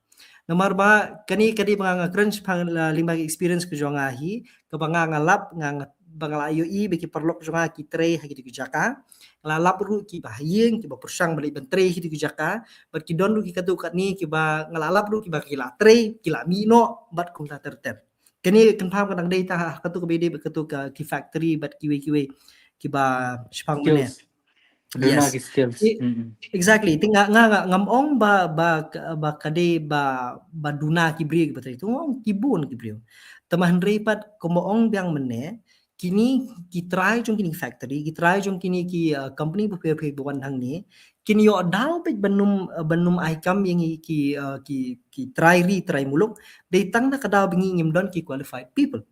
Namar ba kane ka dei ba nga, nga kren shaphang, uh, lyngba ka experience ka jong nga hi, kaba nga, nga lap, nga, nga, ba nga la ïohi ba ki paralok jong nga ki trei ha kito ki jaka. Nga la lap ruh kiba ha ïing, kiba pyrshang ban leit ban trei ha kito ki jaka. Bad ki don ruh ki katto katne kiba nga la lap ruh kiba ki la trei, ki la mih noh bad kumta ter ter. Kane kynpham ka dang dei tang ha katu kaba ïadei bad katu ka ki factory bad kiwei kiwei kiba shaphang mane. Skills. Duna Yes. ki skills. I- Mm-mm. Exactly. Te nga, nga, nga, ngam ong ba, ba, ba ka dei ba, ba duna ki briew kiba trei. Te nga ong ki bun ki briew. Te ma hynrei pat kumba ong biang mynne, kine ki trai jong kine ki factory, ki trai jong kine ki, uh, company ba pher pher ba wan hangne, kin ïoh daw beit ban ym, uh, ban ym ai kam ïa ngi ki, uh, ki, ki trai ri, trai muluk, dei tang na ka daw ba ngi ngim don ki qualified people.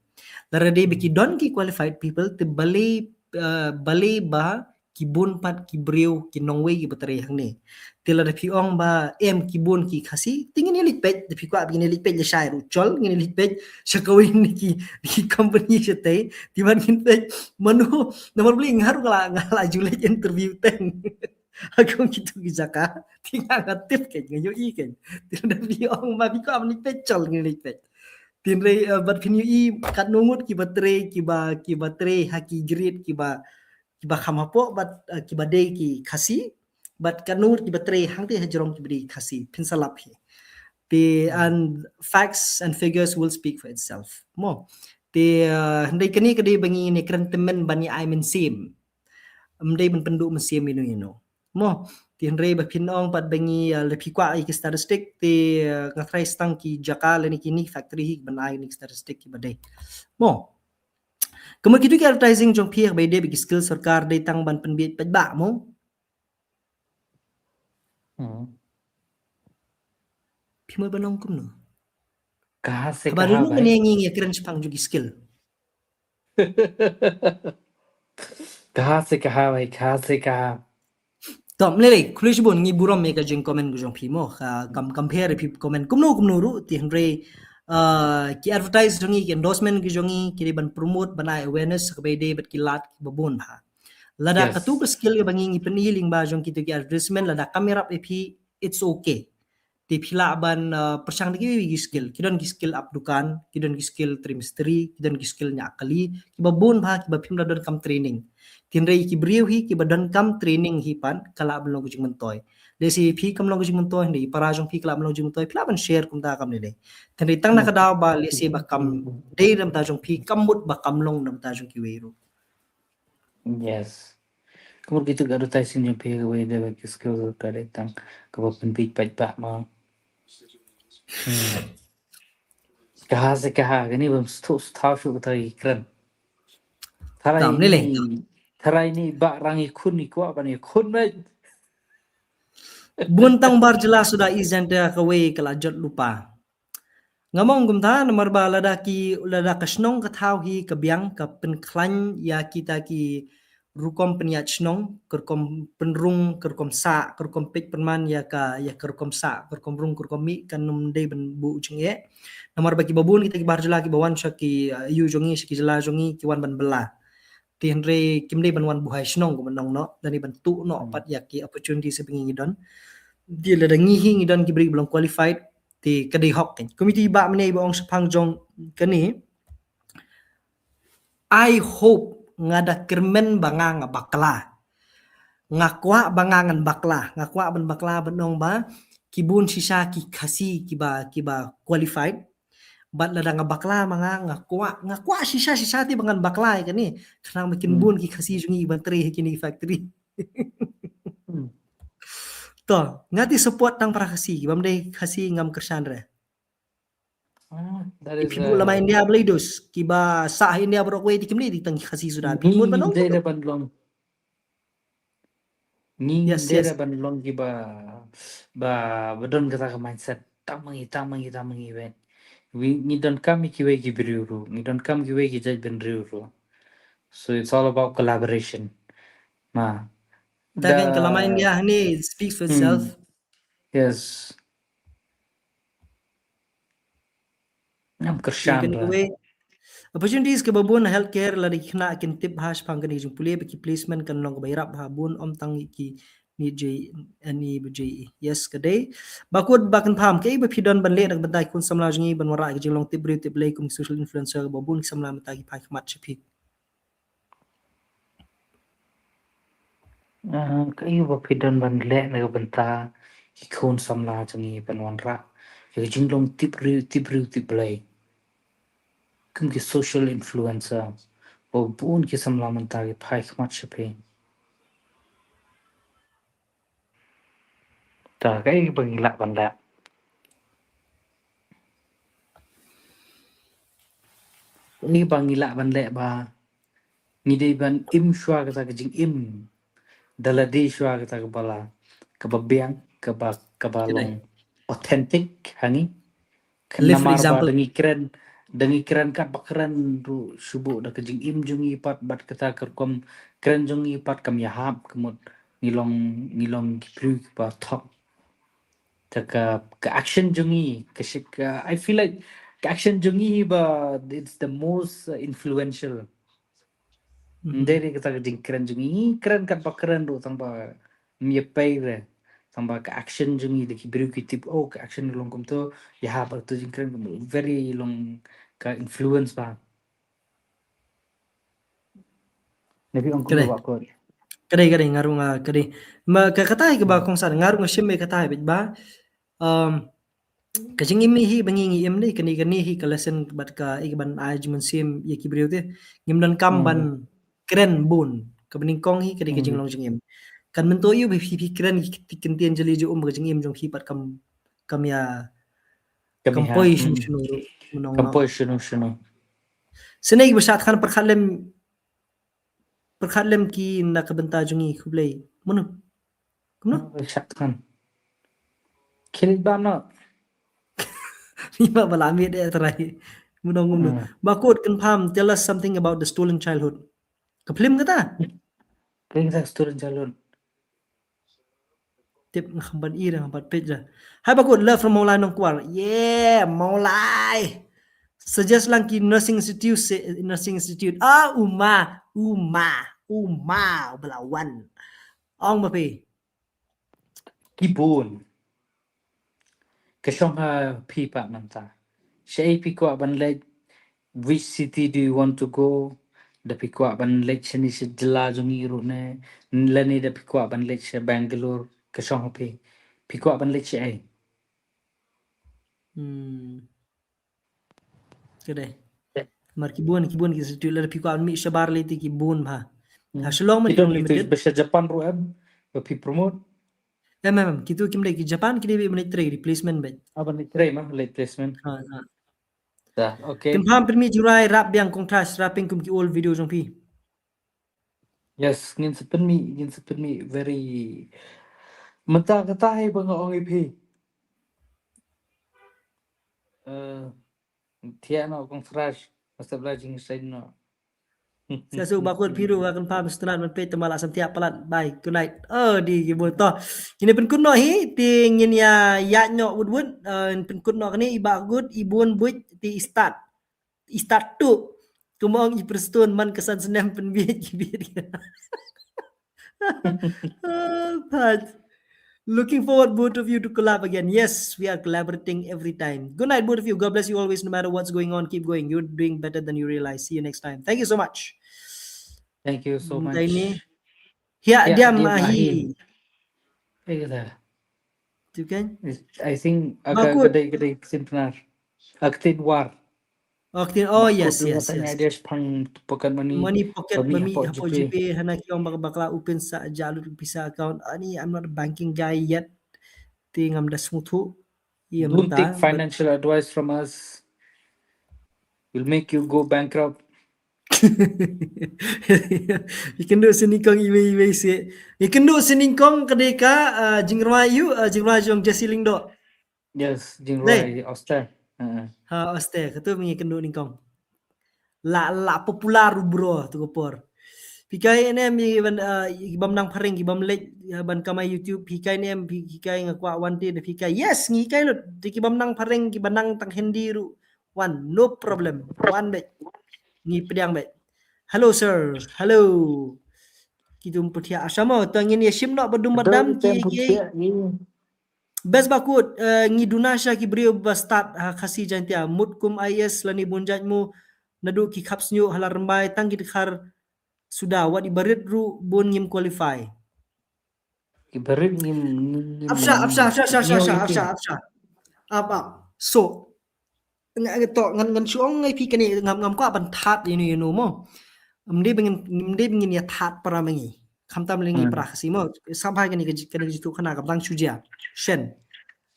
Lada dei ba ki don ki qualified people, te balei, uh, balei ba ki bun pat ki briew ki nongwei kiba trei hangne. Te lada phi ong ba em ki bun ki Khasi, te ngin ïa leit peit, da phi kwah ba ngin ïa leit peit lashai ruh chol, ngin ïa leit peit sha kawei na ki, ki company shatei, te ban ngin peit mano, namar balei nga ruh nga la, nga la ju leit interview teng ha kum kito ki jaka, te nga, nga tip kein, nga ïohi kein. Te lada phi ong ba phi kwah ban leit peit chol, ngin leit peit. Te hynrei, uh, bad phin ïohi katno ngut kiba trei, kiba, kiba trei ha ki grade kiba, kiba kham hapoh, bad, uh, kiba dei ki Khasi, bad katno ngut kiba trei hangtei hajrong kiba dei Khasi, phin sa lap hi. Te Hmm. and facts and figures will speak for itself. Mo. Te, uh, hynrei kane ka dei ba ngi ne kren tymmen ban ïa ai mynsiem. Ym dei ban pynduh mynsiem ïano ïano. Mo. Te hynrei ba phin ong pat ba ngi, uh, lada phi kwah ïa ki statistic, te, uh, nga tharai sa tang ki jaka lane kine factory hi ban ai ïa ki statistic kiba dei. Mo. Kumno kito ki advertising jong phi ba ïadei bad ki skill sorkar dei tang ban pynbiej paidbah mo? Hmm. Phi mut ban ong kumno? Kaha se Haba kaha, dei ngi bhai. Ngi ïakren shaphang jong ki skill. Kaha se kaha, bhai, kaha se kaha. To, ym lei lei, khublei shibun, ngi burom ïa ka jingcomment ka jong phi mo, ka kam, compare phi comment kumno kumno ruh, te hynrei, uh, ki advertise jong ngi, ki endorsement ki jong ngi, ki dei ban promote, ban ai awareness kaba ïadei bad ki lad kiba bun bha. Lada Yes. katu ka skill kaba ngi, ngi pyni lyngba jong kito ki advertisement, lada kam ïarap ïa phi, it's okay. Te phi lah ban, uh, pyrshang da kiwei ki skill. Ki don ki skill ap dukan, ki don ki skill trei mistri, ki don ki skill ñiah kali, kiba bun bha, kiba phim da donkam training. Te hynrei ki briew hi, kiba donkam training hi pat, ka lah ban long ka jingmyntoi. Lehse phi kam long ka jingmyntoi, hynrei para jong phi ka lah ban long ka jingmyntoi, phi lah ban share kumta kam lei lei. Te hynrei tang na ka daw ba, lehse ba kam dei na bynta jong phi, kam mut ba kam long na bynta jong kiwei ruh. Yes. Kumno kito ki advertising jong phi kaba ïadei bad ki skill ka dei tang kaba pynbiej paidbah mo. Hmm. Kaha se kaha, kane bym sngewthuh shuh kata ki kren. Tharai Tam, lei lei. Ni, tharai ni ba rang i khun i kwah ban i khun, mate. Bun tang bar jylla suda i jan te kawei ka la jot lypa. Ngam ong kumta, namar ba lada ki, lada ka shnong ka thaw hi ka biang, ka pynkhlaiñ ïa kita ki rukom pynïaid shnong, ka rukom pynrung, ka rukom sah, ka rukom peit pynman ïa ka, ïa ka rukom sah, ka rukom rung, ka rukom mih, kan ym dei ban buh jingeh. Namar ba kiba bun kita ki bar jylla kiba wan sha ki, uh, ïew jong ngi, sha ki jylla jong ngi, ki wan ban bylla. Te hynrei kim dei ban wan buhai shnong kumba nong noh, lane ban tuh noh Hmm. pat ïa ki opportunity se ba ngi ngi don. Te lada ngi hi ngi don ki briew ba long qualified, te ka dei hok kein. Kumne i bah mynne iba ong shaphang jong kane. I hope nga da kyrmen ba nga nga bakla. Nga kwah ba nga ngan bakla. Nga kwah ban bakla ban ong ba ki bun shisha ki Khasi kiba, kiba qualified. Bad lada nga bakla ma nga, nga kwah, nga kwah shisha shisha te ba ngan bakla ïa kane. Khnang ba kin Hmm. bun ki Khasi jong ngi ban trei ha kine ki factory. Hmm. To, nga te support tang para Khasi, kiba ym dei Khasi ngam kyrshan re. Ah, that Te is, phi buh uh, lama India balei dus, kiba sah ha India baroh kawei te kim dei tang ki Khasi suda. Phi mut ban ong dei kumno? Ban long. Ngi Yes, dei yes. Ra ban long kiba, ba, ba don kata ka mindset. Tang ma ngi, tang ma ngi, tang ma ngi, wei. Wi, ngi donkam ïa kiwei ki briew ruh. Ngi donkam kiwei ki jaitbynriew ruh. So it's all about collaboration. Ma. Ta Da kein ka lama India hangne, it speaks for Hmm. itself. Yes. Ngam Te kyrshan kane ra. Kawei, Opportunities kiba bun ha healthcare lada ki khynnah kin tip bha shaphang kane ka jingpule, ba ki placement kan long kaba ïarap bha bun, ym tang ki NEET JEE, NEET JEE. Yes, ka dei. Bakut, Bah Kynpham, kaei ba phi don ban leh na ka bynta ki khun samla jong ngi ban wanrah ka jinglong tip briew tip Blei kum ki social influencer, ba bun ki samla mynta ki phai khmat sha phi? Ah, kaei ba phi don ban leh na ka bynta ki khun samla jong ngi ban wanrah ïa ka jinglong tip briew, tip briew tip Blei kum ki social influencer, ba bun ki samla mynta ki phai khmat sha phi? Ta kaei ba ngi lah ban leh? Ngi ba ngi lah ban leh ba ngi dei ban im shuwa kata ka jingim, da la dei shuwa kata kaba la, kaba biang, kaba, kaba long authentic ha ngi. Live for example. Da ngi kren, da ngi kren katba kren ruh shu buh da ka jingim jong ngi pat, bad kata ka rukom kren jong ngi pat kam ïahap, ka mut ngi long, ngi long ki briew kiba thok. Ta ka, ka action jong ngi, ka shi-, ka, I feel like ka action jong ngi ba it's the most, uh, influential. Dei re kata ka jingkren jong ngi, kren katba kren ruh tang ba ym ïa pei re, tang ba ka action jong ngi da ki briew ki tip, oh, ka action long kumto, ïa ha ba tu jingkren kumto, very long ka influence ba. Nabi ong kumto ba ko. Ka dei, ka dei, nga ruh nga, ka dei. Ma ka, kata hi kaba kongsan, nga ruh nga shim ïa kata hi bad ba, um, ka jingim hi ba ngi ngi im ne, kane, kane hi ka lesson bad ka, i ka ban ai jingmynsiem ïa ki briew te. Ngim donkam ban kren bun. Kaba nyngkong hi ka dei ka jinglong jingim. Kan myntoi ïa u ba phi, phi kren ki, ki ktien jali jong um, ka jingim jong phi pat kam, kam ïa, kam poi shano shano ruh, kam poi shano shano. Sngewbha ba shah than pyrkhat lem, pyrkhat lem ki na ka bynta jong ngi, khublei. Mano? Kumno? Shah than. Khil bam no. Ni ma bala mi de trai. Mano ngum no. Bakut, Kynpham, tell us something about the stolen childhood. Ka film kata? Ka film stolen childhood. Tip nga kham pat i, nga kham pat peit da. Hai bakut, love from Mawlai Nongkwar. Yeah, Mawlai. Suggest lang ki nursing institute, nursing institute. Ah, Uma, Uma, Uma, Balawan. Ong ba phi. Ki bun. Ka shong ha phi pat mynta. Shaei phi kwah ban leit, which city do you want to go? Da phi kwah ban leit shane sha jylla jong ngi ruh ne, lane da phi kwah ban leit sha Bangalore, ka shong ha phi. Phi kwah ban leit shaei? Hmm. Ka dei. Mar ki bun, ki bun ki institute, lada phi kwah mih shabar lei te ki bun bha. Ha Shillong man ki dei limited. Ba sha Japan ruh em, ba phi promote. Em, em, em, kitu kim dei ki Japan, ki dei ba leit trei replacement ba. Ah, ba leit trei ma, leit placement. Ha, ha. Da, okay. Kynpham pynmih jingrwai rap biang, kong Thras, rapping kum ki old video jong phi. Yes, ngin sa pynmih, ngin sa pynmih very. Mynta kata hi ba nga ong ïa phi. Eh, thiah noh kong Thras, masa bla jingseng noh. Sa shu bakut phi ruh, nga Kynpham sngewtynnat ban peit, te ma la sam thiah palat. Bye, good night. Oh, dei ki bun to. Ngin pynkut noh hi, te ngin ïa ïaid noh wut wut, eh, pynkut noh kane, i Bah Gut, i Bun Buit, te i Stad. I Stad tu. Kumba ong i Prestone, man ka san snem pynbieit ki bieit. Oh, Pat. Looking forward both of you to collab again. Yes, we are collaborating every time. Good night, both of you. God bless you always, no matter what's going on. Keep going. You're doing better than you realize. See you next time. Thank you so much. Thank you so much. Hiah diam ahi. Eh, kata. Tu kan? I think agak kedai-kedai ktien Pnar. Ah, ktien War. Oh, ktien, oh, yes, yes, yes. Dia shaphang pocket money. Money pocket ba mih hapoh GPay, hana ki ong bak-, bakla open sa ja lut pisa account. Ani, I'm not a banking guy yet. Te ngam da sngewthuh. Don't take financial advice from us. We'll make you go bankrupt. Ïa kynduh sha nyngkong iwei iwei seh. Ïa kynduh sha nyngkong ka dei ka, ah, jingrwai ïa u, ah, jingrwai jong Jesse Lyngdoh. Yes, jingrwai Auster. Ha, Auster, katu mynta ïa kynduh nyngkong. La, la popular u bro tu ka por. Phi kai ne em, i ban, ah, i bym nang phareng, i bym leit, ah, ban kamai YouTube, phi kai ne em, phi, phi kai nga kwah wan te, phi kai. Yes, ngi kai lut, te ki bym nang phareng, ki bym nang tang Hindi ruh. Wan, no problem. Wan beit. Ngi pdiang beit. Hello sir. Hello. Ki dum puthiah asamo, to ngin ïa shim noh ba dum ba dam ki, ki. Best ba kut, eh, ngi duna sha ki briew ba stad ha Khasi Jaintia, mut kum I A S lane bun jait mo, naduh ki khap sniuh ha la rymbai tang ki dkhar suda, wat i barit ruh bun ngim qualify. I barit ngim, ngim, ngim. Apsha, apsha, apsha, apsha, apsha, apsha, apsha. Ap, ap. So, nga, nga to, ngan, ngan shu ong ngai phi kane, ngam, ngam kwah ban that ïa no ïa no mo. Ym dei ba ngin, ym dei ba ngin ïa that para ma ngi. Khamtam lei ngi para Khasi mo. Sngap bha kane ka ji-, kane ka jingïathuh khana ka btang shu jia. Shen.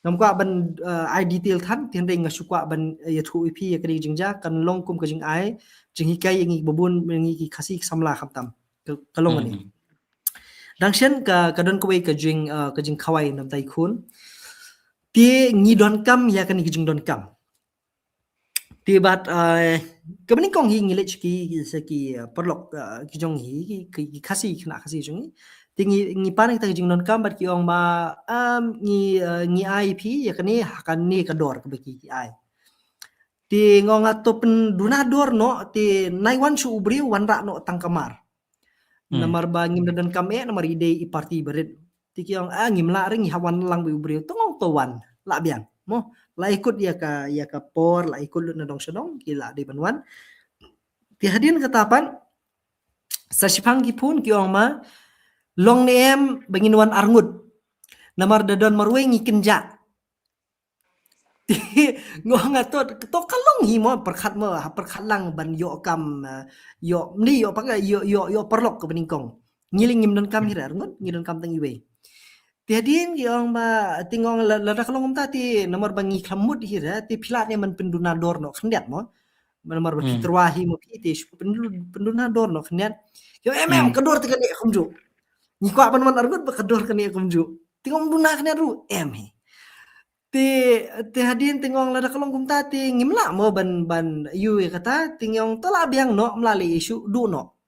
Ngam kwah ban, eh, ai detail than, te hynrei nga shu kwah ban, eh, ïathuh ïa phi ïa kane ka jingjia, kan long kum ka jingai jinghikai ïa ngi ba bun, ïa ngi ki Khasi ki samla khamtam. Ka, ka long kane. Dang shen ka, ka don kawei ka jing, eh, ka jingkhawai na bynta i khun. Te ngi donkam ïa kane ka jingdonkam. Te bad, eh, kaba nyngkong hi ngi leit sha ki, sha ki, eh, paralok, eh, ki jong hi, ki, ki, ki Khasi, khynnah Khasi jong hi. Te ngi, ngi pan kita ki jingdonkam bad ki ong ba, um, ngi, eh, ngi ai phi ïa kane ha kane ka dor kaba ki, ki ai. Te nga ong to pynduna dor noh, te nai wan shu u briew wanrah noh tang ka mar. Namar ba ngim da donkam eh, namar i dei i party barit. Te ki ong, ah, ngim lah re, ngi hap wan lang bad u briew. To nga ong to wan, lah biang. Mo, lah ikut ïa ka, ïa ka por, lah ikut lut na dong sha dong, ki lah dei ban wan. Te hadien kata pat, sa shiphang ki phone ki ong ma, long ne em ba ngin wan arngut. Namar da don marwei ngi kynjah. Nga ong to, to ka long hi mo, pyrkhat mo, ha pyrkhat lang ban ïoh kam, eh, ïoh, ym dei ïoh pat, ïoh, ïoh, ïoh paralok kaba nyngkong. Ngi lei ngim donkam hi re arngut, ngi donkam tang iwei. Te hadien ki ong ba, te nga ong la, lada ka long kumta te namar ba ngi khlem mut hi re, te phi lah ne ban pynduna dor noh khyndiat mo. Namar ba phi tyrwa hi mo phi te shu pyndu-, pynduna dor noh khyndiat. Ki ong em, em, ka dor te ka neh kumjuh. Ngi kwah ban wan arngut ba ka dor ka neh kumjuh. Te nga ong duna khyndiat ruh, em hi. Te, te hadien te nga ong lada ka long kumta te ngim lah mo ban, ban ïoh ïa kata, te nga ong to lah biang noh, ym lah leh issue, duh noh.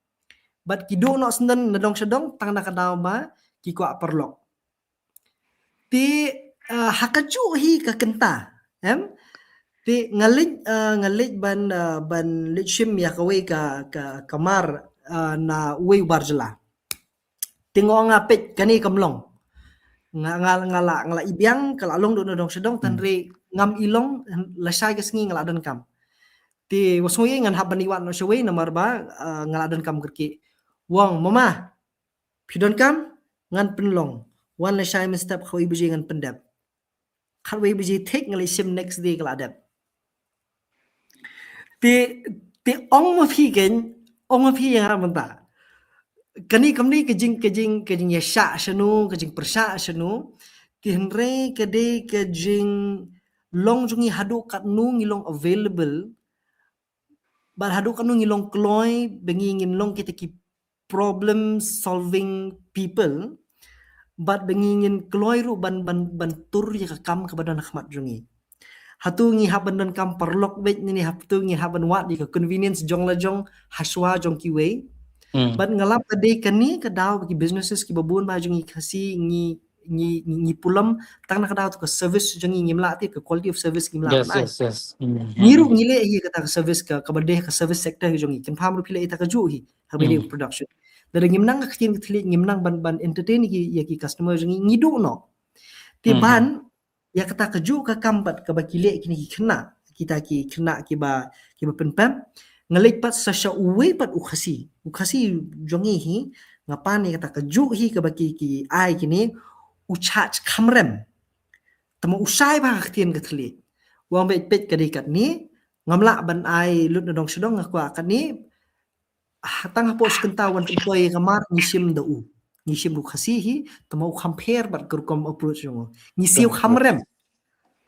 Bad ki duh noh syndon na dong sha dong, tang na ka daw ba ki kwah paralok. Te, eh, ha kajuh hi ka kynta, em? Te nga leit, eh, nga leit ban, eh, ban leit shim ïa kawei ka, ka, ka mar, eh, na uwei u bar jylla. Te nga ong nga peit kane kam long. Nga, nga, nga la, nga la i biang, ka la long duh na dong sha dong, tang re ngam i long, lashai ka sngi nga la donkam. Te wa sngew ïa ngan hap ban i wad noh shawei namar ba, eh, nga la donkam kyrkieh. Wa ong mama, phi donkam, ngan pynlong. Wan lashai mynstep khatwei baje ngan pyndep. Khatwei baje thik nga leit shim next day ka la dep. Te, te ong ma phi kein, ong ma phi ïa nga mynta. Kane kam dei ka jing, ka jing, ka jingïashah shano, ka jingpyrshah shano. Te hynrei ka dei ka jinglong jong ngi haduh katno ngi long available. Bad haduh katno ngi long kloi, ba ngi ngin long kita ki problem solving people, bad ba ngi ngin kloi ruh ban, ban, ban tur ïa ka kam kaba don ha khmat jong ngi. Hato ngi hap ban donkam paralok beit ne, hato ngi hap ban wad ïa ka convenience jong la jong, hashwa jong kiwei. Bad nga lap ka dei kane ka daw ba ki businesses kiba bun ba jong ngi Khasi ngi, ngi, ngi, ngi pulom, tang na ka daw tu ka service jong ngi ngim lah te, ka quality of service ngim lah ban ai. Ngi ruh ngi leh hi kata ka service ka, kaba dei ka service sector hi jong ngi. Kynpham ruh phi leh ita kajuh hi. Haba ïadei bad production. Lada ngim nang ka ktien ka thylliej, ngim nang ban, ban entertain ki, ïa ki customer jong ngi, ngi duh noh. Te ban, ïa kata kajuh ka kam pat kaba ki leh kine ki khynnah, kita ki khynnah kiba, kiba pynpep. Nga leit pat sa sha uwei pat u Khasi. U Khasi jong ngi hi, nga pan ïa kata kajuh hi kaba ki, ki ai kine, u charge kham rem. Tangba u shai bha ka ktien ka thylliej. Wa ong beit peit ka dei katne, ngam lah ban ai lut na dong sha dong, nga kwah katne, ah, tang hapoh shi kynta wan pynpoi ïa ka mar ngi shim da u. Ngi shim da u Khasi hi, tangba u kham pher bad ka rukom approach jong u. Ngi siew kham rem.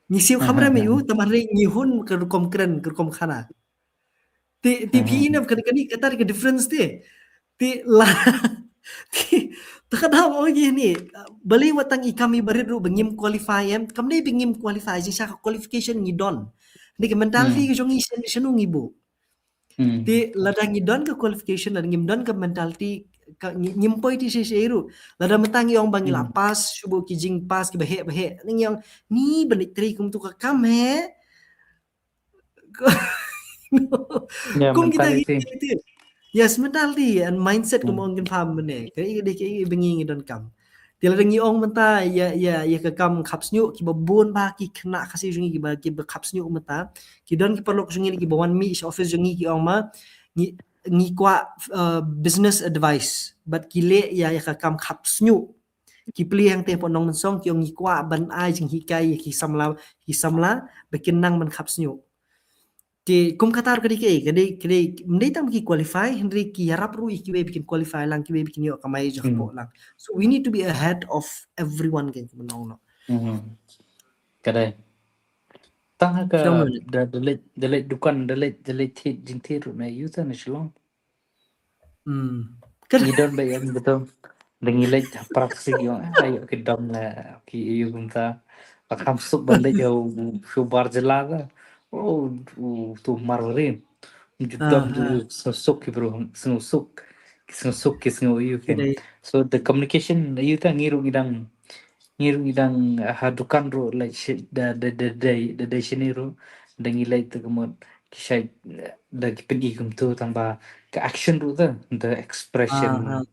Ngi siew kham rem ïa u, tangba hynrei ngi hun ka rukom kren, ka rukom khana. Te, te phi i na kane, kane kata ka difference te. Te la, te, te ka daw ong ïa ni, balei wat tang i kam i barit ruh ba ngim qualify em, kam dei ba ngim qualify, jingshisha ka qualification ngi don. Ni ka mentality ka jong ngi shen, shano ngi buh. Te lada ngi don ka qualification, lada ngim don ka mentality, ka ngi, ngim poi te shisha ruh. Lada mynta ngi ong ba ngi la pass, shu buh ki jing pass kiba heh ba heh. Ngi ong ni ban leit trei kum tu ka kam heh. Kum kita mentality. Yes, mentality and mindset kum ong kan paham mene. Ka i dei ka i bengi ngi don kam. Te lada ngi ong mynta ïa ïa ïa ka kam khap sniuh, kiba bun ba ki khynnah Khasi jong ngi kiba kiba khap sniuh mynta. Ki don ki paralok jong ngi kiba wan mih sha office jong ngi ki ong ma ngi ngi kwah uh, business advice. But ki leh ïa ïa ka kam khap sniuh. Ki plie hangtei hapoh Nongmynsong ki ong ngi kwah ban ai jinghikai ïa ki samla ki samla ba kin nang ban khap sniuh. Te kum kata ruh ka dei kaei ka dei ka dei ym dei tang ki qualify hynrei ki ïarap ruh ïa kiwei ba kin qualify lang kiwei ba kin ïoh kamai jong hapoh lang. So we need to be ahead of everyone kan kumno no. Ka dei. Tang ha ka da da leit da leit dukan da leit da leit thied jingthied ruh na ïa uta na Shillong. Ngi don ba ïa betul. Da ngi leit ha prak si ïa ayo ki dom na ki ïa kumta. Ba kham suk ban leit ïa u shu bar jela da. Oh u tu marwarin. Ju dom ju suk ki bro suk ki suk ki suk ïa ki. So the communication ïa ta ngi ruh ngi dang ngi ruh ngi dang ha dukan ruh like da da da da da shini ruh da ngi like te kemut ki shai da ki pyn i kumtu tang ba ka action ruh te da expression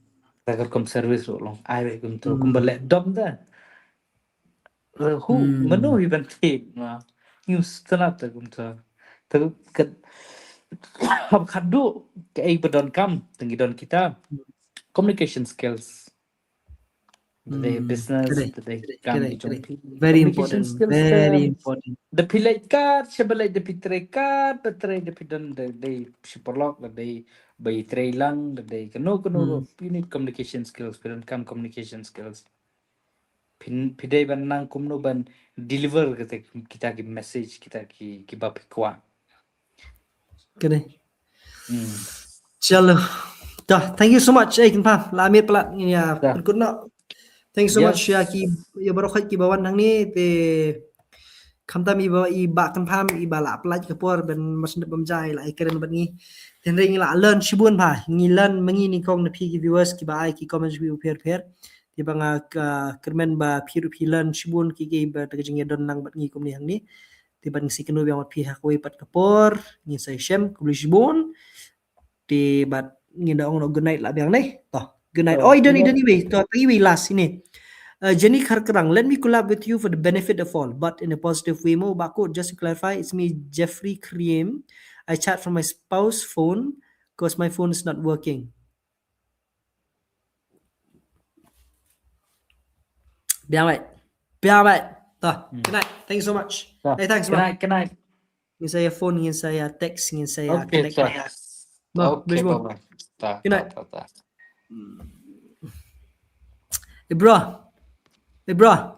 da ka kum service ruh long ai kumtu kumba leh dom da hu mano hi ban thik ma ngi stanap te kumtu te ka hab khadu ka ei ba don kam te ngi don kita communication skills. Today business, today kam jong phi. Very important. Very important. Da phi leit kat, sha ba leit da phi trei kat, ba trei da phi don da dei shi paralok, da dei ba i trei lang, da dei kano kano ruh. You need communication skills, phi don kam communication skills. Phi dei ban nang kumno ban deliver kita kita ki message, kita ki ki ba phi kwah. Kane. Chalo. Dah, thank you so much. Eh, kan pam. La mit pala ngin ïa kut no. Thank you so much ya ki ya baroh ki ba wan nang ni te khamtam i ba i ba kan pam i ba la pala ka por ban mas ndep bam jai la i kren ban ngi. Ten ring la learn shibun ba ngi learn mangi ni kong na phi ki viewers ki ba ai ki comments wi u pher pher. Te ba nga ka kyrmen ba phi ru phi learn shibun ki ki ba ta ka jingïadon nang bad ngi kumni hangne. Te ban ngi si kyndu biang bad phi ha kawei pat ka por ngin sa ïashem khublei shibun. Te bad ngin da ong no good night la biang ne. To good night. Oh, i don i don iwei to ta iwei last ini. Uh, Jenny Kharkrang, let me collab with you for the benefit of all, but in a positive way mo. Ba ko just to clarify, it's me Jeffrey Cream. I chat from my spouse phone because my phone is not working. Biang bai. Biang bai. Tah. Good night. Thank you so much. Hey, thanks. Good night. Good night. Ngin sa ïa phone, ngin sa ïa text, ngin sa ïa connect. Okay. Bye bye. Good night. Hey bro. Hey bro.